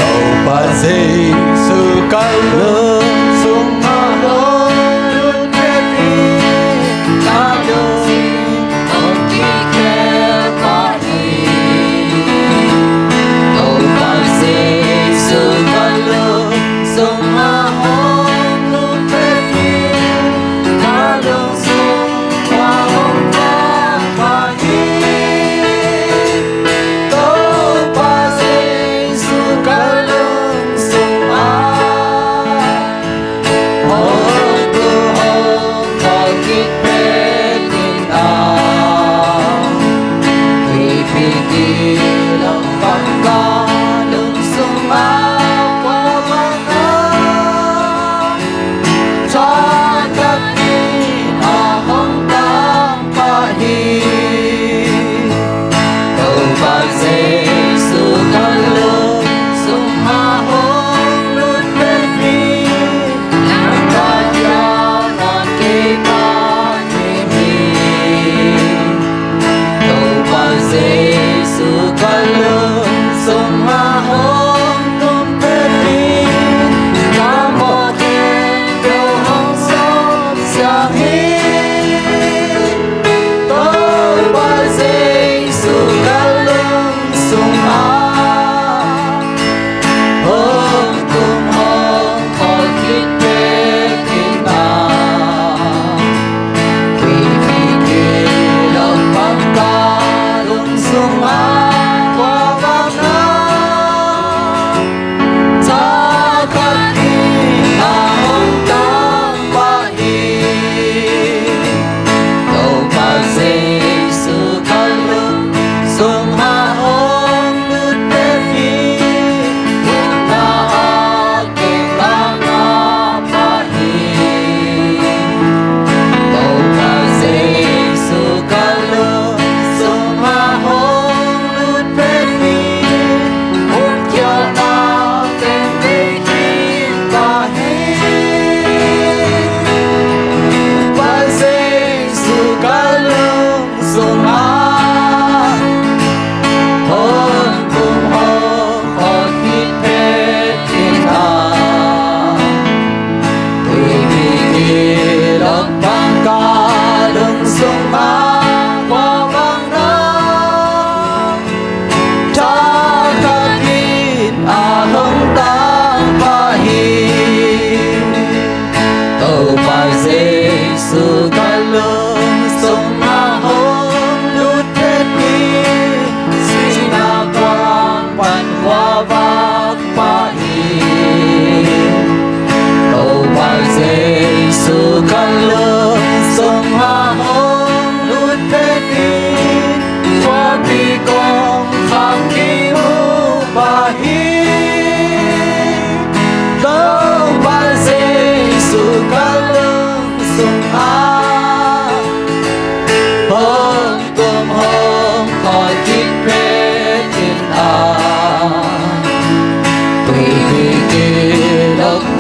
Topa Jesu ka lungsung ah hong lut pek in, ka lungsim hong kikhel pah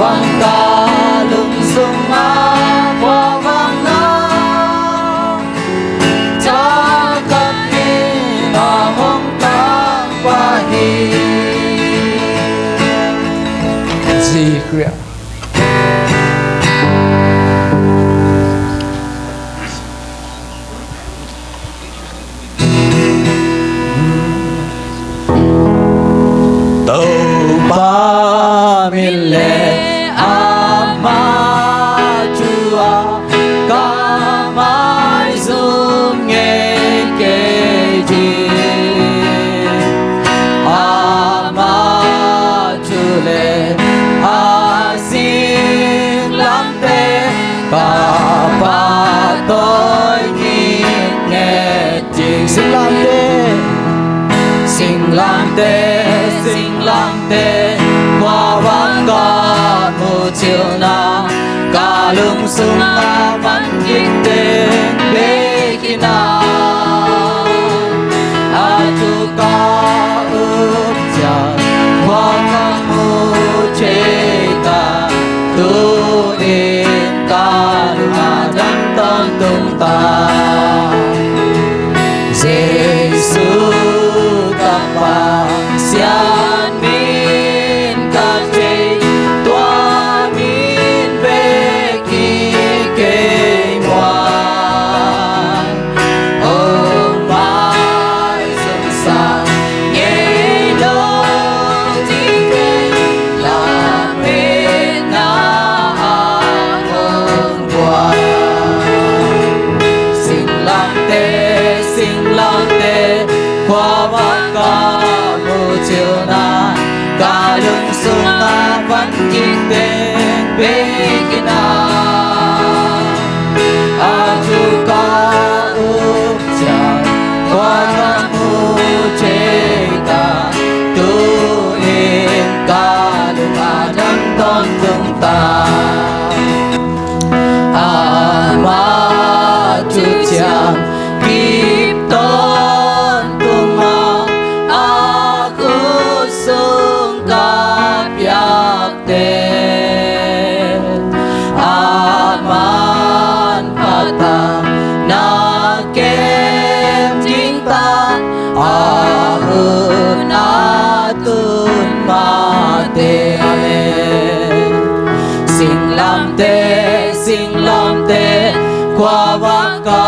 Bang ka lungsung a kua bang na, ca ka pi a hong tang pa hi. Zikria. Topa min le ama thu a ka maizum ngei kei ding. Ama thu le a singlamteh ka pahtawi ngitnget ding. Singlamteh, singlamteh, singlamteh, kua bang ka mucilna, ka lungsung a van kik teng bei khin a, a thu ka up ciang kua ka mu thei ta, tu-in ka lung a dam tawntung ta. Jesu ka Pasian min ka thei, tua min bek hi kei muan. Hong maizum sa ngei lo ding kei, lametna ah hong guan. Singlamteh, singlamteh, kua bang ka mucilna, ka lungsung a van kik teng bei khin a, a thu ka up ciang kua ka mu thei ta, tu-in ka lung a dam tawntung ta. Ama thu ciang kip tawntung a, a khut sung ka piak teh, aman phatna kem ding ta, a hun a tun mah teh. Amen. Singlamteh, singlamteh, kua bang ka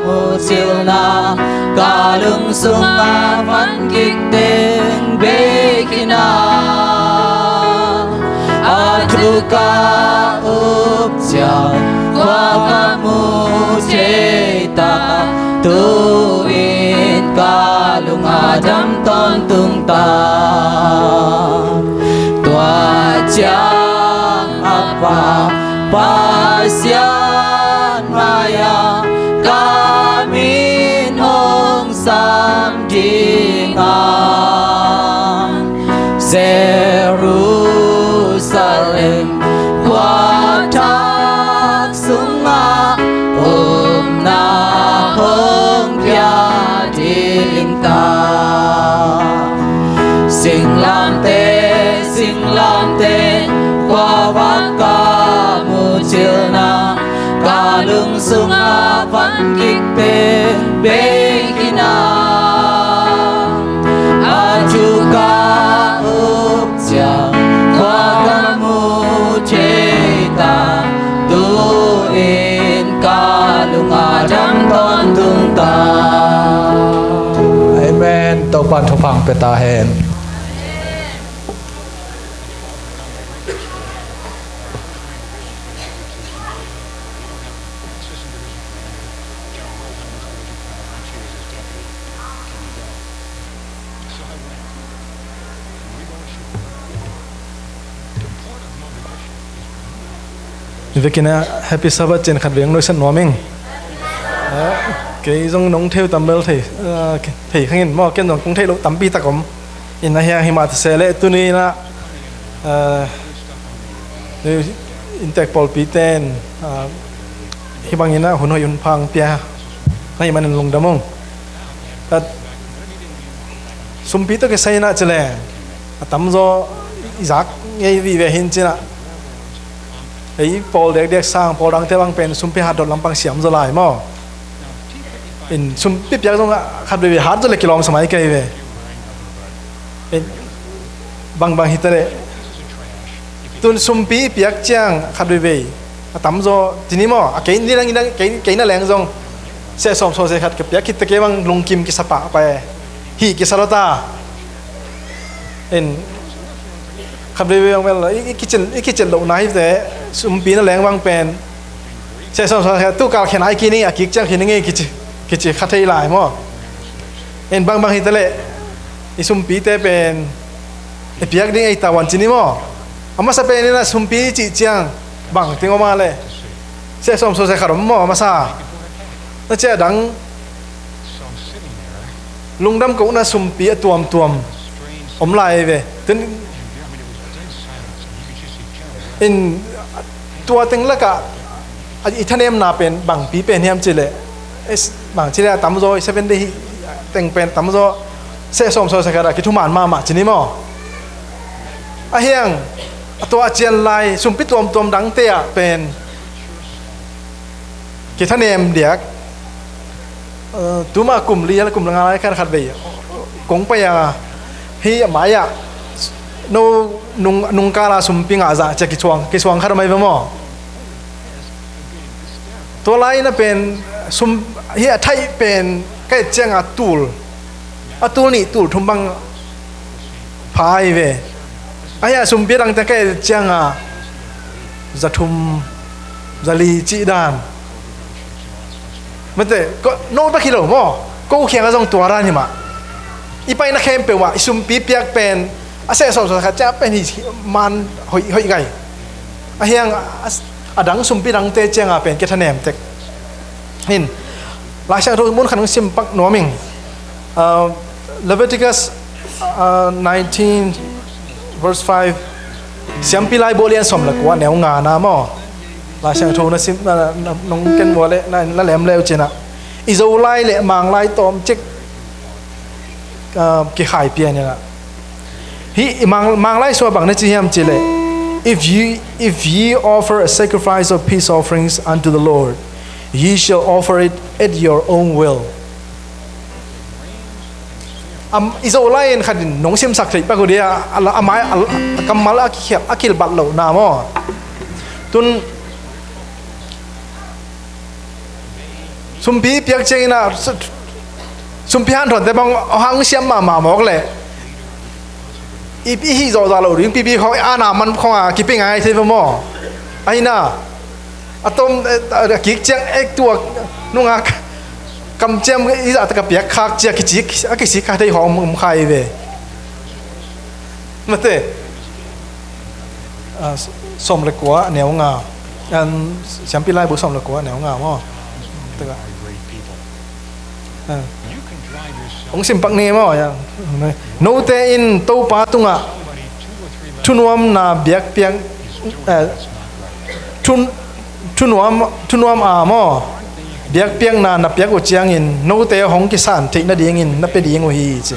mucilna, ka lungsung a van kik teng bei khin a, a thu ka up ciang kua ka mu thei ta, tu-in ka lung a dam tawntung ta. Tua ciang a Pa Pasian mai-ah ka min hong sam ding a, Jerusalem khuathak sungah omna hong pia ding ta. Singlamteh, singlamteh, kua bang ka mucilna, ka lungsung a van kik teng bei khin a, a thu ka up ciang kua ka mu thei ta, tu-in ka lung a dam tawntung ta. Amen. Topa'n thupha pia ta hen. Vekin ah Happy Sabbath cih khat veng nuihsan nuam ing. Ah, kei zong nong thei uh tam bel thei, ah, thei khang in maw, ken zong kong theih loh tampi tak om. In a hiang hi mah ta se leh tuni in ah, ah, inntek pawlpi ten, ah, hih bangin ah hun hoih hun pha pia na hih manin lungdam ung. Ah, sumpi tawh kisai in ah ci leh a tamzaw i zak ngei vive hi in ci in ah, Ei pawl dekdek sang, pawl dangte bang pen sumpi hat dot lampang siam zaw lai maw. In sumpi piak zong khat veve hat zaw le kilawm sa mai kei ve. In bangbang hi ta leh, tun sumpi piak ciang khat veve a tamzaw ci ni maw, a kei ni dang, kei, kei na leng zong seh sawm sawseh khat ka piak khit teh kei bang lungkim kisa pahpah e. Hih kisa lo ta. In khat veve bang bel i, i kicin, i kicin lohna hi te, sumpi na leng bang pen seh sawm sawseh khat tu kal khen ai ki ni, a kik ciang khin ni nge kici, kici kha thei lai maw. In bangbang hi ta leh i sumpite pen i piak ding ei tavuan ci ni maw. A masa pen in a sumpi cih ciang bang ting om a leh seh sawm sawseh khat om maw a masa. Na cia dang lungdam kohna sumpi a tuamtuam om lai ve. Tun in tua teng lakah a i thanemna pen bangpi pen hiam ci leh, bang ci leh a tamzaw i Seven Day hi teng pen tamzaw seh sawm sawseh khat a kithuman mahmah ci ni maw. A hiang a tua a cian lai sumpi tuamtuam dangte ah pen kithanem diak. Tuma kum li a kum nga lai khan khat vei kong pai a, hi a mai ah no nung, nungkala sumpi ngah zah cia kisuang, kisuang khat a mai ve maw. Tua lai na pen sum hi a thaih pen ka et cianga tul, a tul nih tul thum bang pha ai ve. A hi a sumpi dangte ka et cianga za thum, za li cih dan. Mate, ko, no bek hi lo maw. Ko khiang a zong tua dan hi mah. I paina khempeuh ah i sumpi piak pen a seh sawm sawseh khat ciang pen hi man hoih, hoih gai. A hiang a, a dang sumpi dangte cianga pen kithanem tek. Hin Lai Siangtho mun khat hong sim pak nuam ing. Leviticus nineteen verse five. Siampi Laibu lian sawm le kua neu nga na maw. Lai Siangtho na sim, na, na, nong ken vua le na, na lem leu cinah i Zolai le Manglai tawm cik kikhai pian inah. Hi i Mang, Manglai sua bang na ci hiam ci leh, if you, if ye offer a sacrifice of peace offerings unto the Lord, ye shall offer it at your own will. Am, i Zolai in khat in nong simsak theih pak uh dia, a, a mai, a, a kammal a kikhial, a kilbat lohna maw. Tun sumpi piak ciangin ah sumpi hanthawnte bang hong siam mahmah mawk leh i, i hih zawhzah loh ding pipi khawng i ana man khawng a kipi ngai thei ve maw? Ahi na a tom a kik ciang ek tua nunga kamciam i zahtak a piak khak cia kici a kici kha thei khawng om khai ve. Mate. Sawm le kua neu nga. Siampi Laibu sawm le kua neu nga maw? Hong sim pak ni maw? Note in Topa tungah thunuamna biakpiak, thun, thunuam, thunuam a maw? Biakpiakna na piak uh ciangin note hong kisan theih nadingin na pia ding uh hi ci.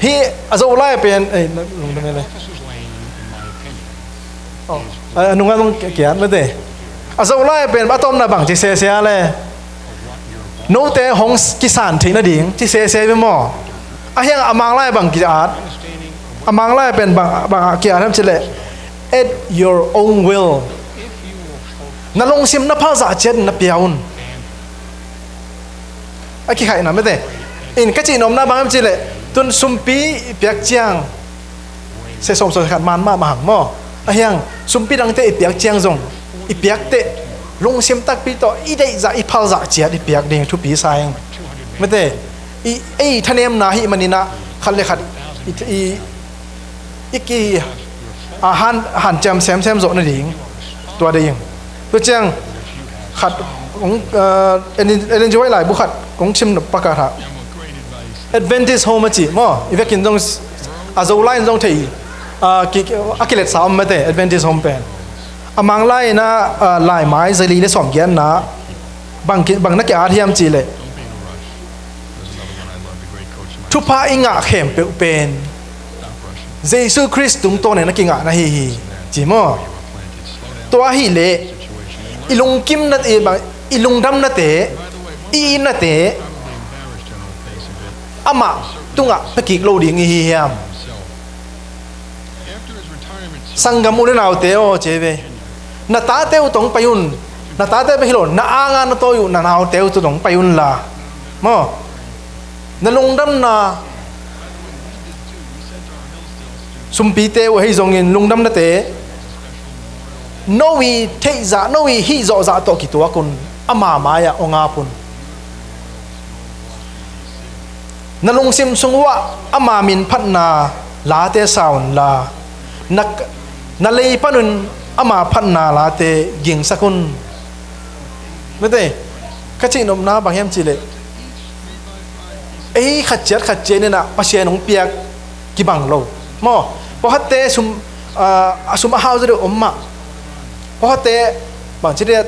Hi a Zolai pen, ei, na lungdam e le. Oh, a, a nunga zong kiat mate. A Zolai pen a tawmna bang ci sese a le. Note hong kisan theih nading ci sese ve maw? A hiang a Manglai bang kiat. A Manglai pen bang, bang a kiat hiam ci leh, at your own will. Na lungsim na phalzah ciat na pia un. A kikhaihna mate. In ka cih nuamna bang hiam ci leh, tun sumpi i piak ciang seh sawm sawseh khat man mahmah hang maw? A hiang sumpi dangte i piak ciang zong i piak teh lungsim takpi tawh i deihzah i phalzah ciat i piak ding thupi sa ing. Mate, i, ei thanemna hih maninah khat le khat i, i, i ki, a, han, hanciam semsem zawh nading tua ding. Tua ciang khat kong, Ellen G. White laibu khat kong sim nop pakah hah. Adventist Home a ci maw? I vekin zong a Zolai in zong thei, a, ki, a kiletsa om mate Adventist Home pen. A Manglai inah, a, laimai zali le sawmgiatna bang, bang na kiat hiam ci leh, thupha i ngah khempeuh pen Jesu Khrist tungtawn in a kingah na hi hi ci maw? Tua ahih leh i lungkimnate, i lungdamnate, i itnate amah tungah pia kik lo ding i hi hiam? Sanggam u le naute aw, ci ve. Na tate uh tawh hong pai un. Na tate bek hi lo, na anga na tawi uh na naute uh tawh hong pai unla, maw, na lungdamna, sumpite uh ahi zongin lungdamnate, no i theihzah, no i hihzawhzah tawh kituak un. Ama mai-ah hong ap un. Na lungsim sung uhah ama min phatna late sa unla, na, na lei panun ama phatna late gingsak un. Mate, ka cihnopna bang hiam cihleh, ei khat ciat khat ciat inah Pasian hong piak kibang lo. Maw, pawlkhatte sum, ah, a sum a hau zaw deuh om mah. Pawlkhatte bangci deuh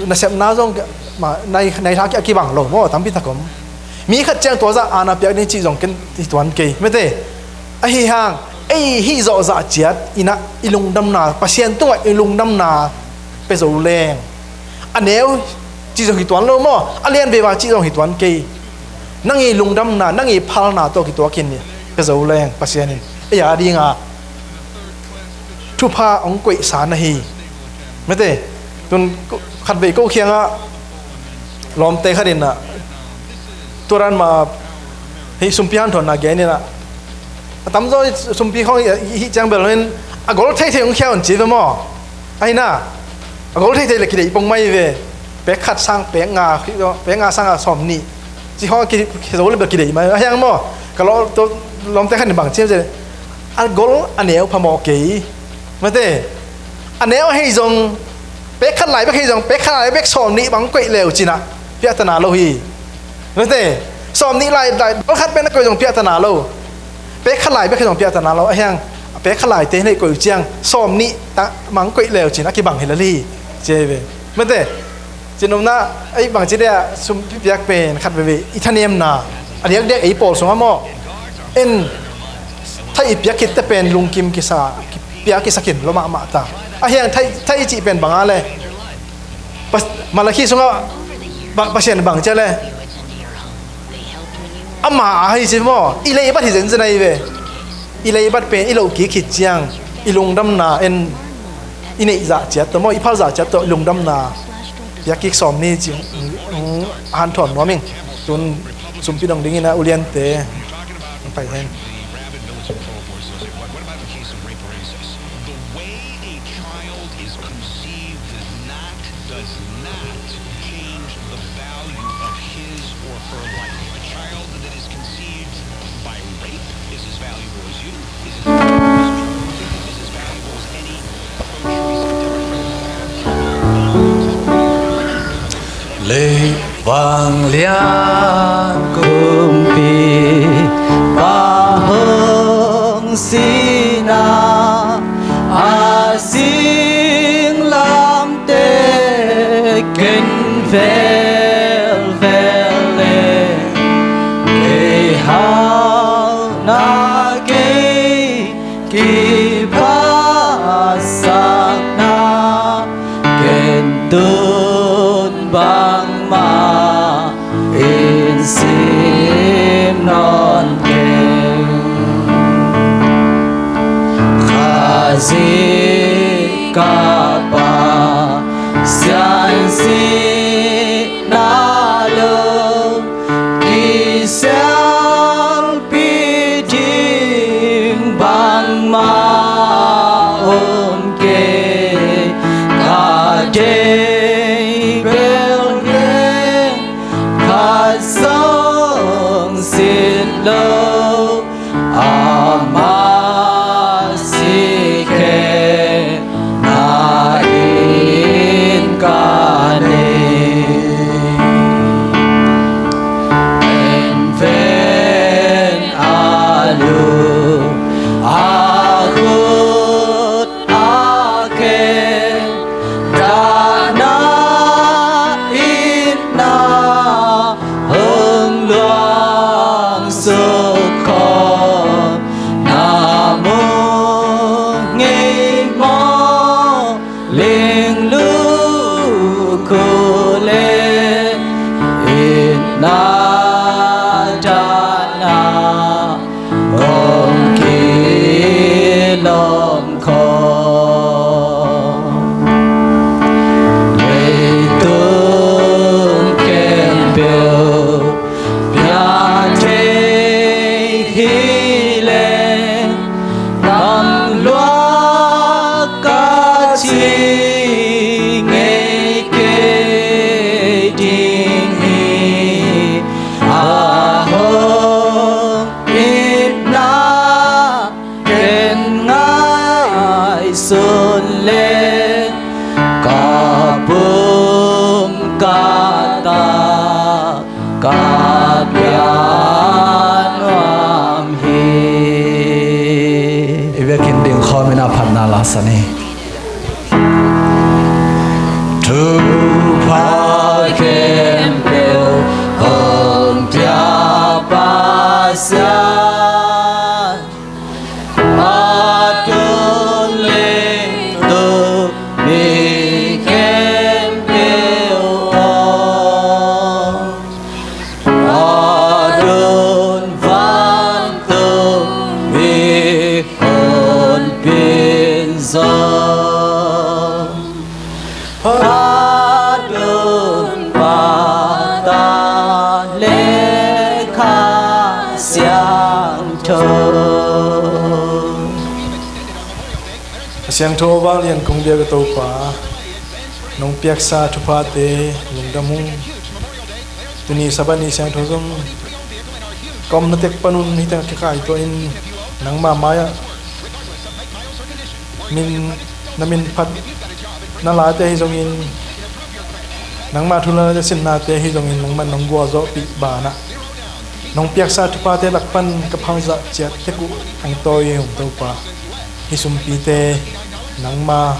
nasepna zong mah, nai, nai tha a kibang lo maw, tampi tak om. Mi khat ciang tua zah ana piak ding cih zong ken hi tuan kei. Mate, ahi hang ei hihzawhzah ciat inah i lungdamna, Pasian tungah i lungdamna pia zo leng, a neu cih zong hi tuan lo maw, a lian veva cih zong hi tuan kei. Nang i lungdamna, nang i phalna tawh kituakin pia zo leng Pasian in ei a dinga thupha hong koihsa na hi. Mate, tun khatvei ko kiangah lawmte khat inah, tua dan mah hih sumpi hanthawnna gen inah, a tamzaw sumpi khawng i, i, hih ciang bel in a gol theithei hong khia un ci ve maw. Ahi na, a gol theithei le kideih pong mai ve. Pek khat sang pek nga, pek nga sang a sawm nih ci khawng ki, ki zo le bel kideih mai. Ahi hang maw, ka law, tua lawmte khat in bang ci hiam cih leh, a gol a neu phamawh kei. Mate, a neu ahi zong, pek khat lai bek ahi zong, pek khat lai bek sawm nih bang koih leu cinah piahtana lo hi. Mate, sawm nih lai, lai, gol khat bek na koih zong piahtana lo. Pek khat lai bek ahi zong piahtana lo. Ahi hang, pek khat laite neih koih uh ciang sawm nih ta mang koih leu cin a kibang hi lel hi. Ci hi ve. Mate, cihnopna, ei bangci deh a sumpi piak pen khat veve i thanemna a diakdiak ei pawl sungah maw, en, thaih i piak khitte pen lungkim kisa, pia kisakin lo mahmah ta. Ahi hang thaih, thaih i cih pen banga le, Pas-, Malakhi sungah ba-, Pasian bang ci a le, ama a hi ci maw, i leibat hi zenzen ahi ve. I leibat pen i loh kik khit ciang i lungdamna en, i neih zah ciat tawh maw, i phal zah ciat tawh i lungdamna piak kik sawm ni ci, mm, mm, hanthawn nuam ing. Tun sumpi dong dingin a uliante pai hen. Leivang lian kumpipa hong sihna a singlamteh ken velvel le, kei hauhna kei kiphatsakna ken tun bangmah in sim nawn keng. Khazih ka Pasian sihna lo kisialpi ding bangmah om kei. Ka deih bel gen khat zong sit lo, ama sih khempeuh na in ka nei. En ven a lung a khut a khe, dahna itna hong luang suk khawm, na mu ngei maw, ling Biakinn ding khawm in a phatna la sa ni. Thupha khempeuh honpia Pasian, a tun leitung mi khempeuh aw, a tun vantung mi honpin zong, a tun pata le Kha Siangtho. A siangtho vanglian kong bia ka Topa, nong piaksa thuphate lungdam ung. Tuni Sabbath ni siangtho zong ka omna tek panun hita kikaituah in nangma mai-ah min, na min phat na late ahi zongin, nangma thu na late sinnate ahi zongin nangman nong gualzawhpih banah nong piaksa thuphate lak pan ka phawk zah ciat tek uh hong tawi hi ung Topa. Hih sumpite nangma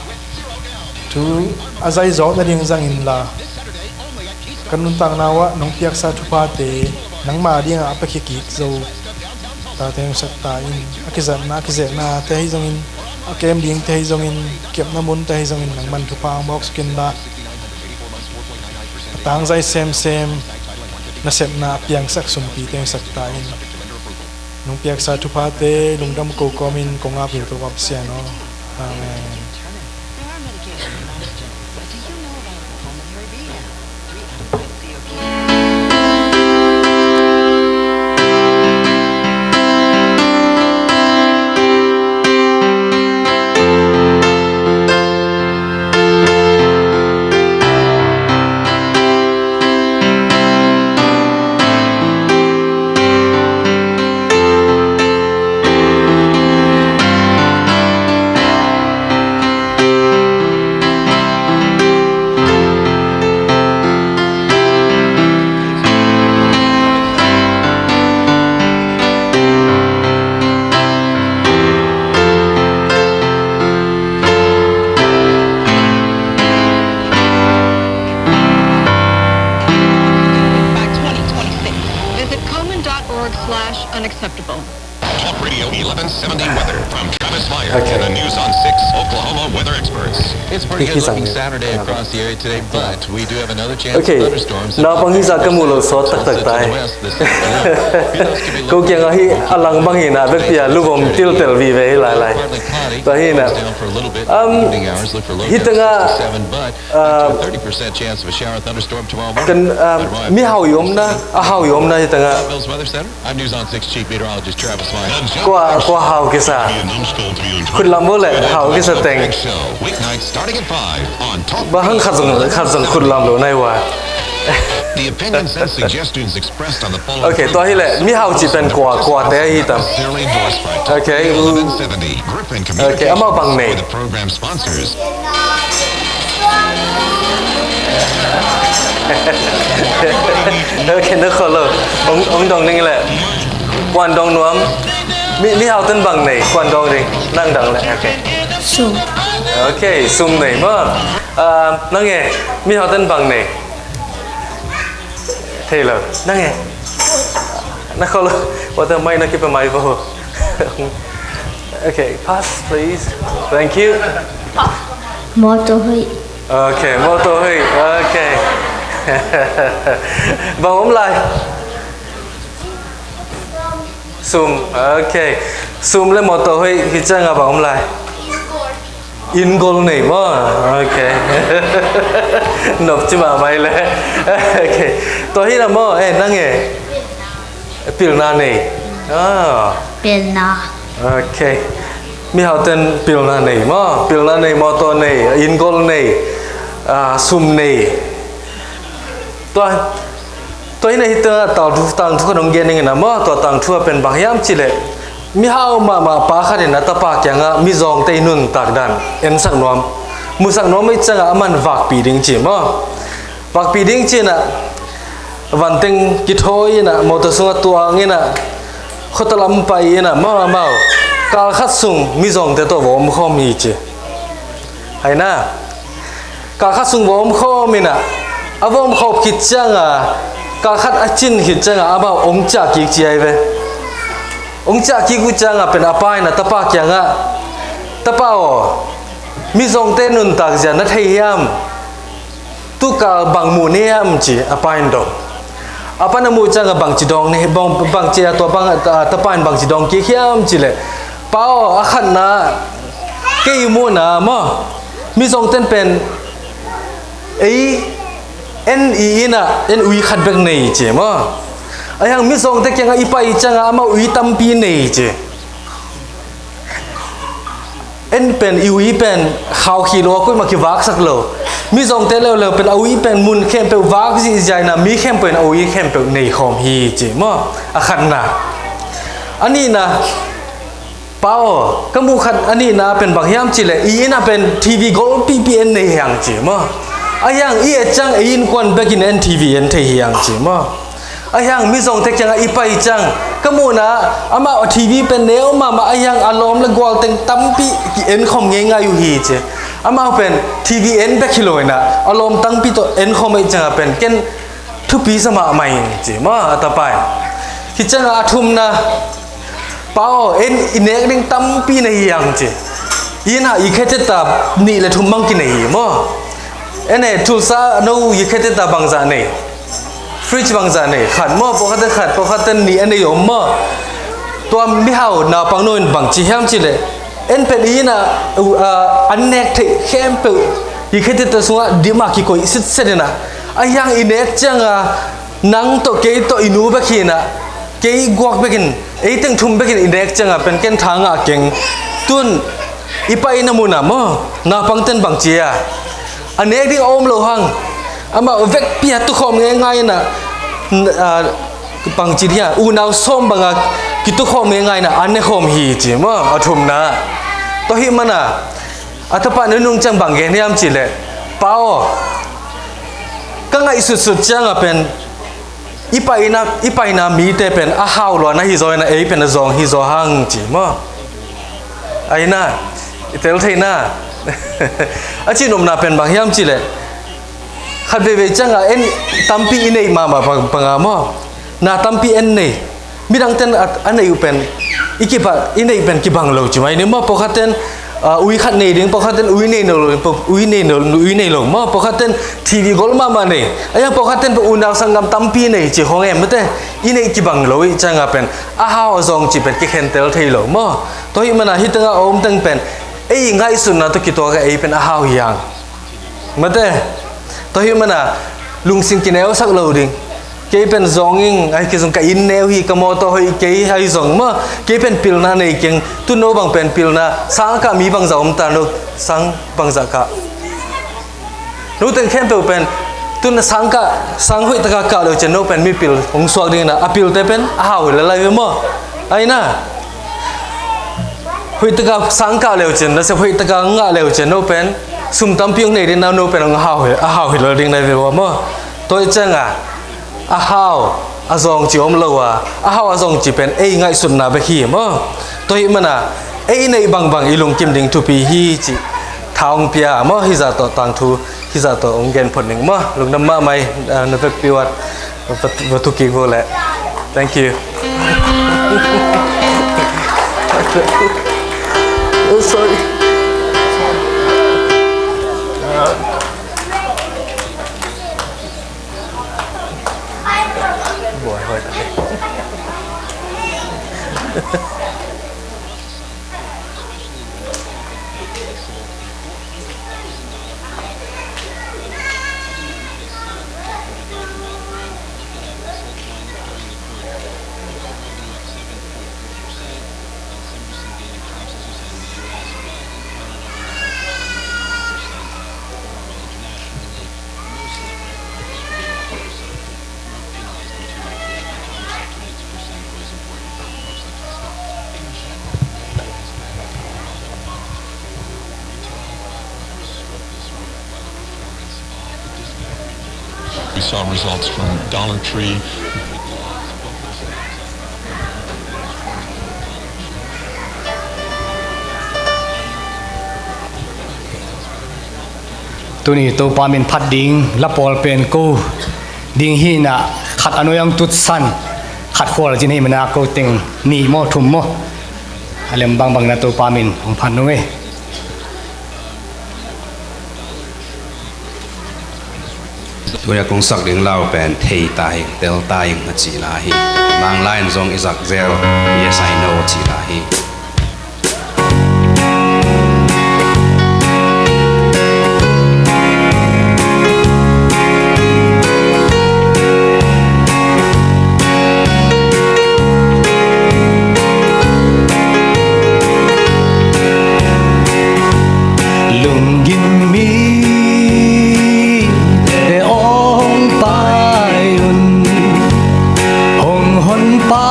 thu a zaizawh nading zang inla, ka nuntakna uh ah nong piaksa thuphate nangma dingah a piakhia kik zo tate hong sak ta in. A kizatna a kizeknate ahi zongin, a kem dingte ahi zongin, kepna munte ahi zongin nangman thupha hong mawk suk inla, a tangzai semsem nasepna a piangsak sumpite hong sak ta in. Nong piaksa thuphate lungdam ko kawmin kong ap hi Topa Pasian aw. Amen. By twenty twenty-six. Visit coleman dot org slash unacceptable. Talk Radio eleven seventy weather from Travis Meyer and the News on six Oklahoma weather experts. It's pretty good looking Saturday across the area today, but we do have another chance of thunderstorms. Naupang hi zah ka muh loh sawt taktak tai. Ko kiangah hi a lang bang hi na, vekpi a lubom tiltel vive hi lailai. Tua hi na, um, hi tengah, uh, thirty percent chance of a shower thunderstorm tomorrow morning. Kan, uh, mihau i omna, a hau i omna hi tengah. Bell's Weather Center. I'm News on six Chief Meteorologist Travis Meyer. Kua, kua hau kisa. Khut lam vo le, hau kisa teng. Weeknights starting at five on Talk. Bang hang khat zong, khat zong khut lam lo nai wa. The opinions and suggestions expressed on the following. Okay, tua hi le, mihau cih pen kua, kuate ahi tam. Okay. Okay, amau bang nei. Okay, na khawl lo. Hong, hong dong ning le. Kuan dong nuam. Mi, mihau ten bang nei, kuan dong ding. Nang dang le. Okay. Sum. Okay, sum nei maw. Ah, nang e, mihau ten bang nei. Thei lo. Nang e. Na khawl lo. Water mai na kipia mai vo. Okay, pass, please. Thank you. Mawtaw hoih. Okay, mawtaw hoih. Okay. Bang om lai? Sum. Okay. Sum le mawtaw hoih hi ciangah bang om lai? Inn gol nei maw? Okay. Nop ci mahmah hi le. Okay. Tua hi na maw, eh, nang e. Pilna nei. Ah. Pilna. Okay. Mihau ten pilna nei maw? Pilna nei, mawtaw nei, inn gol nei, ah, sum nei. Tua, tua hi na hi tengah tangthu, tangthu khat hong gen ning in a maw, tua tangthu a pen bang hiam cih leh, mihau mahmah pa khat in a tapa kiangah mizawngte i nuntak dan ensak nuam, musak nuam ahih ciangah aman vakpih ding ci maw. Vakpih ding ci in a, vanteng kithawi in a, mawtaw sungah tuang in a, khuata lam pai in a, maw, amau. Kal khat sung mizawngte tawh va omkhawm hi ci. Hai na, kal khat sung va omkhawm in ah, a va omkhawm khit ciang a, kal khat a cin khit ciang a, amau hong ciah kik ci ahi ve. Hong ciah kik uh ciang a pen a pa in a tapa kiangah, "Tapa aw, mizawngte nuntak zia na thei hiam? Tukal bang mu na hiam?" ci a pa in dong. A pa in a muh ciang a bangci dawng na hi, bang, bangci a tua bang, a, tapa in bangci dawng kik hiam cih leh, "Pa aw, a khatna, kei muhna maw, mizawngte pen ei en i inn ah en ui khat bek nei ci maw. Ahi hang mizawngte kiangah i pai ciang a amau ui tampi nei ci. En pen, i ui pen khaukhih lo a, kuimah kivaksak lo. Mizawngte leuleu pen a ui pen mun khempeuh vak zihziah in ah, mi khempeuh in a ui khempeuh neikhawm hi," ci maw. A khatna. A nihna, "Pa aw, ka muh khat a nihna pen bang hiam cih leh, i inn ah pen T V golpihpih en nei hi hang," ci maw. "Ahi hang i et ciang ei innkuan bekin en T V en thei hi hang," ci maw. "Ahi hang mizawngte kiangah i pai ciang, ka muhna amau a T V pen neu mahmah, ahi hang a lawm le gualteng tampi ki-enkhawm ngeingai uh hi," ci. "Amau pen T V en bek hi lo in ah, a lawm tampi tawh enkhawm ahih ciang a pen ken thupi sa mahmah ing," ci maw a tapa in. Hi ciang a a thumna, "Pa aw, en i nek ding tampi nei hi hang," ci. "I inn ah i kheteta nih le thum bang kinei hi maw. En e, thulsa no i kheteta bangzah nei? Fridge bangzah nei? Khat maw, pawlkhatte khat, pawlkhatte nih a nei om maw. Tua mihau naupang no in bangci hiam cih leh, en pen i inn ah, uh, uh, an nek theih khempeuh i kheteta sungah dim a kikoih sitset in ah, ahi hang i nek ciang a nang tawh kei tawh i nu bek hi in ah, kei guak bekin, ei teng thum bekin i nek ciang a pen ken tha ngah keng. Tun i pai na muhna maw, naupangte'n bangci a, a nek ding a om lo hang, amau vekpi a tukhawm ngeingai in ah, n-, a, bangci ding a, unau sawm bang a kitukhawm ngeingai in ah an nekhawm hi," ci maw a thumna. Tua ahih man a a tapa nunung ciang bang gen hiam cih leh, "Pa aw, ka ngaihsutsut ciang a pen i paina, i paina mite pen a hau lua na hi zaw in ah, ei pen a zawng hi zaw hang," ci maw. Ahi na, i tel thei na. A cihnopna pen bang hiam cih leh, khat veivei ciang a en tampi i neih mahmah bang, bang a maw, na tampi en nei. Midangte'n a, a neih uh pen i kibang, i neih pen kibang lo ci mai ni maw. Pawlkhatte'n, a, ui khat nei ding, pawlkhatte'n ui nei lo, ui nei lo, ui nei lo maw. Pawlkhatte'n T V gol mahmah nei, ahi hang pawlkhatte'n pen unau sanggam tampi nei ci khong em mate. I neih kibang lo ahih ciang a pen a hau a zawng cih pen kikhentel thei lo maw. Tua ahih man a hih teng a om teng pen ei ngaihsutna tawh kituak a ei pen a hau hi hang. Mate, tua ahih man a lungsim kineusak lo ding. Kei pen zawng ing, ahi kei zong ka inn neu hi, ka mawtaw hoih kei ahi zong maw, kei pen pilna nei keng. Tun no bang pen pilna, sang a kah mi bangzah om ta, no sang bangzah kah? No teng khempeuh pen tun sang kah, sang hoih taka kah leu cin no pen mipil hong suak ding in ah, a pilte pen a hau hi lel lai ve maw. Ahi na, hoih taka sang kah leu cin, nasep hoih taka ngah leu cin no pen sum tampi hong nei ding na, no pen hong a hau hi, a hau hi lel ding na ve maw. Tua ahih ciang a a hau a zawng ci om lo a, a hau a zawng ci pen ei ngaihsutna bek hi maw. Tua ahih man a ei neih bangbang i lungkim ding thupi hi cih tha hong pia maw. Hih zah tawh tangthu, hih zah tawh hong gen phot ning maw. Lungdam mahmah, ah, na vekpi uah va, va tu kik vo leh. Thank you. Oh, sorry. We saw results from Dollar Tree. Tuni Topa min phat ding la pawl pen ko ding hi na, khat a nuai hong tutsan, khat khual cin hi mana ko teng nih maw thum maw, a lem bangbang na Topa min hong phat nung ei. Tuni a kong sak ding lau pen thei ta hi, tel ta hi a ci la hi. Manglai in zong i zak zel, yes I know ci la hi. Lunggim mite hong pai un, hong honpa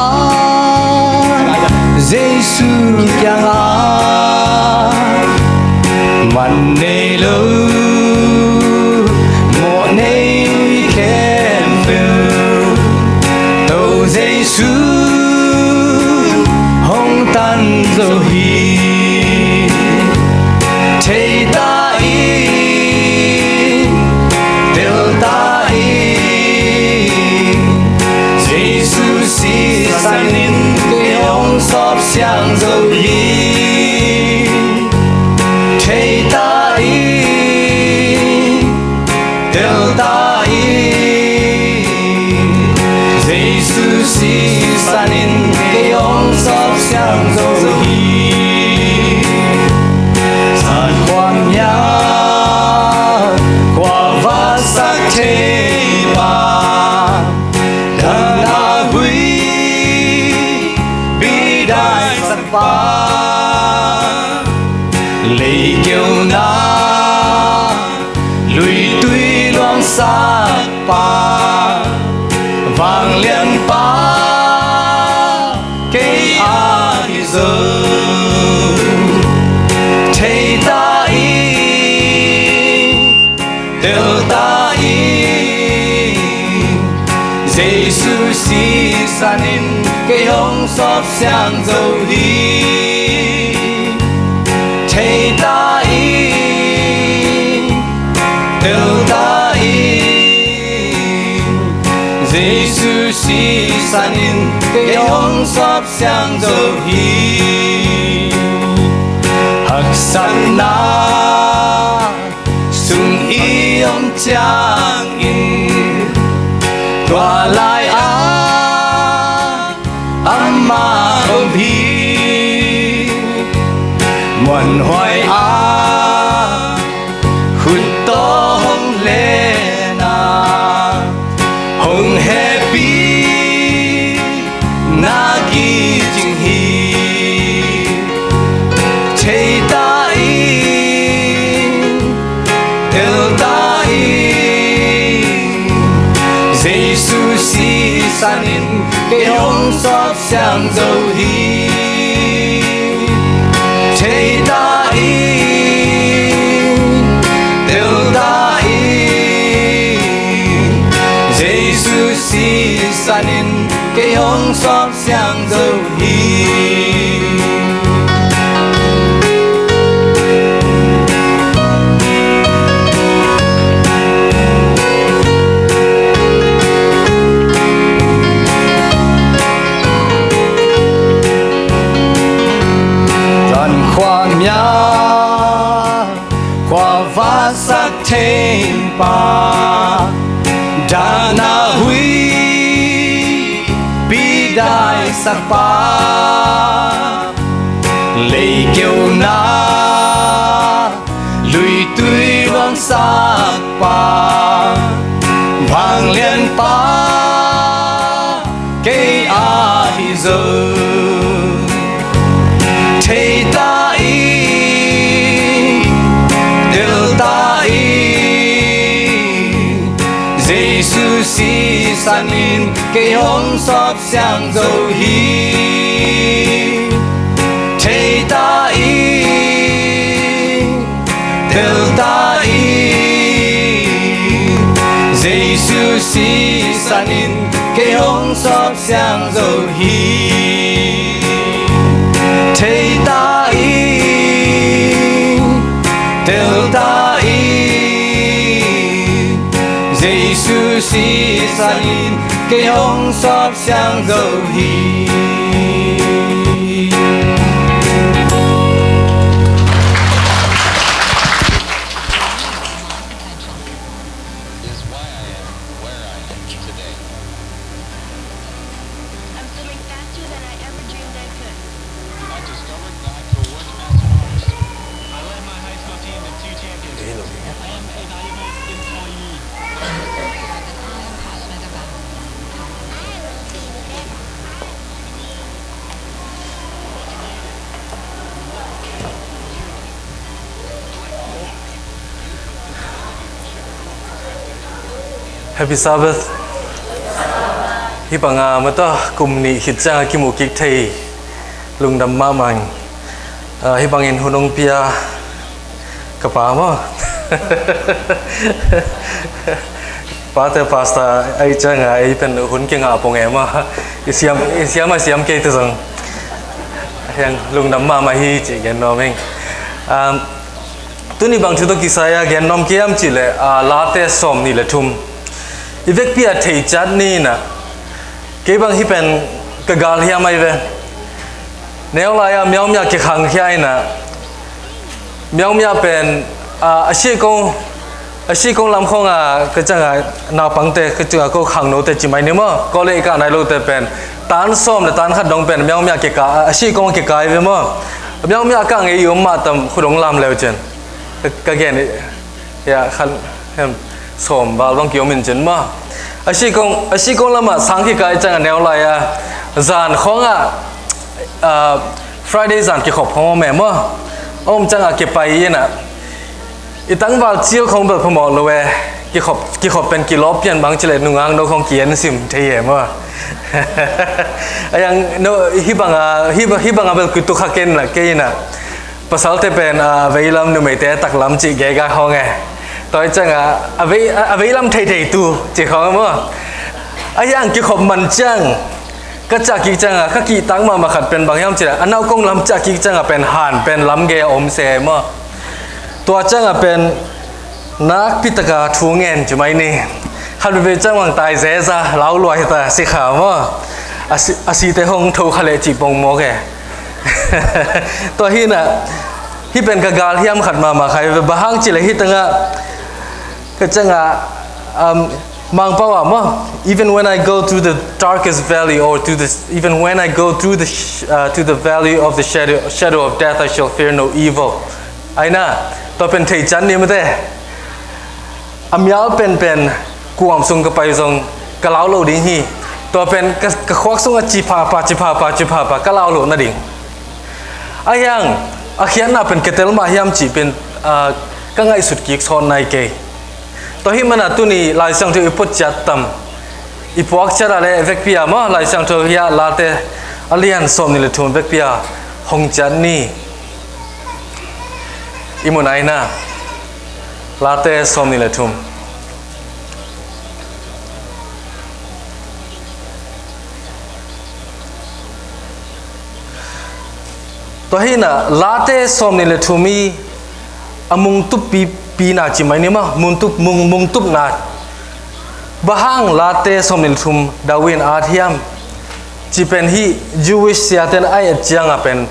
Jesu kiangah man nei lo, mawh nei khempeuh To Jesu hong tan zo hi. Thei ta in, tel ta in, Jesu sisan in kei hong sawp siang zo hi. Thei ta in, tel ta in, Jesu sisan in kei hong sawp siang zo hi. Zan khuamial khuavak sak thei pa, dan a huipi dai sak pa, leikeu na luitui luang sak pa, vanglian pa kei ahi zo. Thei ta in, tel ta in, Jesu sisan in kei hong sawp siang zo hi. Thei ta in, tel ta in, Jesu sisan in kei hong sawp siang zo hi. Haksatna sung i om ciangin, tua lai-ah amah om hi. Muanhuai-ah khut tawh hong len a, hong hehpihna kicing hi. Thei ta in, tel ta in, Jesu sisan in kei hong sawp siang zo hi. Thei ta in, tel ta in, Jesu sisan in kei hong sawp siang zo hi. Zan khuamial khuavak sak thei pa, dan a huipi dai sak pa, leikeu na luitui luang sak pa, vanglian pa kei ahi zo. Thei ta in, tel ta in, Jesu sisan in kei hong sawp siang zo hi. Thei ta in, tel ta in, Jesu sisan in kei hong sawp siang zo hi. Thei ta in, tel ta in, Sisan in kei hong sap siang zo hi. Is why I am where I am today. I'm swimming faster than I ever dreamed I could. I discovered that I could work as an artist. I led my high school team to two championships. I am a valuable employee. I am passionate about. Happy Sabbath. Hih banga mata kum nih khit cianga kimu kik thei lungdam mahmah ing. Ah, hih bangin hun hong pia ka pa maw? Pate pastor ahi cianga ei pen hun kingah pong e maw? I siam, i siam a siam kei te zong hiang lungdam mahmah hi ci gen nuam ing. Um, Tuni bang thu tawh kisai a gen nuam ka hiam cih leh, ah, Late sawm nih le thum. I vekpi a thei ciat ni in ah, kei bang hih pen ka gal hiam ahi ve. Neu lai a Myaungmya kikhang khia in ah, Myaungmya pen, ah, a si kong, a si kong lam khawng a ka ciang a naupangte, ka ciang a ko khangnote ci mai ni maw, college kah nai lote pen tan sawm le tan khat dong pen Myaungmya kika, a si kong kika ahi ve maw. Myaungmya kah ngei i om mah tam, khut hong lam leu cin. Ka, ka gen hi, ya, khan, hem, sawm val bang ki om in cin maw. A si kong, a si kong lamah sang kika i ciang a neu lai a, zan khawng ah, ah, Friday zan kikhop khawng om e maw. Om ciang a kipai in ah, i tangval cil khawng bel phamawh lo e. Kikhop, kikhop pen kilawp pian bang cih leh nungak no khawng ki-en sim thei e maw. A yang no, hih banga, hih ba-, hih banga bel kituk kha ken la kei in ah. Pasalte pen, ah, a veilam, numeite a taklam cih geika khawng e. Tua hi ciang a, a vei, a, a veilam theithei tu cih khawng maw. A yang kikhop man ciang, ka ciah kik ciang a, ka kihtak mahmah khat pen bang hiam cih leh, a nau kong lam ciah kik ciang a pen han pen lam gei a om se maw. Tua ciang a pen nakpi taka thu ngen ci mai ni. Khat veve ciang bang tai zeza, lau luai ta si kha maw. A si, a site hong tho kha leh cih pong mawk e. Tua hi in ah, hih pen ka gal hiam khat mahmah kha hi ve, bang hang cih leh hih tangah, ka ciang a, um, Mangpau ah maw, even when I go through the darkest valley or through the, even when I go through the sh-, uh, through the valley of the shadow, shadow of death, I shall fear no evil. Ahi na, tua pen thei ciat ni mate. A mial penpen kuam sung ka pai zong ka lau lo ding hi. Tua pen ka, ka khuak sungah ci phapha, ci phapha, ci phapha, ka lau lo nading. A hiang, a khiatna pen ka tel mah hiam cih pen, ah, ka ngaihsut kik sawn nai kei. Tua hih mana tuni Lai Siangtho i phut ciat tam. I puak ciat a le vekpi a maw, Lai Siangtho hi a Late a lian sawm nih le thum vekpi a hong ciat ni. I mun aina. Late sawm nih le thum. Tua hi na, Late sawm nih le thum i a mungtup pi, pi na ci mai ni maw, mungtup, mung, mungtup na. Bang hang Late sawm nih le thum Darwin at hiam? Ci pen hih Jewish siaten a et ciang a pen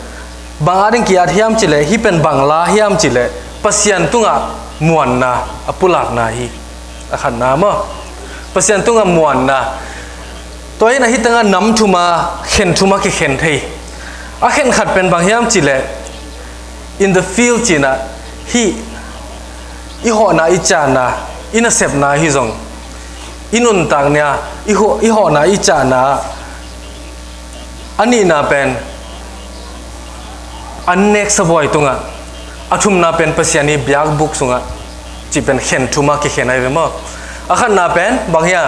bang a ding ki at hiam cih leh, hih pen bang la hiam cih leh, Pasian tungah muanna, a pulakna hi. A khatna maw. Pasian tungah muanna. Tua hi na hih tangah nam thum a, khen thum a kikhen thei. A khen khat pen bang hiam cih leh, in the field ci na, hih i hawhna i cahna, i nasepna hi zong, i nuntakna, i haw-, i hawhna i cahna, a nihna pen an nek savuai tungah, a thumna pen Pasian i biakbuk sungah, cih pen khen thum a kikhen ahi ve maw. A khatna pen bang hia?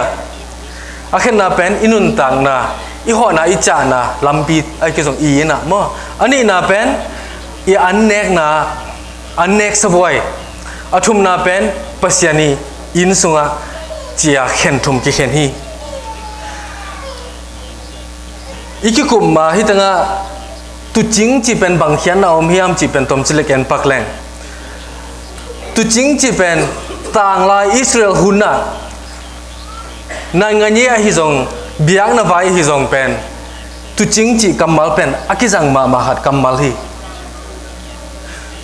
A khenna pen i nuntakna, i hawhna i cahna lampi ahi kei zong i inn ah maw. A nihna pen i an nekna, an nek savuai. A thumna pen Pasian i inn sungah, ci a khen thum kikhen hi. I kikup ma hih tangah tuucing cih pen bang khiatna om hiam cih pen tomcilek en pak leng. Tuucing cih pen tanglai Israel hun ah Naingnganyi ahi zong, biakna vai ahi zong pen, tucing cih kammal pen a kizang mahmah khat kammal hi.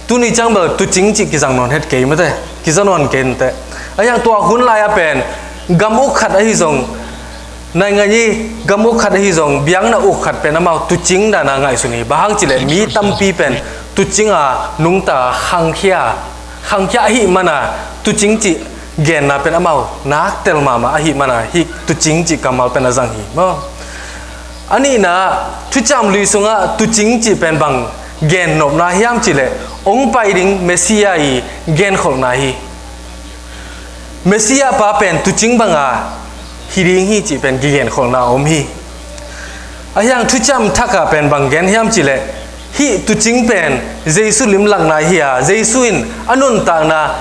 Tuni ciang bel tucing cih kizang nawn het kei mate, kiza nawn kei mate. Ahi hang tua hun lai-a pen gam uk khat ahi zong, naingnganyi gam uk khat ahi zong, biakna uk khat pen amau tucing dan a ngaihsun hi. Bang hang cih leh mi tampi pen tucing a nungta khangkhia, khangkhia ahih man a tucing cih genna pen amau naktel mahmah ahih man a hih tucing cih kammal pen a zang hi maw. A nihna, Thuciam Lui sungah tucing cih pen bang gennopna hiam cih leh hong pai ding Messiah i genkholhna hi. Messiah pa pen tucing bang a hi ding hi cih pen kigenkholhna a om hi. Ahi hang Thuciam Thak ah pen bang gen hiam cih leh hih tucing pen Jesu limlakna hi a, Jesu in a nuntakna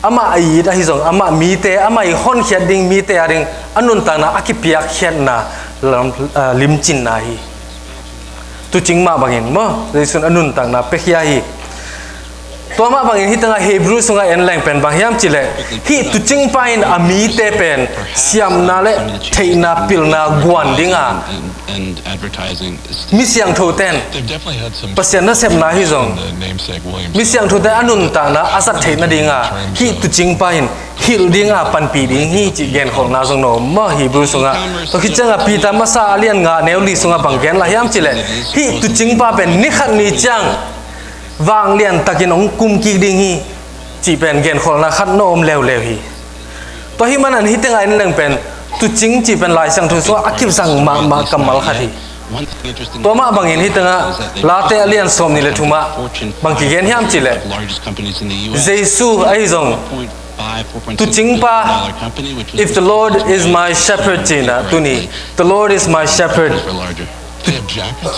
amah a it ahi zong, amah mite, amah i honkhiat ding mite a ding a nuntakna a kipiakkhiatna lam, ah, limcinna hi. Tucing mah bangin maw, Jesu in a nuntakna piakhia hi. Tua mah bangin hih tengah Hebrew sungah en leng pen bang hiam cih leh hih tucing pa in a mite pen siamna le theihna pilna guan ding a, mi siangthote'n, Pasian nasepna hi zong, mi siangthote'n a nuntakna a zat theih nading a hih tucing pa in hilh ding a panpih ding hi cih genkholhna zong na om maw, Hebrew sungah. Tua khit ciangah Peter masa a lian nga neu li sungah bang gen lai hiam cih leh hih tucing pa pen ni khat ni ciang vanglian takin hong kumkik ding hi cih pen genkholhna khat na om leuleu hi. Tua ahih manin hih tengah en leng pen tucing cih pen Lai Siangtho sungah a kizang mahmah kammal khat hi. Tua mah bangin hih tengah Late a lian sawmnih le thum ah bang kigen hiam cih leh Jesu ahi zong tucing pa, if the Lord is my shepherd, ci-in ah tuni, the Lord is my shepherd,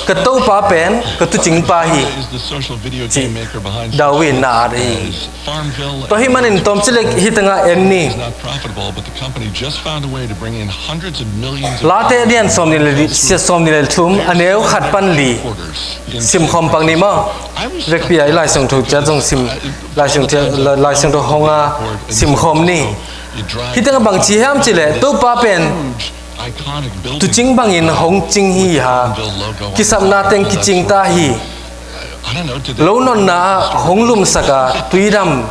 ka Topa pen ka tucing pa hi, ci David na at hi. Tua ahih manin tawmcik leh hih tengah en ni. Late a lian sawmnih le li, sia sawmnih le thum, a neu khat pan li simkhawm pak ni maw. Vekpi a i Lai Siangtho ciat zong sim, Lai Siangtho, Lai Siangtho hong a simkhawm ni. Hih tengah bang ci hiam cih leh Topa pen tucing bangin hong cing hi a, kisapna teng kicing ta hi. Lo nonna ah hong lumsak a, tuidam,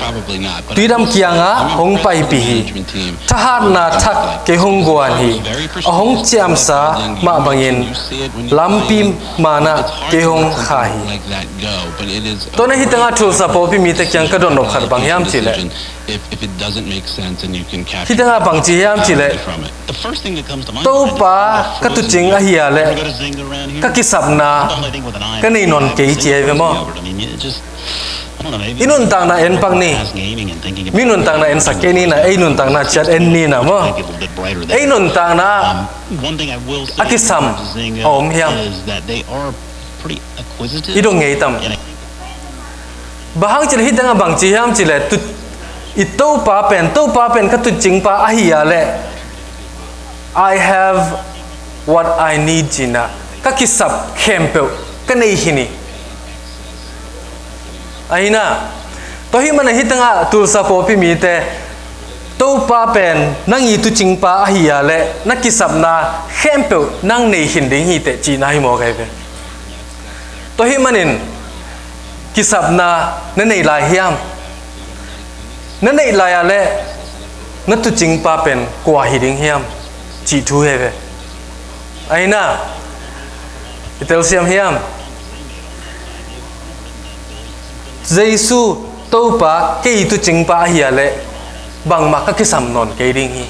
tuidam kiangah hong paipih hi. Thahatna thak kei hong guan hi. A hong ciamsa mah bangin lampi man ah kei hong kha hi. Tua ahih manin hih tengah Tulsa pawlpi mite kiang ka dotnop khat bang hiam cih leh, hih tengah bang ci hiam cih leh, Topa ka tucing ahi a leh ka kisapna ka nei nawn kei, ci hi ve maw. I nuntakna en pak ni. Mi nuntakna en sak kei ni na, ei nuntakna ciat en ni na maw. Ei nuntakna a kisam a om hiam? I dong ngei tam? Bang hang cih leh hih tengah bang ci hiam cih leh, tu, i Topa pen, Topa pen ka tucing pa ahi a leh, I have what I need, ci-in ah ka kisap khempeuh ka nei hi ni. Ahi na, tua ahih manin hih tengah Tulsa pawlpi mite, Topa pen nang i tucing pa ahi a leh na kisapna khempeuh nang nei khin ding hi teh cihna hi mawk ahi ve. Tua ahih manin kisapna na nei lai hiam? Na neih lai a leh na tucing pa pen kua hi ding hiam cih thu hi ve. Ahi na, i telsiam hiam? Jesu Topa kei tucing pa ahi a leh bangmah ka kisam nawn kei ding hi.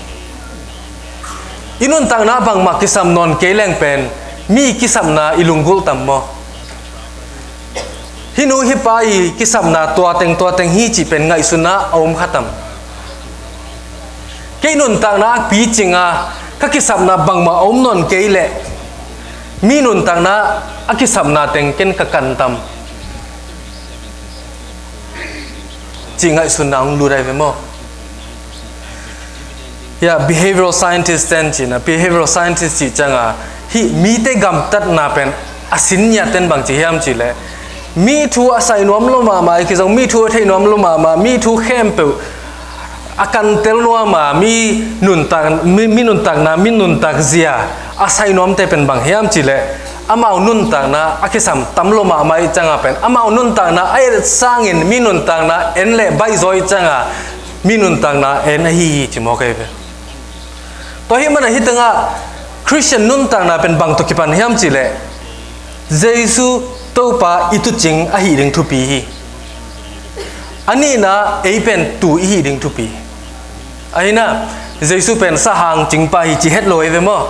I nuntakna bangmah kisam nawn kei leng pen mi kisapna i lunggulh tam maw? Hih nu hih pa i kisapna tua teng tua teng hi cih pen ngaihsutna a om kha tam? Kei nuntakna a picing a ka kisapna bangmah a om nawn kei leh mi nuntakna a kisapna teng ken ka kan tam cih ngaihsutna hong lut ahi ve maw? Ya, behavioral scientist ten cihna, behavioral scientist cih ciangin hih mite gamtatna pen a sin ngiat ten bang ci hiam cih leh, mi thu a sai nuam lo mahmah, i kizong mi thu a thei nuam lo mahmah, mi thu khempeuh a kantel nuam a mi nuntak, mi, mi nuntakna, mi nuntak zia a sai nuamte pen bang hiam cih leh, amau nuntakna a kisam tam lo mahmah ih ciangah pen, amau nuntakna a et sangin mi nuntakna en leh baihzaw ih ciangah mi nuntakna en ahi hi ci mawk ahi ve. Tua ahih manin hih tengah Khristian nuntakna pen bang tawh kipan hiam cih leh, Jesu Topa i tuucing ahih ding thupi hi. A nihna, ei pen tuu i hih ding thupi hi. Ahih hangin Jesu pen sahang cingpa hi ci het lo ei ve maw?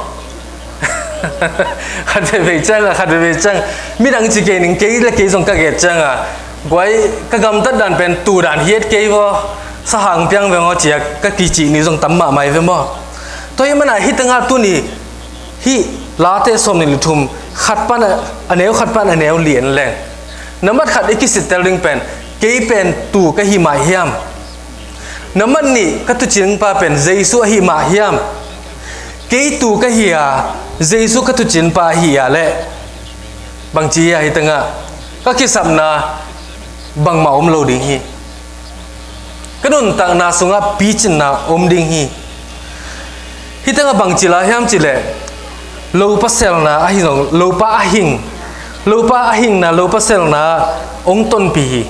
Khat veivei ciangah, khat veivei ciangah midang ci kei ning, kei le kei zong ka gen ciangah, guai, ka gamtat dan pen tuu dan hi et kei vaw, sahang piang veng aw ci-a ka kicih ni zong tam mahmah ei ve maw? Tua ahih manin hih tengah tuni hih Late sawmnih le thum, khat pan a, a neu khat pan a neu li en leng, nambat khat i kisittel ding pen, kei pen tuu ka hi mah hiam? Nambat nih, ka tuucingpa pen Jesu ahi mah hiam? Kei tuu ka hi a, Jesu ka tuucingpa ahi a leh, bangci hia, hih tengah ka kisapna bangmah om lo ding hi. Ka nuntakna sungah picinna om ding hi. Hih tengah bangci la hiam cih leh, lopa selna ahi zong, lopa a hing, lopa a hingna, lopa selna hong tonpih hi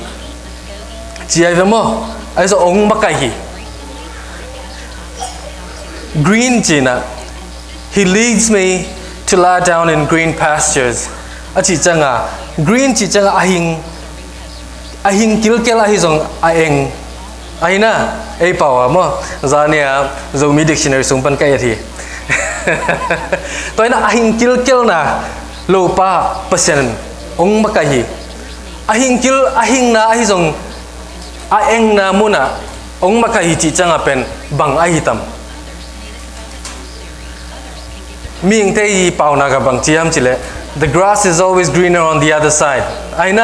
ci ahi ve maw? Ahi zong hong makaih hi. Green cihna, "He leads me to lie down in green pastures," a cih ciangah, green cih ciangah a hing, a hing kilkel ahi zong a eng. Ahih hangin ei pau ah maw, zani-a Zomi dictionary sung pan ka et hi. Tua ahih hangin a hing kilkelna lopa Pasian hong makaih hi. A hing kil, a hingna ahi zong a engna munah hong makaih hi cih ciangah pen bang ahi tam? Mihingte i paunak ah bangci hiam cih leh, "The grass is always greener on the other side." Ahih hangin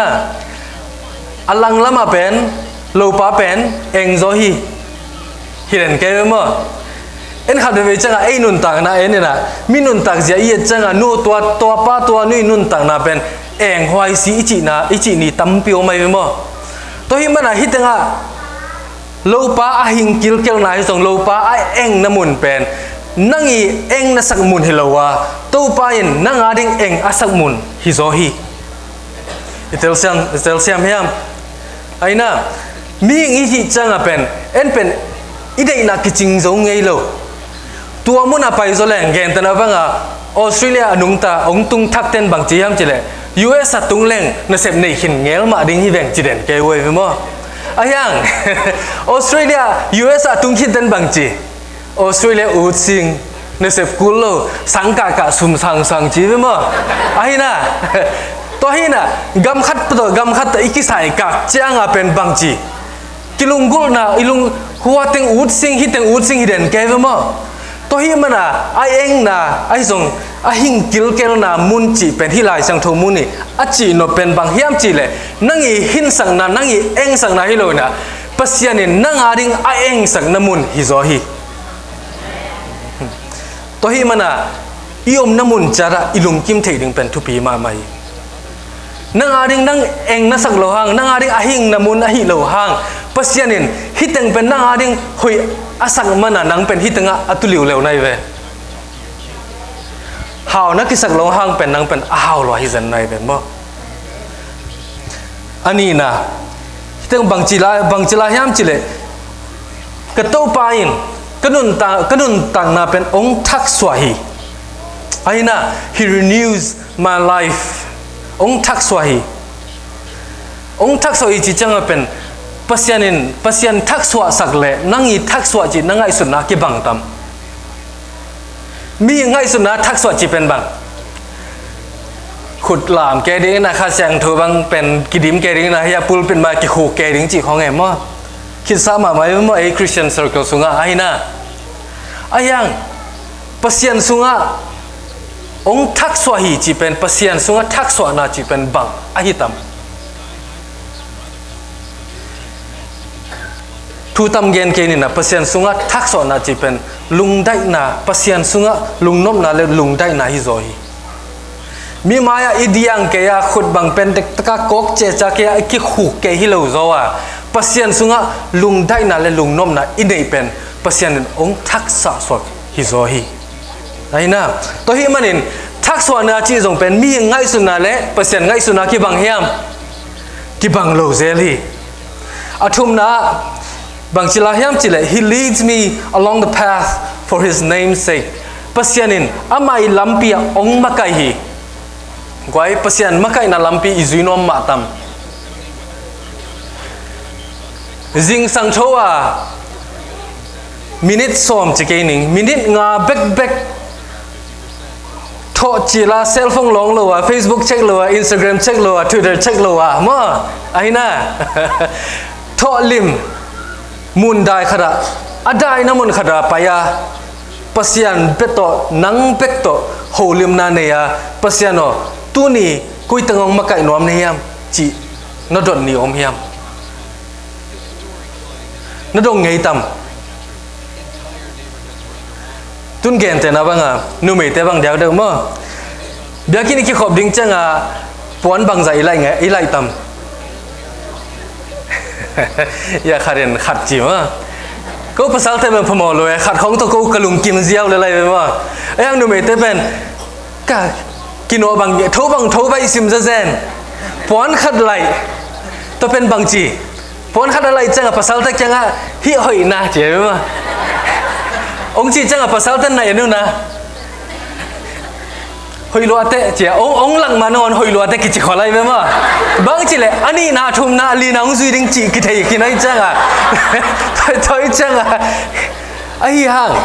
a langlam ah pen lopa pen engzaw hi, hi den kei ve maw? En khat veivei ciangah ei nuntakna en in a, mi nuntak zia i et ciangah, nu tua, tua pa tua nu i nuntakna pen enghuai si i cihna, i cih ni tampi om ahi ve maw? Tua ahih manin hih tengah lopa a hing kilkelna ahi zong, lopa a engna mun pen nang i eng na sak mun hi lo a, Topa in nang ading eng a sak mun hizaw hi. I telsiam, i telsiam hiam? Ahih hangin mihing i hih ciangah pen, en pen i deihna kicing zo ngei lo. Tua munah pai zaw leng, gentehna bangah Australia a nungta hong tung thakte'n bangci hiam cih leh, U S a tung leng nasep nei khin ngel mah ding hi veng ci den kei uh ahi ve maw? Ahih hangin Australia, U S a tung khinte'n bangci, Australia ut sing, nasep kul lo, sang kahkah sum sangsang ci ve maw? Ahih hangin, tua ahih hangin gam khat tawh gam khat tawh i kisaikak ciangah pen bangci, kilunggulhna, i lung, hua teng ut sing, hi teng ut sing hi den kei ve maw? Tua ahih manin a engna ahi zong, a hing kilkelna mun cih pen hih Lai Siangtho mun i a cihnop pen bang hiam cih leh, nang i hinsakna, nang i engsakna hi lo in a, Pasian in nang ading a engsakna mun hizaw hi. Tua ahih manin i omna mun ciat ah i lungkim theih ding pen thupi mahmah hi. Nang ading nang eng na sak loh hang, nang ading a hingna mun ahi loh hang, Pasian in hih teng pen nang ading hoih a sak manin nang pen hih tengah a tu liuleu na hi ve. Hau na kisak loh hang pen nang pen a hau lua hi zen na hi ve maw? A nihna, hih teng bangci la, bangci la hiam cih leh, ka Topa in ka nuntak, ka nuntakna pen hong thaksuah hi. Ahih hangin, "He renews my life." Hong thaksuah hi. Hong thaksuah hi cih ciangah pen, Pasian in, Pasian thaksuah sak leh nang i thaksuah cih na ngaihsutna kibang tam? Mi ngaihsutna thaksuah cih pen bang? Khut lam kei ding in a, Kha Siangtho bang pen kidim kei ding in a, hih a pulpit mah kikhuk kei ding cih khawng e maw? Khitsa mahmah e maw, ei Christian circle sungah ahih hangin. Ahih hang, Pasian sungah hong thaksuah hi cih pen, Pasian sungah thaksuahna cih pen bang ahi tam? Thu tam gen kei ning a, Pasian sungah thaksuahna cih pen lungdaihna, Pasian sungah lungnopna le lungdaihna hizaw hi. Mi mai-ah i diang kei a, khut bang pen dektak a kawk cehcia kei a, i kikhuk kei hi lo zaw a, Pasian sungah lungdaihna le lungnopna i neih pen Pasian in hong thaksuah hi zaw hi. Ahi na, tua ahih manin thaksuahna cih zong pen mihing ngaihsutna le Pasian ngaihsutna kibang hiam? Kibang lo zel hi. A thumna ah bangci la hiam cih leh, "He leads me along the path for his name's sake." Pasian in amah ii lampi ah hong makaih hi. Guai, Pasian makaihna lampi i zui nuam mah tam? Zingsang tho a, minit sawm ci kei ning, minit nga bekbek thawh cil a, cellphone lawng lo a, Facebook check lo a, Instagram check lo a, Twitter check lo a maw, ahi na, thawh lim, mun dai khat ah, a daina mun khat ah pai a, Pasian bek tawh, nang bek tawh holimna nei a, "Pasian aw, tuni koi teng hong makaih nuam na hiam?" cih na dot ni om hiam? Na dong ngei tam? Tun gentehna bang a, numeite bang diakdiak maw, biakinn i kikhop ding ciang a puan bangzah i laih ngei, i laih tam? Ya, khat in khat ci maw. Ko pasalte bang phamawh lo e, khat khawng tawh ko ka lungkim ziau le lai ve maw. A yang numeite pen ka kinawh bang, tho bang tho baih sim zazen. Puan khat laih. Tua pen bangci? Puan khat a laih ciang a pasalte kiang ah, "Hih hoih na," ci ve maw. Hong cih ciang a pasalte naih a nu na, "Hoih lua teh," ci a, hong, hong lak ma nangawn "Hoih lua teh," kici khol lai ve maw. Bang cih leh a nihna, a thumna, a lina hong zui ding cih kithei khin ahih ciang a. Tua ahih ciang a, ahi hang,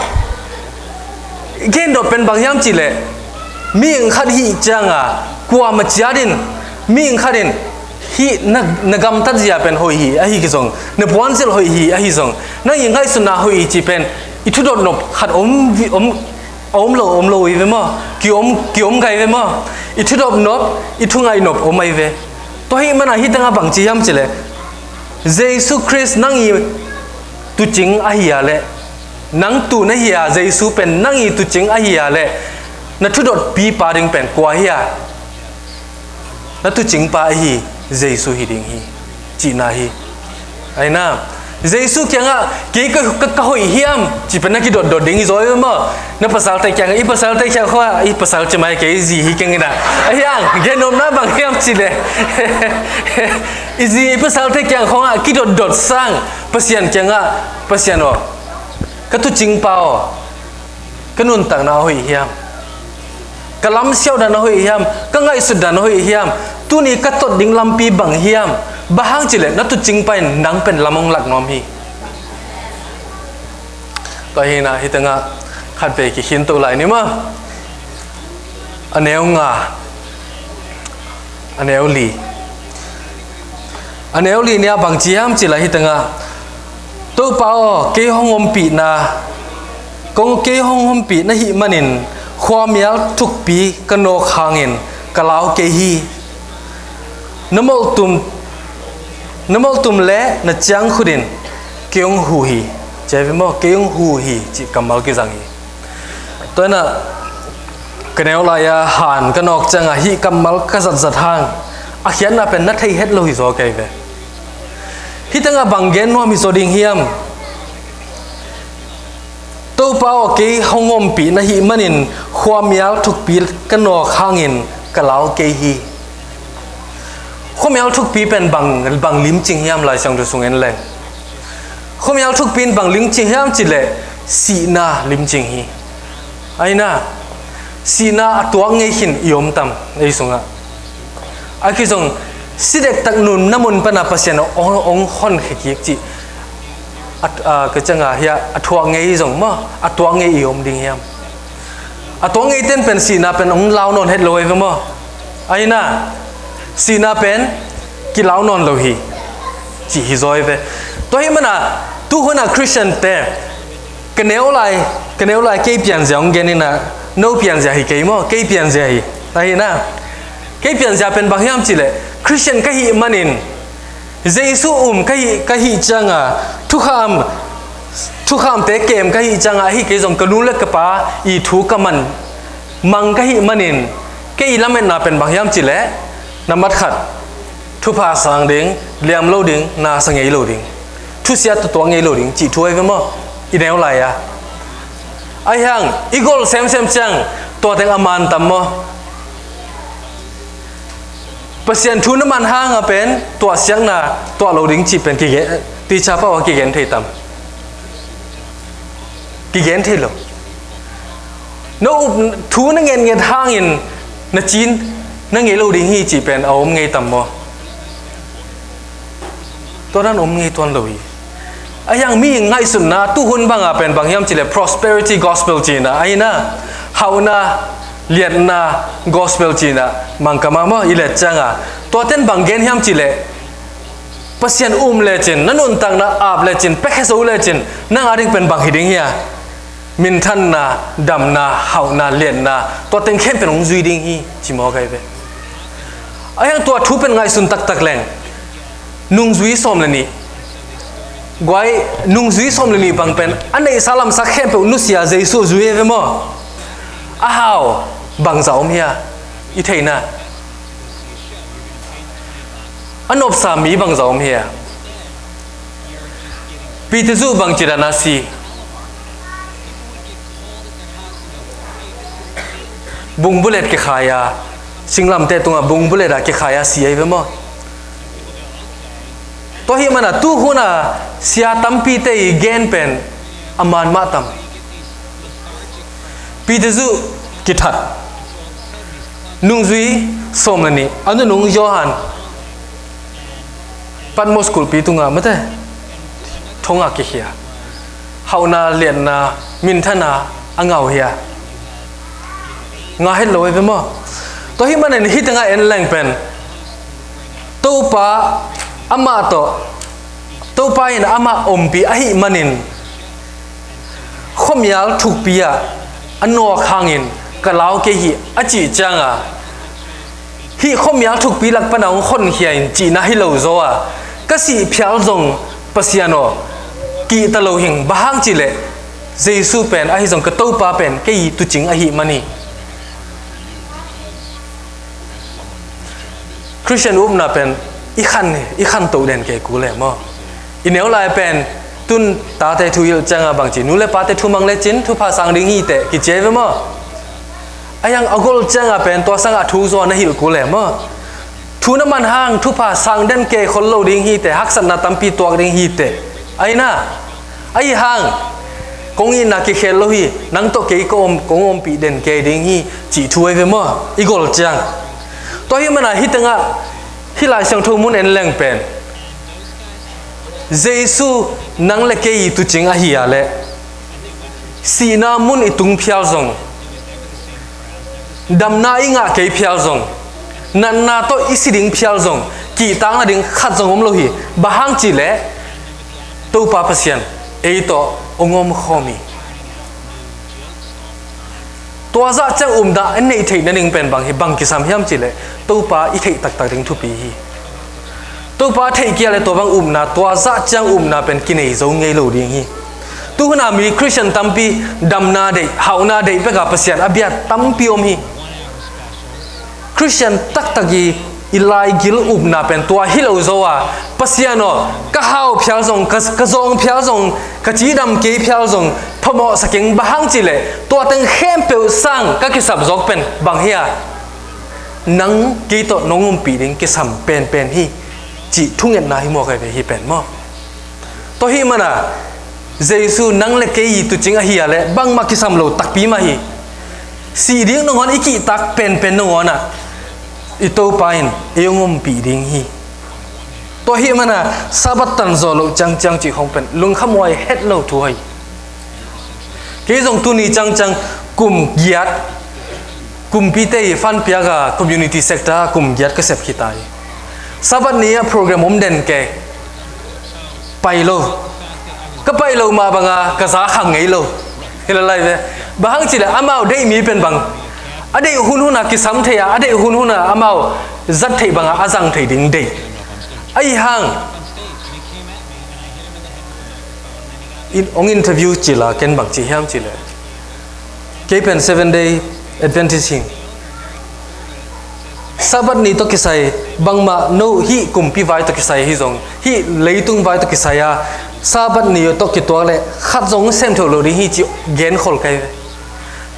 gen dawh pen bang hiam cih leh, mihing khat hih ciang a, kuamah ciat in, mihing khat in, "Hih na, na gamtat zia pen hoih hi," ahi kei zong, "Na puansilh hoih hi," ahi zong, "Nang ii ngaihsutna hoih hi," cih pen i thudot nop khat om, om, a om lo, om lo hi ve maw? Ki om, ki om kai ve maw? I thudot nop, i thungaih nop om ahi ve. Tua ahih manin hih teng ah bangci hiam cih leh, Jesu Khrist nang ii tuucing ahi a leh, nang tuun ahi a, Jesu pen nang ii tuucing ahi a leh, na thudotpipa ding pen kua hi a? Na tuucingpa ahi Jesu hi ding hi, cihna hi. Ahi na, Jesu kiangah, "Kei ka, ka, ka hoih hiam?" cih pen na kidotdot ding hi zaw hi ve maw. Na pasalte kiangah, i pasalte kiang khawng ah, i pasal ci mai kei, i zi hi keng in ah. Ahi hang, gen nopna bang hiam cih leh, i zi, i pasalte kiang khawng ah kidotdot sang, Pasian kiangah, "Pasian aw, ka tuucingpa aw, ka nuntakna a hoih hiam? Ka lamsiauhdan a hoih hiam? Ka ngaihsutdan a hoih hiam? Tuni ka tot ding lampi bang hiam?" Bang hang cih leh na tuucingpa in nang pen lam hong lak nuam hi. Tua hi na, hih teng ah khatvei kikhin to lai ni maw. A neu nga, a neu li. A neu li ni ah bangci hiam cih leh hih teng ah, "Topa aw, kei hong ompihna, kong, kei hong ompih na hih manin, khuamial thukpi ka nawk hangin ka lau kei hi. Na molhtum, na molhtum le na ciangkhut in kei hong hu hi," ci hi ve maw, "kei hong hu hi," cih kammal kizang hi. Tua hi na, ka neu lai-a han ka nawk ciang a hih kammal ka zatzat hang, a khiatna pen na thei het lo hi zaw kei ve. Hih teng ah bang gen nuam hi zaw ding hiam? "Topa aw, kei hong ompih na hih manin khuamial thukpi ka nawk hangin ka lau kei hi." Khuamial thukpi pen bang, bang limcing hiam, Lai Siangtho sung en leng? Khuamial thukpi in bang limcing hiam cih leh, sihna limcing hi. Ahi na, sihna a tuak ngei khin i om tam ei sungah? A kizong, si dektak nunna mun pan a Pasian hong, hong honkhia kik cih, a, a, ka ciang a hiah a thuak ngei zong maw, a tuak ngei i om ding hiam? A tuak ngeite in pen sihna pen hong lau nawn het lo hi ve maw? Ahi na, sihna pen kilau nawn lo hi, cih hi zaw hi ve. Tua ahih manin tu hun a Khristiante, ka neu lai, ka neu lai kei pianzia hong gen in ah, no pianzia hi kei maw, kei pianzia hi. Ahi na, kei pianzia pen bang hiam cih leh, Khristian ka hih manin, Jesu um ka hih, ka hih ciang a, thukham, thukhamte kem ka hih ciang a, ahi kei zong ka nu le ka pa ii thu ka man mang ka hih manin, kei lametna pen bang hiam cih leh, nambat khat, Thupha sang ding, liam lo ding, na sa ngei lo ding, thusia tutuak ngei lo ding cih thu ahi ve maw? I neu lai-a. Ahi hang i gol semsem ciang tua teng a man tam maw? Pasian thu na man hanga pen tuahsiakna tuah lo ding cih pen kigen, teacher pau a kigen thei tam? Kigen thei lo. Na up thu na ngetnget hangin na cin na ngei lo ding hi cih pen a om ngei tam maw? Tua dan om ngei tuan lo hi. Ahi hang mi ngaihsutna tuhun banga pen bang hiam cileh prosperity gospel cina, ahi na, hauhna liatna gospel cina, Mangkam ah maw i let cianga, tua ten bang gen hiam cileh, Pasian um lecin, na nuntakna ap lecin, pekhe zo lecin, nang a ding pen bang hi ding hia? Minthanna, damna, hauhna, liatna, tua teng khempeuh hong zui ding hi, ci mawk ahi ve. Ahi hang tua thu pen ngaihsun taktak leng, nungzui sawm le nih. Guai, nungzui sawm le nih bang pen a neihsa lamsa khempeuh nusia Jesu zui ahi ve maw? A hau bangza om hia? I theihna a nopsa mi bangza om hia? Peter zuh bangci dana si? Bungbulet kikhai-a, singlamteh tungah bungbulet ah kikhai-a si ahi ve maw? Tua hi mana tuhuna sia tampite i gen pen a man mah tam? Peter zuh kithat, nungzui sawm le nih, a nunung Johan Patmos kulhpi tungah mate thongah kikhia. Hauhna, liatna, minthana a ngah uh hia? Ngah het lo ahi ve maw? Tua hi manin hih tengah en leng pen Topa amah tawh, Topa in amah ompih ahih manin khuamial thukpi ah a nawk hangin ka lau kei hi a cih cianga, hih khuamial thukpi lak pana hong honkhia in cihna hi lo zaw a, ka sih phial zong Pasian aw, kihta lo hing, bang hang cileh Jesu pen ahi zong ka Topa pen kei tucing ahih man hi. Khristian upna pen i khan, i khantoh den kei kul e maw? I neu lai pen tun tate thu hilh cianga bangci, nu le pate thu mang lecin thupha sang ding hi teh kici ahi ve maw? Ahi hang a gol cianga pen tua sangah thu zaw na hilh kul e maw? Thu na man hang thupha sang den kei khol lo ding hi teh, haksatna tampi tuak ding hi teh. Ahi na, ahi hang kong itna kikhel lo hi, nang tawh kei ka om, kong ompih den kei ding hi cih thu ahi ve maw? I gol ciang. Tua hi mana hih tengah hih Lai Siangtho mun en leng pen Jesu nang le kei i tucing ahi a leh, sihna mun i tung phial zong, damna i ngah kei phial zong, natna tawh i si ding phial zong, kihtak nading khat zong om lo hi. Bang hang cileh Topa Pasian ei tawh hong omkhawm hi. Tua zah ciang upna a neih theih nading pen bang hi, bang kisam hiam cileh Topa i theih taktak ding thupi hi. Topa theih kei a leh tua bang upna, tua zah ciang upna pen kinei zo ngei lo ding hi. Tuhuna mi Khristian tampi damna deih, hauhna deih peka Pasian a bia tampi om hi. Khristian taktak i, i laigil upna pen tua hi lo zaw a, Pasian aw, ka hau phial zong, ka, ka zawng phial zong, ka cidam kei phial zong phamawhsa keng, bang hang cileh tua teng khempeuh sang ka kisap zawk pen bang hi a, nang kei tawh nong ompih ding kisam penpen hi cih thungetna hi mawk ahi ve hih pen maw? Tua hi mana Jesu nang le kei i tucing ahi a leh bangmah kisam lo takpi mah hi. Sih ding nangawn i kihtak penpen nangawn ah i Topa in ei hong ompih ding hi. Tua hi mana Sabbath tanzaw loh ciangciang cih khong pen lungkhamhuai het lo thu ahi. Kei zong tuni ciangciang kum giat, kumpite i fanpiak a community sector ah kum giat ka sep khita hi. Sabbath ni a program om den kei, pai lo. Ka pai lo mah banga ka za khang ngei lo. Hi la lai ve. Bang hang cileh amau deih mi pen bang, a deih hunhun a kisam thei a, a deih hunhun a amau zat theih banga a zang thei ding deih. Ahi hang in, hong interview cila ken bang ci hiam cileh, kei pen Seven Day Adventist hing. Sabbath ni tawh kisai Bangmah no hih kumpi vai tawh kisai ahi zong, hih leitung vai tawh kisai a, Sabbath ni tawh kituak leh khat zong sem theuh lo ding hi cih genkhol ka hi ve.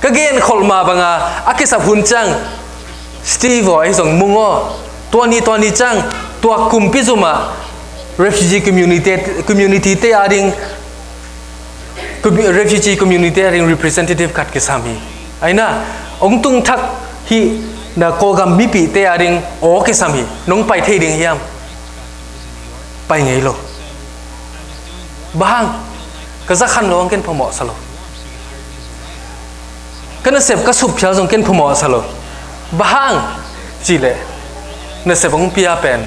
Ka genkhol mah banga a kisap hun ciang, Steve aw ahi zong, Mung aw, tua ni tua ni ciang tua kumpi zum ah refugee community, community te ading, commu-, refugee community ading representative khat kisam hi. Aina, hong tung thak hih na Kawlgam mipihte ading aw kisam hi. Nong pai thei ding hiam? Pai ngei lo. Bang hang? Ka za khan lo hang ken phamawh sa lo. Ka nasep ka sup phial zong ken phamawh sa lo. Bang hang? Cih leh nasep hong pia pen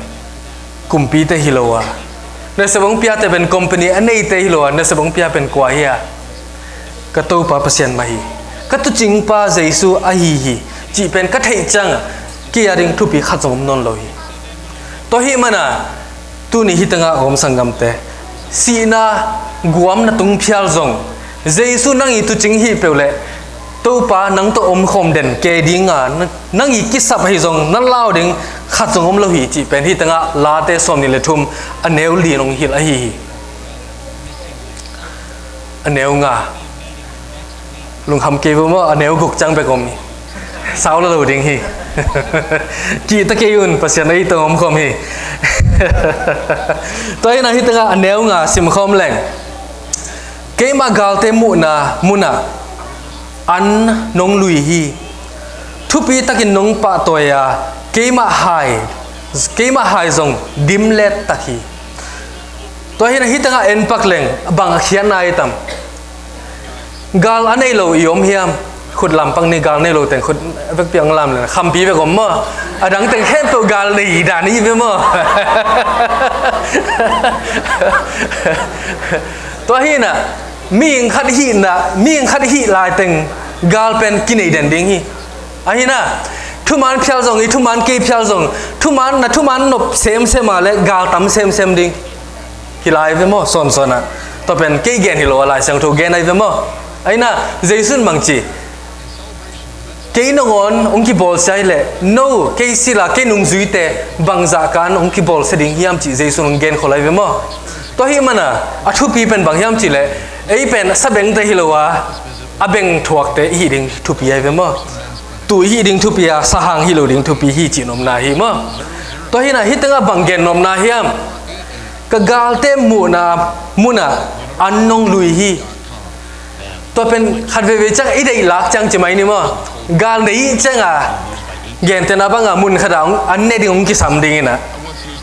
kumpite hi lo a, nasep hong piate pen company a neite hi lo a, nasep hong pia pen kua hi a? Ka Topa Pasian mah hi. Ka tuucingpa Jesu ahi hi cih pen ka theih ciang a, kei ading thupi khat zong om nawn lo hi. Tua ahih mana tuni hih tengah a om sanggamte, sihna guam na tung phial zong, Jesu nang i tuucing hi peuh leh Topa nang tawh omkhawm den kei dinga, nang i kisap ahi zong na lau ding khat zong om lo hi cih pen hih tengah Late sawmnih le thum, a neu li in hong hilh ahi hi. A neu nga. Lungkham kei vo maw, a neu guk ciang bek om hi. Sau la lo ding hi. Kihta kei un, Pasian ei tawh omkhawm hi. Tua hi na hih tengah a neu nga simkhawm leng. Keimah galte muhna munah an nong lui hi. Thupi takin nong pahtawi a, keimah hai, keimah hai zong dim let tak hi. Tua hi na hih tengah en pak leng bang a khiatna i tam? Gal a nei lo i om hiam? Khut lam pak ni, gal nei lo teng khut vekpi hong lam leng khampi vek om maw? A dang teng khempeuh gal nei dan hi ve maw? Tua hi na, mihing khat hihna, mihing khat hih lai teng gal pen kinei den ding hi. Ahi na, thuman phial zong, i thuman kei phial zong, thuman, na thuman nop semsem a leh gal tam semsem ding. Hi lai ve maw, sawnsawn ah. Tua pen kei gen hi lo a, Lai Siangtho gen ahi ve maw. Ahi na, Jesu in bang ci? Kei nangawn hong kibawlsia hi leh, no, kei sila, kei nungzuite bangzah kan hong kibawlsia ding hiam cih Jesu in hong genkhol ahi ve maw. Tua ahih mana a thupi pen bang hiam cih leh, ei pen sabengte hi lo a, a beng thuakte i hih ding thupi ahi ve maw. Tuu i hih ding thupi a, sahang hih lo ding thupi hi cih nopna hi maw. Tua hi na, hih tengah bang gen nopna hiam? Ka galte muhna munah an nong lui hi. Tua pen khat veivei ciang i deih lak ciang ci mai ni maw. Gal nei ciang a, gentehna banga mun khat ah an ne ding hong kisam ding in a,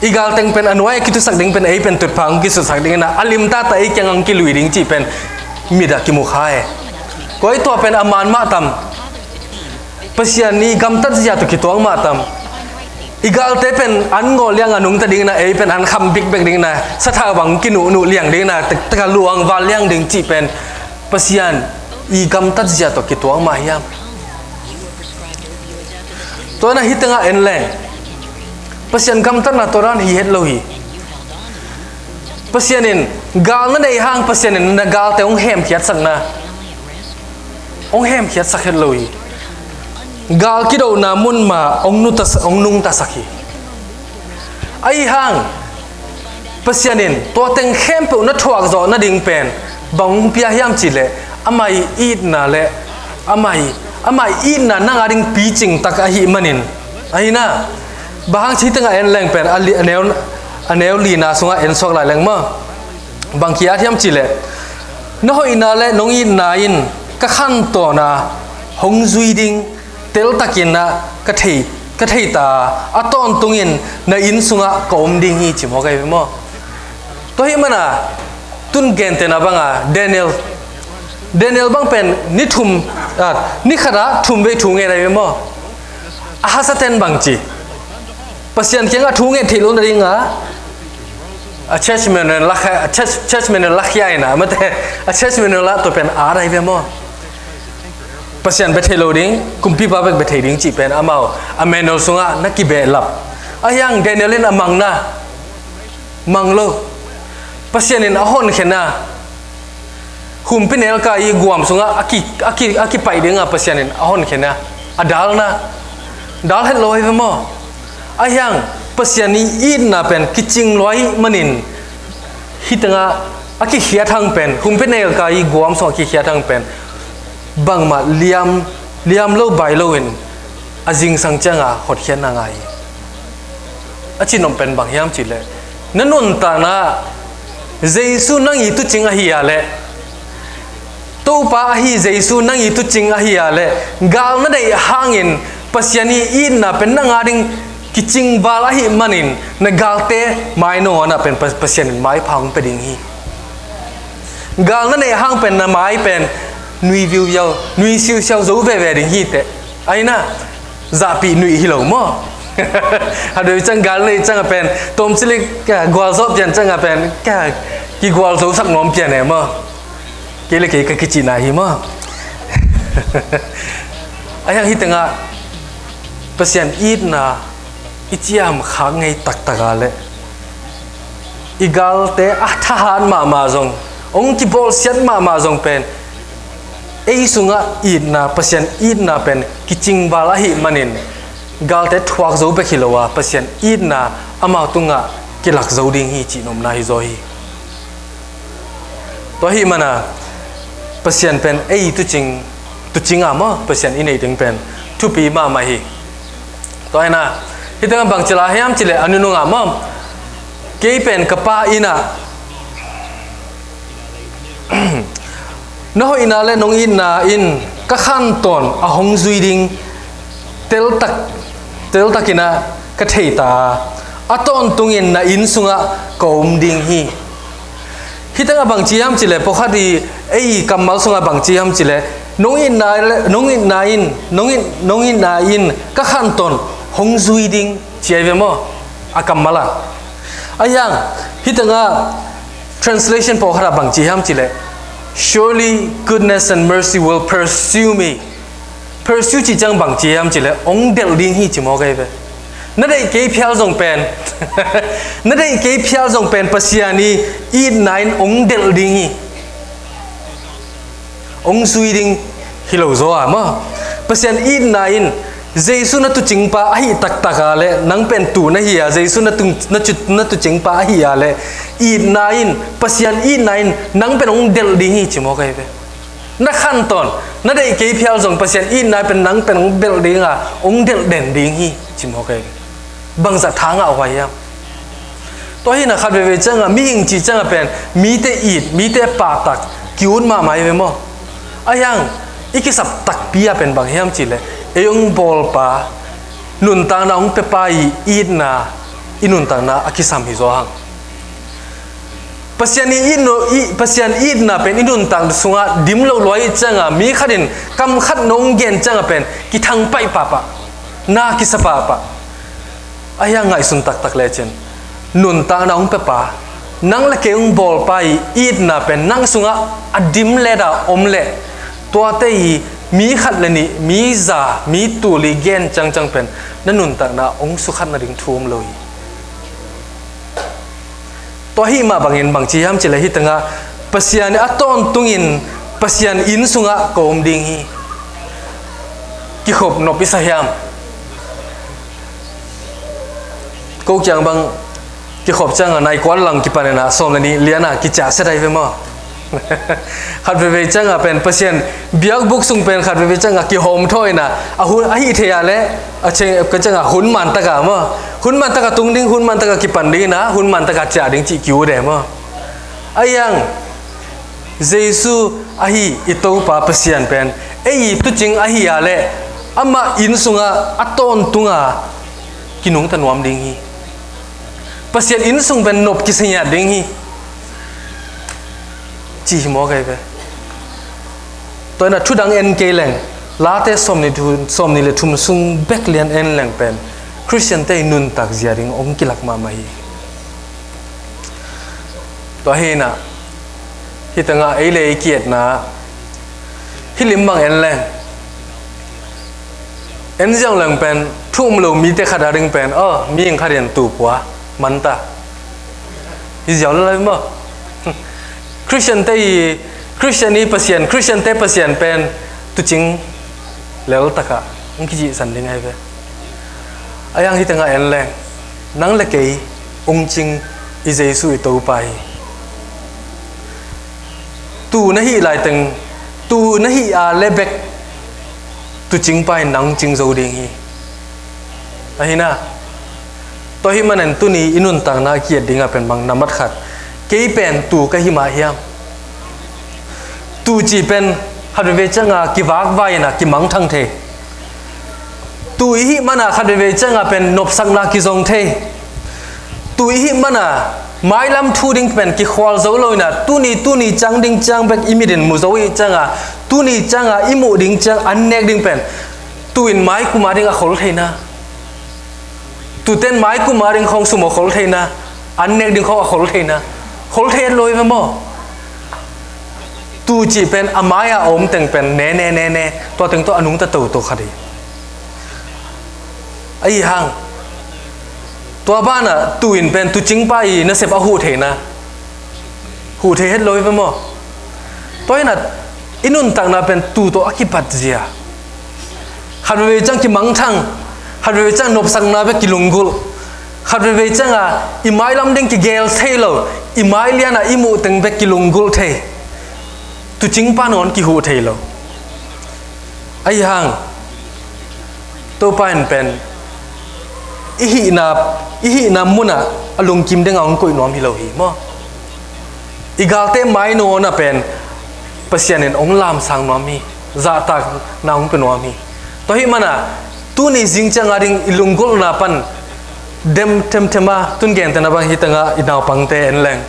i gal teng pen a nuai a kitusak ding pen ei pen tutphah hong kisusak ding in a, a limtata ei kiang hong kilui ding cih pen mit ah kimu kha e. Koi tua pen a man mah tam? Pasian i gamtat zia tawh kituak mah tam? I galte pen an ngawh liang a nungta ding in a, ei pen an kham bikbek ding in a, sathau bang kinuhnuh liang ding in a, tek, tek a luang val liang ding cih pen Pasian i gamtat zia tawh kituak mah hiam? Tua na hih tengah en leng, Pasian gamtatna tua dan hi het lo hi. Pasian in gal na nei hang, Pasian in na galte hong hemkhiatsakna, hong hemkhiatsak het lo hi. Gal kidohna mun mah hong nutas-, hong nungtasak hi. Ahi hang Pasian in tua teng khempeuh na thuak zawh nading pen bang hong pia hiam cih leh, amah i itna le amah i, amah i itna nang ading picing tak ahih manin. Ahi na, bang hang ci tengah en leng pen a li-, a neu, a neu lina sungah en suak lai leng maw. Bang ki-at hiam cih leh, na hoihna le nong itna in ka khantawn a hong zui ding teltakin ah ka thei, ka thei ta a, a tawntungin na inn sungah ka om ding hi, ci mawk ahi ve maw. Tua ahih mana tun gentehna banga Daniel, Daniel bang pen ni thum, ah, ni khatah thum vei thu ngen ahi ve maw. A hasaten bang ci? Pasian kiangah thu ngen theih lo nadinga a church manual la khia, a church, church manual la khia in a, mate, a church manual la tua pen a dai ve maw. Pasian bia thei lo ding, kumpipa bek bia thei ding cih pen amau a manual sungah na kibehlap. Ahi hang Daniel in a mangna, mang lo. Pasian in a honkhenna, humpinelkai i guam sungah a ki, a ki, a kipaih dinga Pasian in a honkhenna, a dalna, dal het lo ahi ve maw. Ahi hang Pasian i itna pen kicing lua ahih manin, hih tengah a kikhiat hang pen, humpinelkai i guam sungah a kikhiat hang pen bangmah liam, liam lo bai loin a zingsang cianga hotkhiatna ngah hi. A cihnop pen bang hiam cihleh, na nuntakna Jesu nang i tucing ahi a leh, Topa ahi Jesu nang i tucing ahi a leh, gal na neih hangin Pasian i itna pen nang a ding kicing val ahih manin, na galte mai nangawnah pen Pa-, Pasian in maipha hong pia ding hi. Gal na neih hang pen na mai pen nui viuviau, nui siusiau zo veve ding hi teh. Aina, zahpih nuih hi lo maw? Hadoi ciang gal neih cianga pen tawmcilik, ka, gualzawh pian cianga pen, ka, kigualzosak nuam pian e maw? Kei le kei ka kicihna hi maw? Ahi hang hih tengah Pasian itna i ciamkhak ngei taktak a leh, i galte a thahat mahmah zong, hong kibawlsiat mahmah zong pen, ei sungah itna, Pasian itna pen kicing val ahih manin, galte thuak zo bek hi lo a, Pasian itna amau tungah kilak zo ding hi cih nopna hi zaw hi. Tua ahih mana Pasian pen ei tucing, tucing a maw, Pasian i neih ding pen thupi mahmah hi. Tua hina, hih tengah bangci la hiam cihleh, a nunung a maw, kei pen ka Pa inn ah na hoihna le nong itna in ka khantawn a hong zui ding teltak, teltakin ah ka thei ta a, a tawntungin na inn sungah ka om ding hi. Hih tengah bangci hiam cihleh, pawlkhat i ei kammal sungah bangci hiam cihleh, nong itna le, nong itna in, nong it, nong itna in ka khantawn hong zui ding ci ahi ve maw? A kammal ah. Ahi hang, hih tengah translation pawlkhat ah bangci hiam cihleh, "Surely goodness and mercy will pursue me." Pursue cih ciang bangci hiam cihleh, hong delh ding hi ci mawk ahi ve. Na deih kei phial zong pen, na deih kei phial zong pen Pasian i itna in hong delh ding hi. Hong zui ding hi lo zaw a maw. Pasian itna in, Jesu na tucingpa ahih taktak a leh, nang pen tu na hi a, Jesu na tu, na cu, na tucingpa ahi a leh, itna in, Pasian itna in nang pen hong delh ding hi ci mawk ahi ve. Na khantawn, na deih kei phial zong Pasian itna pen nang pen hong delh ding a, hong delh den ding hi ci mawk ahi ve. Bangzah tha ngah huai hiam? Tua hina khat veivei cianga, mihing cih cianga pen mite it, mite pahtak ki-ut mahmah hi ve maw? Ahi hang, i kisap takpi a pen bang hiam cihleh, ei hong bawlpa, nuntakna hong piapa i itna i nuntakna a kisam hi zaw hang. Pasian i itna, i, Pasian itna pen i nuntak sungah dim lo lua i cianga, mi khat in kam khat nong gen cianga pen kithang paih pahpah, na kisa pahpah. Ahi hang ngaihsun taktak lecin, nuntakna hong piapa, nang le kei hong bawlpa i itna pen nang sungah a dim leta om leh, tuate hi mi khat le nih, mi za, mi tul i gen ciangciang pen na nuntakna hong sukhat nading thu om lo hi. Tua ahih mah bangin bangci hiam cihleh, hih tengah Pasian a tawntungin Pasian inn sungah ka om ding hi. Kikhop nop i sa hiam? Ko kiang bang kikhop cianga nai kuan lang kipan ina sawm le nih liana kiciahsiat ahi ve maw? Khat veivei cianga pen Pasian biakbuk sung pen khat veivei cianga kihawm thaw ina, a hun, ahih thei a leh, a ciang, ka cianga hun man taka maw, hun man taka tung ding, hun man taka kipan ding ina, hun man taka ciah ding cih ki-ut e maw? Ahi hang, Jesu ahi i Topa Pasian pen ei i tucing ahi a leh, amah inn sungah a tawntunga kinungta nuam ding hi. Pasian inn sung pen nop kisa ngiat ding hi, ci hi mawk ahi ve. Tua ina thu dang en kei leng, Late sawmnih thu, sawmnih le thum sung bek lian en leng pen Khristiante i nuntak zia ding hong kilak mahmah hi. Tua hi ina, hih tengah ei le ei ki-etna, hih lim bang en leng, en ziau leng pen thu um lo mite khat a ding pen, aw, mihing khat in tu pua manta, hi ziau lo lai maw? Khristiante i, Khristian i Pasian, Khristiante Pasian pen tucing lel takah hong kicihsan ding ahi ve. Ahi hang hih tengah en leng, Nang le kei hong cing i Jesu i Topa hi. Tuu na hih laiteng, tuu na hih a le bek tuucingpa in nang cing zo ding hi. Ahi na, tua ahih manin tuni i nuntakna a ki-et dingah pen bang, nambat khat, kei pen tuu ka hi mah hiam? Tuu cih pen khat veivei ciangah kivakvai in a kimangthang thei. Tuu i hih manin khat veivei ciangah pen nopsakna kizong thei. Tuu i hih manin mailam thu ding pen kikhual zo lo in a, tuni, tuni ciang ding ciang bek i mit in mu zo i hih ciangah, tuni ciangah i muh ding ciang an nek ding pen tuu in maikum a ding a khol thei na. Tuute in maikum a ding khawng sum a khol thei na, an nek ding khawng a khol thei na. Khol thei lo hi ve maw? Tuu cih pen a mai-ah a om teng pen ne, ne, ne, ne, tua teng tawh a nungta toto khat hi. Ahi hang, tua banah tuu in pen tuucingpa i nasep a huh thei na. Huh thei het lo hi ve maw? Tua hi na, i nuntakna pen tuu tawh a kipat zia. Khat veivei ciang kimangthang, khat veivei ciang nopsakna bek kilunggulh, khat veivei ciangah i mailam ding kigel thei lo, i mailianah i muh teng bek kilunggulh thei. Tuucingpa nawn kihuh thei lo. Ahi hang, Topa in pen i hihna, i hihna munah a lungkim dingah hong koih nuam hi lo hi maw? I galte mai nawnah pen Pasian in hong lamsang nuam hi. Zahtakna hong pia nuam hi. Tua ahih manin tuni zing ciang a ding i lunggulhna pan dem themthem a, tun gentehna bang hi tengah i naupangte en leng,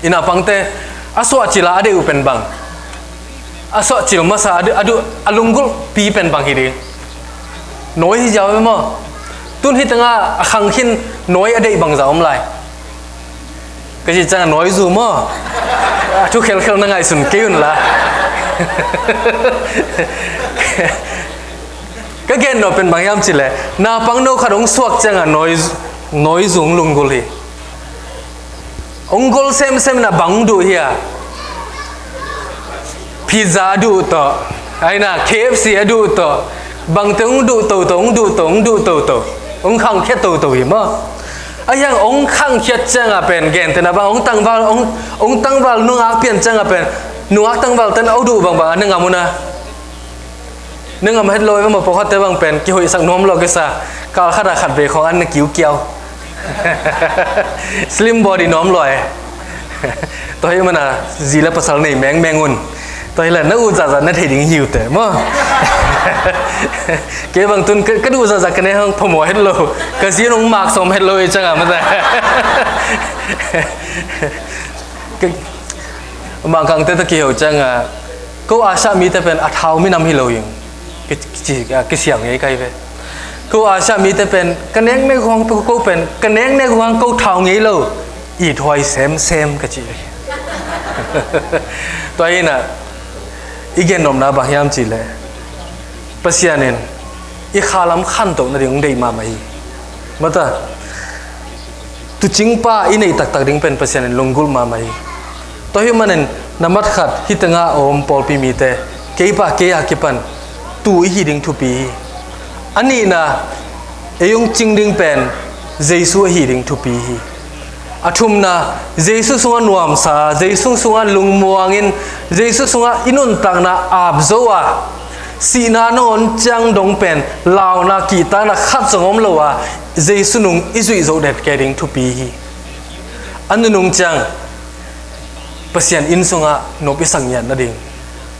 i naupangte a suahcil a a deih uh pen bang, a suahcil masa a duh, a duh, a lunggulhpi pen bang hi ding? Nawi hi ziau ve maw? Tun hi tengah a khang khin nawi a deih bangzah om lai? Ka cih ciangah nawi zu maw? A thu khelkhel na ngaihsun kei un la. Ka gen nop pen bang hiam cih leh, naupang no khat hong suak ciangah nawi, nawi zu hong lunggulh hi. Hong gol semsem in a bang hong duh hiam? Pizza a duh tawh, ahi na, K F C a duh tawh, bangte hong duh toto, hong duh toto, hong duh toto, hong khangkhia toto hi maw? Ahi hang hong khangkhiat ciangah pen gentehna bang, hong tangval, hong, hong tangval nungak pian ciangah pen nungak tangvalte in a duh bangbang a na ngam uh na. Na ngam het lo hi ve maw, pawlkhatte bang pen kihoihsak nuam lo kisa, kal khatah khat vei khawng an na kiukiau. Slim body nuam lo hi. Tua ahih manin zi le pasal nei mengmeng un. Tua hi leh na ut zahzah na thei ding hi uh teh maw? Kei bang tun ka, ka duh zahzah ka ne hang phamawh het lo. Ka zi in hong mak sawm het lo hi ciangah masa. Ka, Mangkangte tawh kiho ciangah, ko Asia mite pen a thau minam hi lo hi. Ki, ki, ki, kisiam ngei ka hi ve. Ko Asia mite pen ka neknek uh hang ko pen, ka neknek uh hang ko thau ngei lo. Ithuai semsem ka ci ve. Tua hi na, i gennopna bang hiam cih leh, Pasian in i khalam khantoh nading hong deih mahmah hi. Mata, tuucingpa i neih taktak ding pen Pasian in lunggulh mahmah hi. Tua ahih manin nambat khat, hi tengah a om pawlpi mite, kei pah kei a kipan tuu i hih ding thupi hi. A nihna, ei hong cing ding pen Jesu ahi ding thupi hi. A thumna, Jesu sungah nuamsa, Jesu sungah lungmuangin, Jesu sungah i nuntakna apzo a, sihna nangawn ciang dong pen launa kihtakna khat zong om lo a, Jesu nung i zuih zo det kei ding thupi hi. A nunung ciang Pasian inn sungah nop i sak ngiat nading,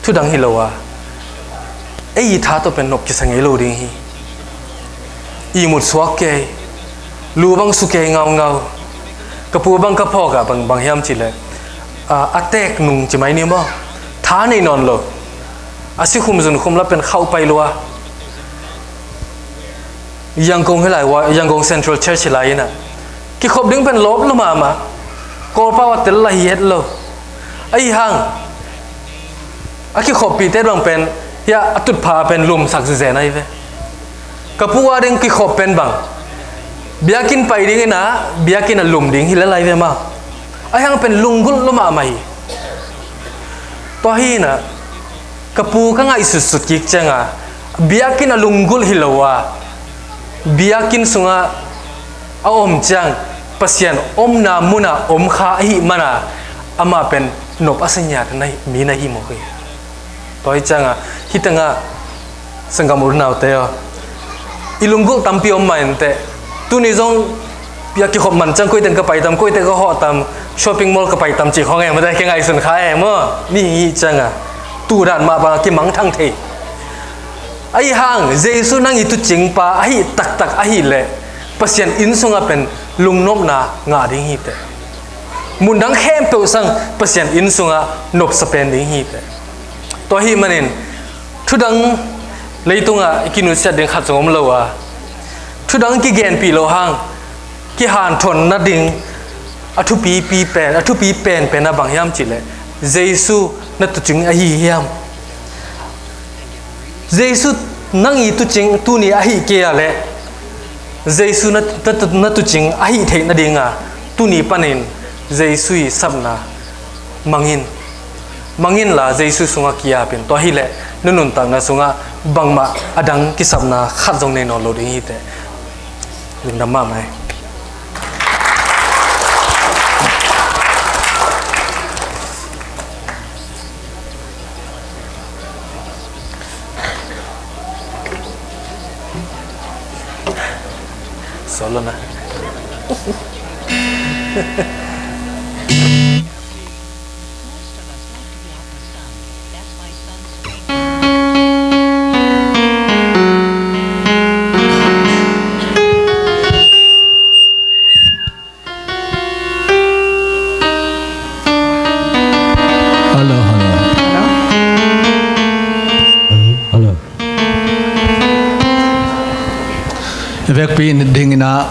thudang hi lo a, ei i tha tawh pen nop kisa ngei lo ding hi. Ihmut suak kei, lu bang su kei ngaungau. Ka pu bang ka phawk ah bang, bang hiam cih leh, a, a teek nung ci mai ni maw? Tha nei nawn lo. A sikhum zunkhum la pen khauh pai lua. Yangon hi lai, Yangon Central Church hi lai in a, kikhop ding pen lawp lua mahmah. Kawlpau a tel la hi het lo. Ahi hang, a kikhoppihte bang pen, hiah a tutpha pen lumsak zezen ahi ve. Ka pu a ding kikhop pen bang, biakinn pai ding in a, biakinn a lum ding hi lel ahi ve maw. Ahi hang pen lunggulh lua mahmah hi. Tua hi in a, ka pu ka ngaihsutsut kik ciangin, biakinn a lunggulh hi lo a, biakinn sungah a om ciang Pasian omna munah om kha ahih mana amah pen nop a sa ngiat na hi, mi na hi mawk hi. Tua hi cianga hih tengah sanggam u le naute aw, i lunggulh tampi om mah inteh. Tuni zong a kikhop man ciang koi teng ka pai tam, koi teng ka hawh tam, shopping mall ka pai tam cih khawng e maw, ka ngaihsun kha e maw. Mihing hih cianga tu dan mah bang a kimangthang thei. Ahi hang Jesu nang i tuucingpa ahih taktak ahih leh Pasian inn sungah pen lungnopna ngah ding hi teh. Mundang khempeuh sang Pasian inn sungah nopsa pen ding hi teh. Tua ahih manin thudang leitungah i kinusiat ding khat zong om lo a, thudang kigenpih loh hang kihanthawn nading a thupipi pen, a thupi penpen a bang hiam cihleh Jesu na tuucing ahi hiam? Jesu nang i tuucing tuni ahih kei a leh Jesu na, na, na tuucing ahih theih nadinga tuni panin Jesu i sapna mangin, manginla Jesu sungah ki-ap in. Tua hileh na nuntakna sungah bangmah a dang kisapna khat zong nei nawn lo ding hi teh. Lungdam mahmah hi. Solo na. Hello, hello. Hello. Hello. Vekpi dingin ah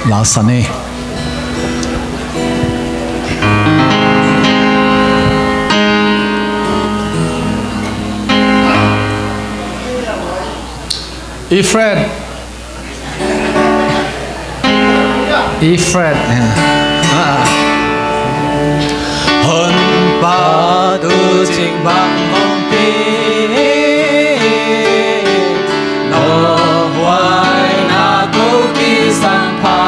la sa ni. Efrath. Efrath. Ah. Honpa tuucing bang hong pi, no huai na ko kisang pha.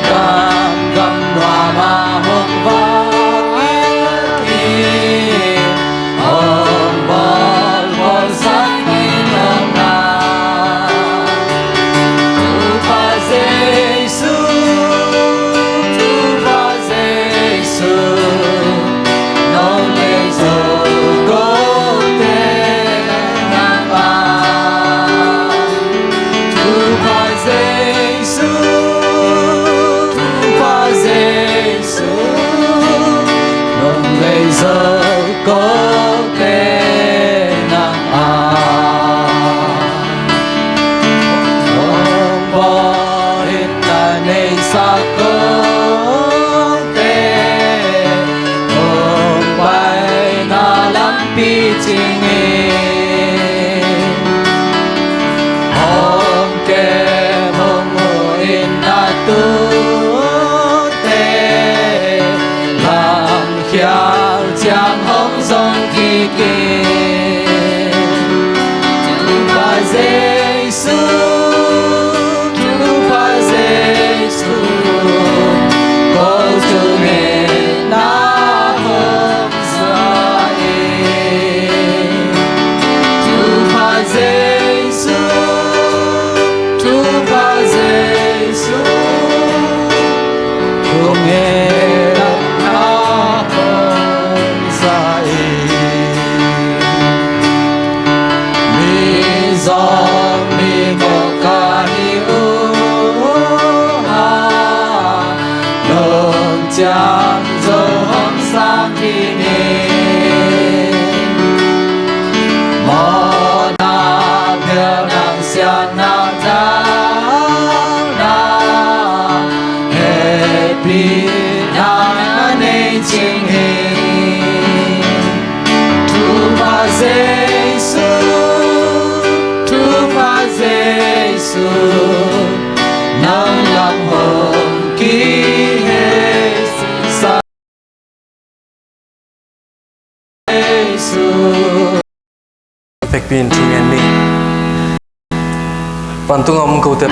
Gam gam nuam a hong vai in. Hong bawl bawl sang in nong na. Topa Jesu, Topa Jesu, nong lei zo kote nang a. Topa Jesu, Topa Jesu, nong lei zo kote nang a. Hong bawl in na neihsa kote, hong paina lampi cing in. Hong kem hong mu in na tuute, lam khial ciang hong zong kik in. Topa Jesu, Topa Jesu, ko tung in na hong za in. Topa Jesu, Topa Jesu, kong et na hong za in. Mi zong mi mawk ka hi uh a, nong ciam zo hong sang kik in. Mawhna, biakna, siatna, thahatna, hehpihna na nei cing hi. Topa Jesu, Topa Jesu, nang lam hong kihei sa. Jesu. Vekpi in thu ngen ni. Vantung a om kote,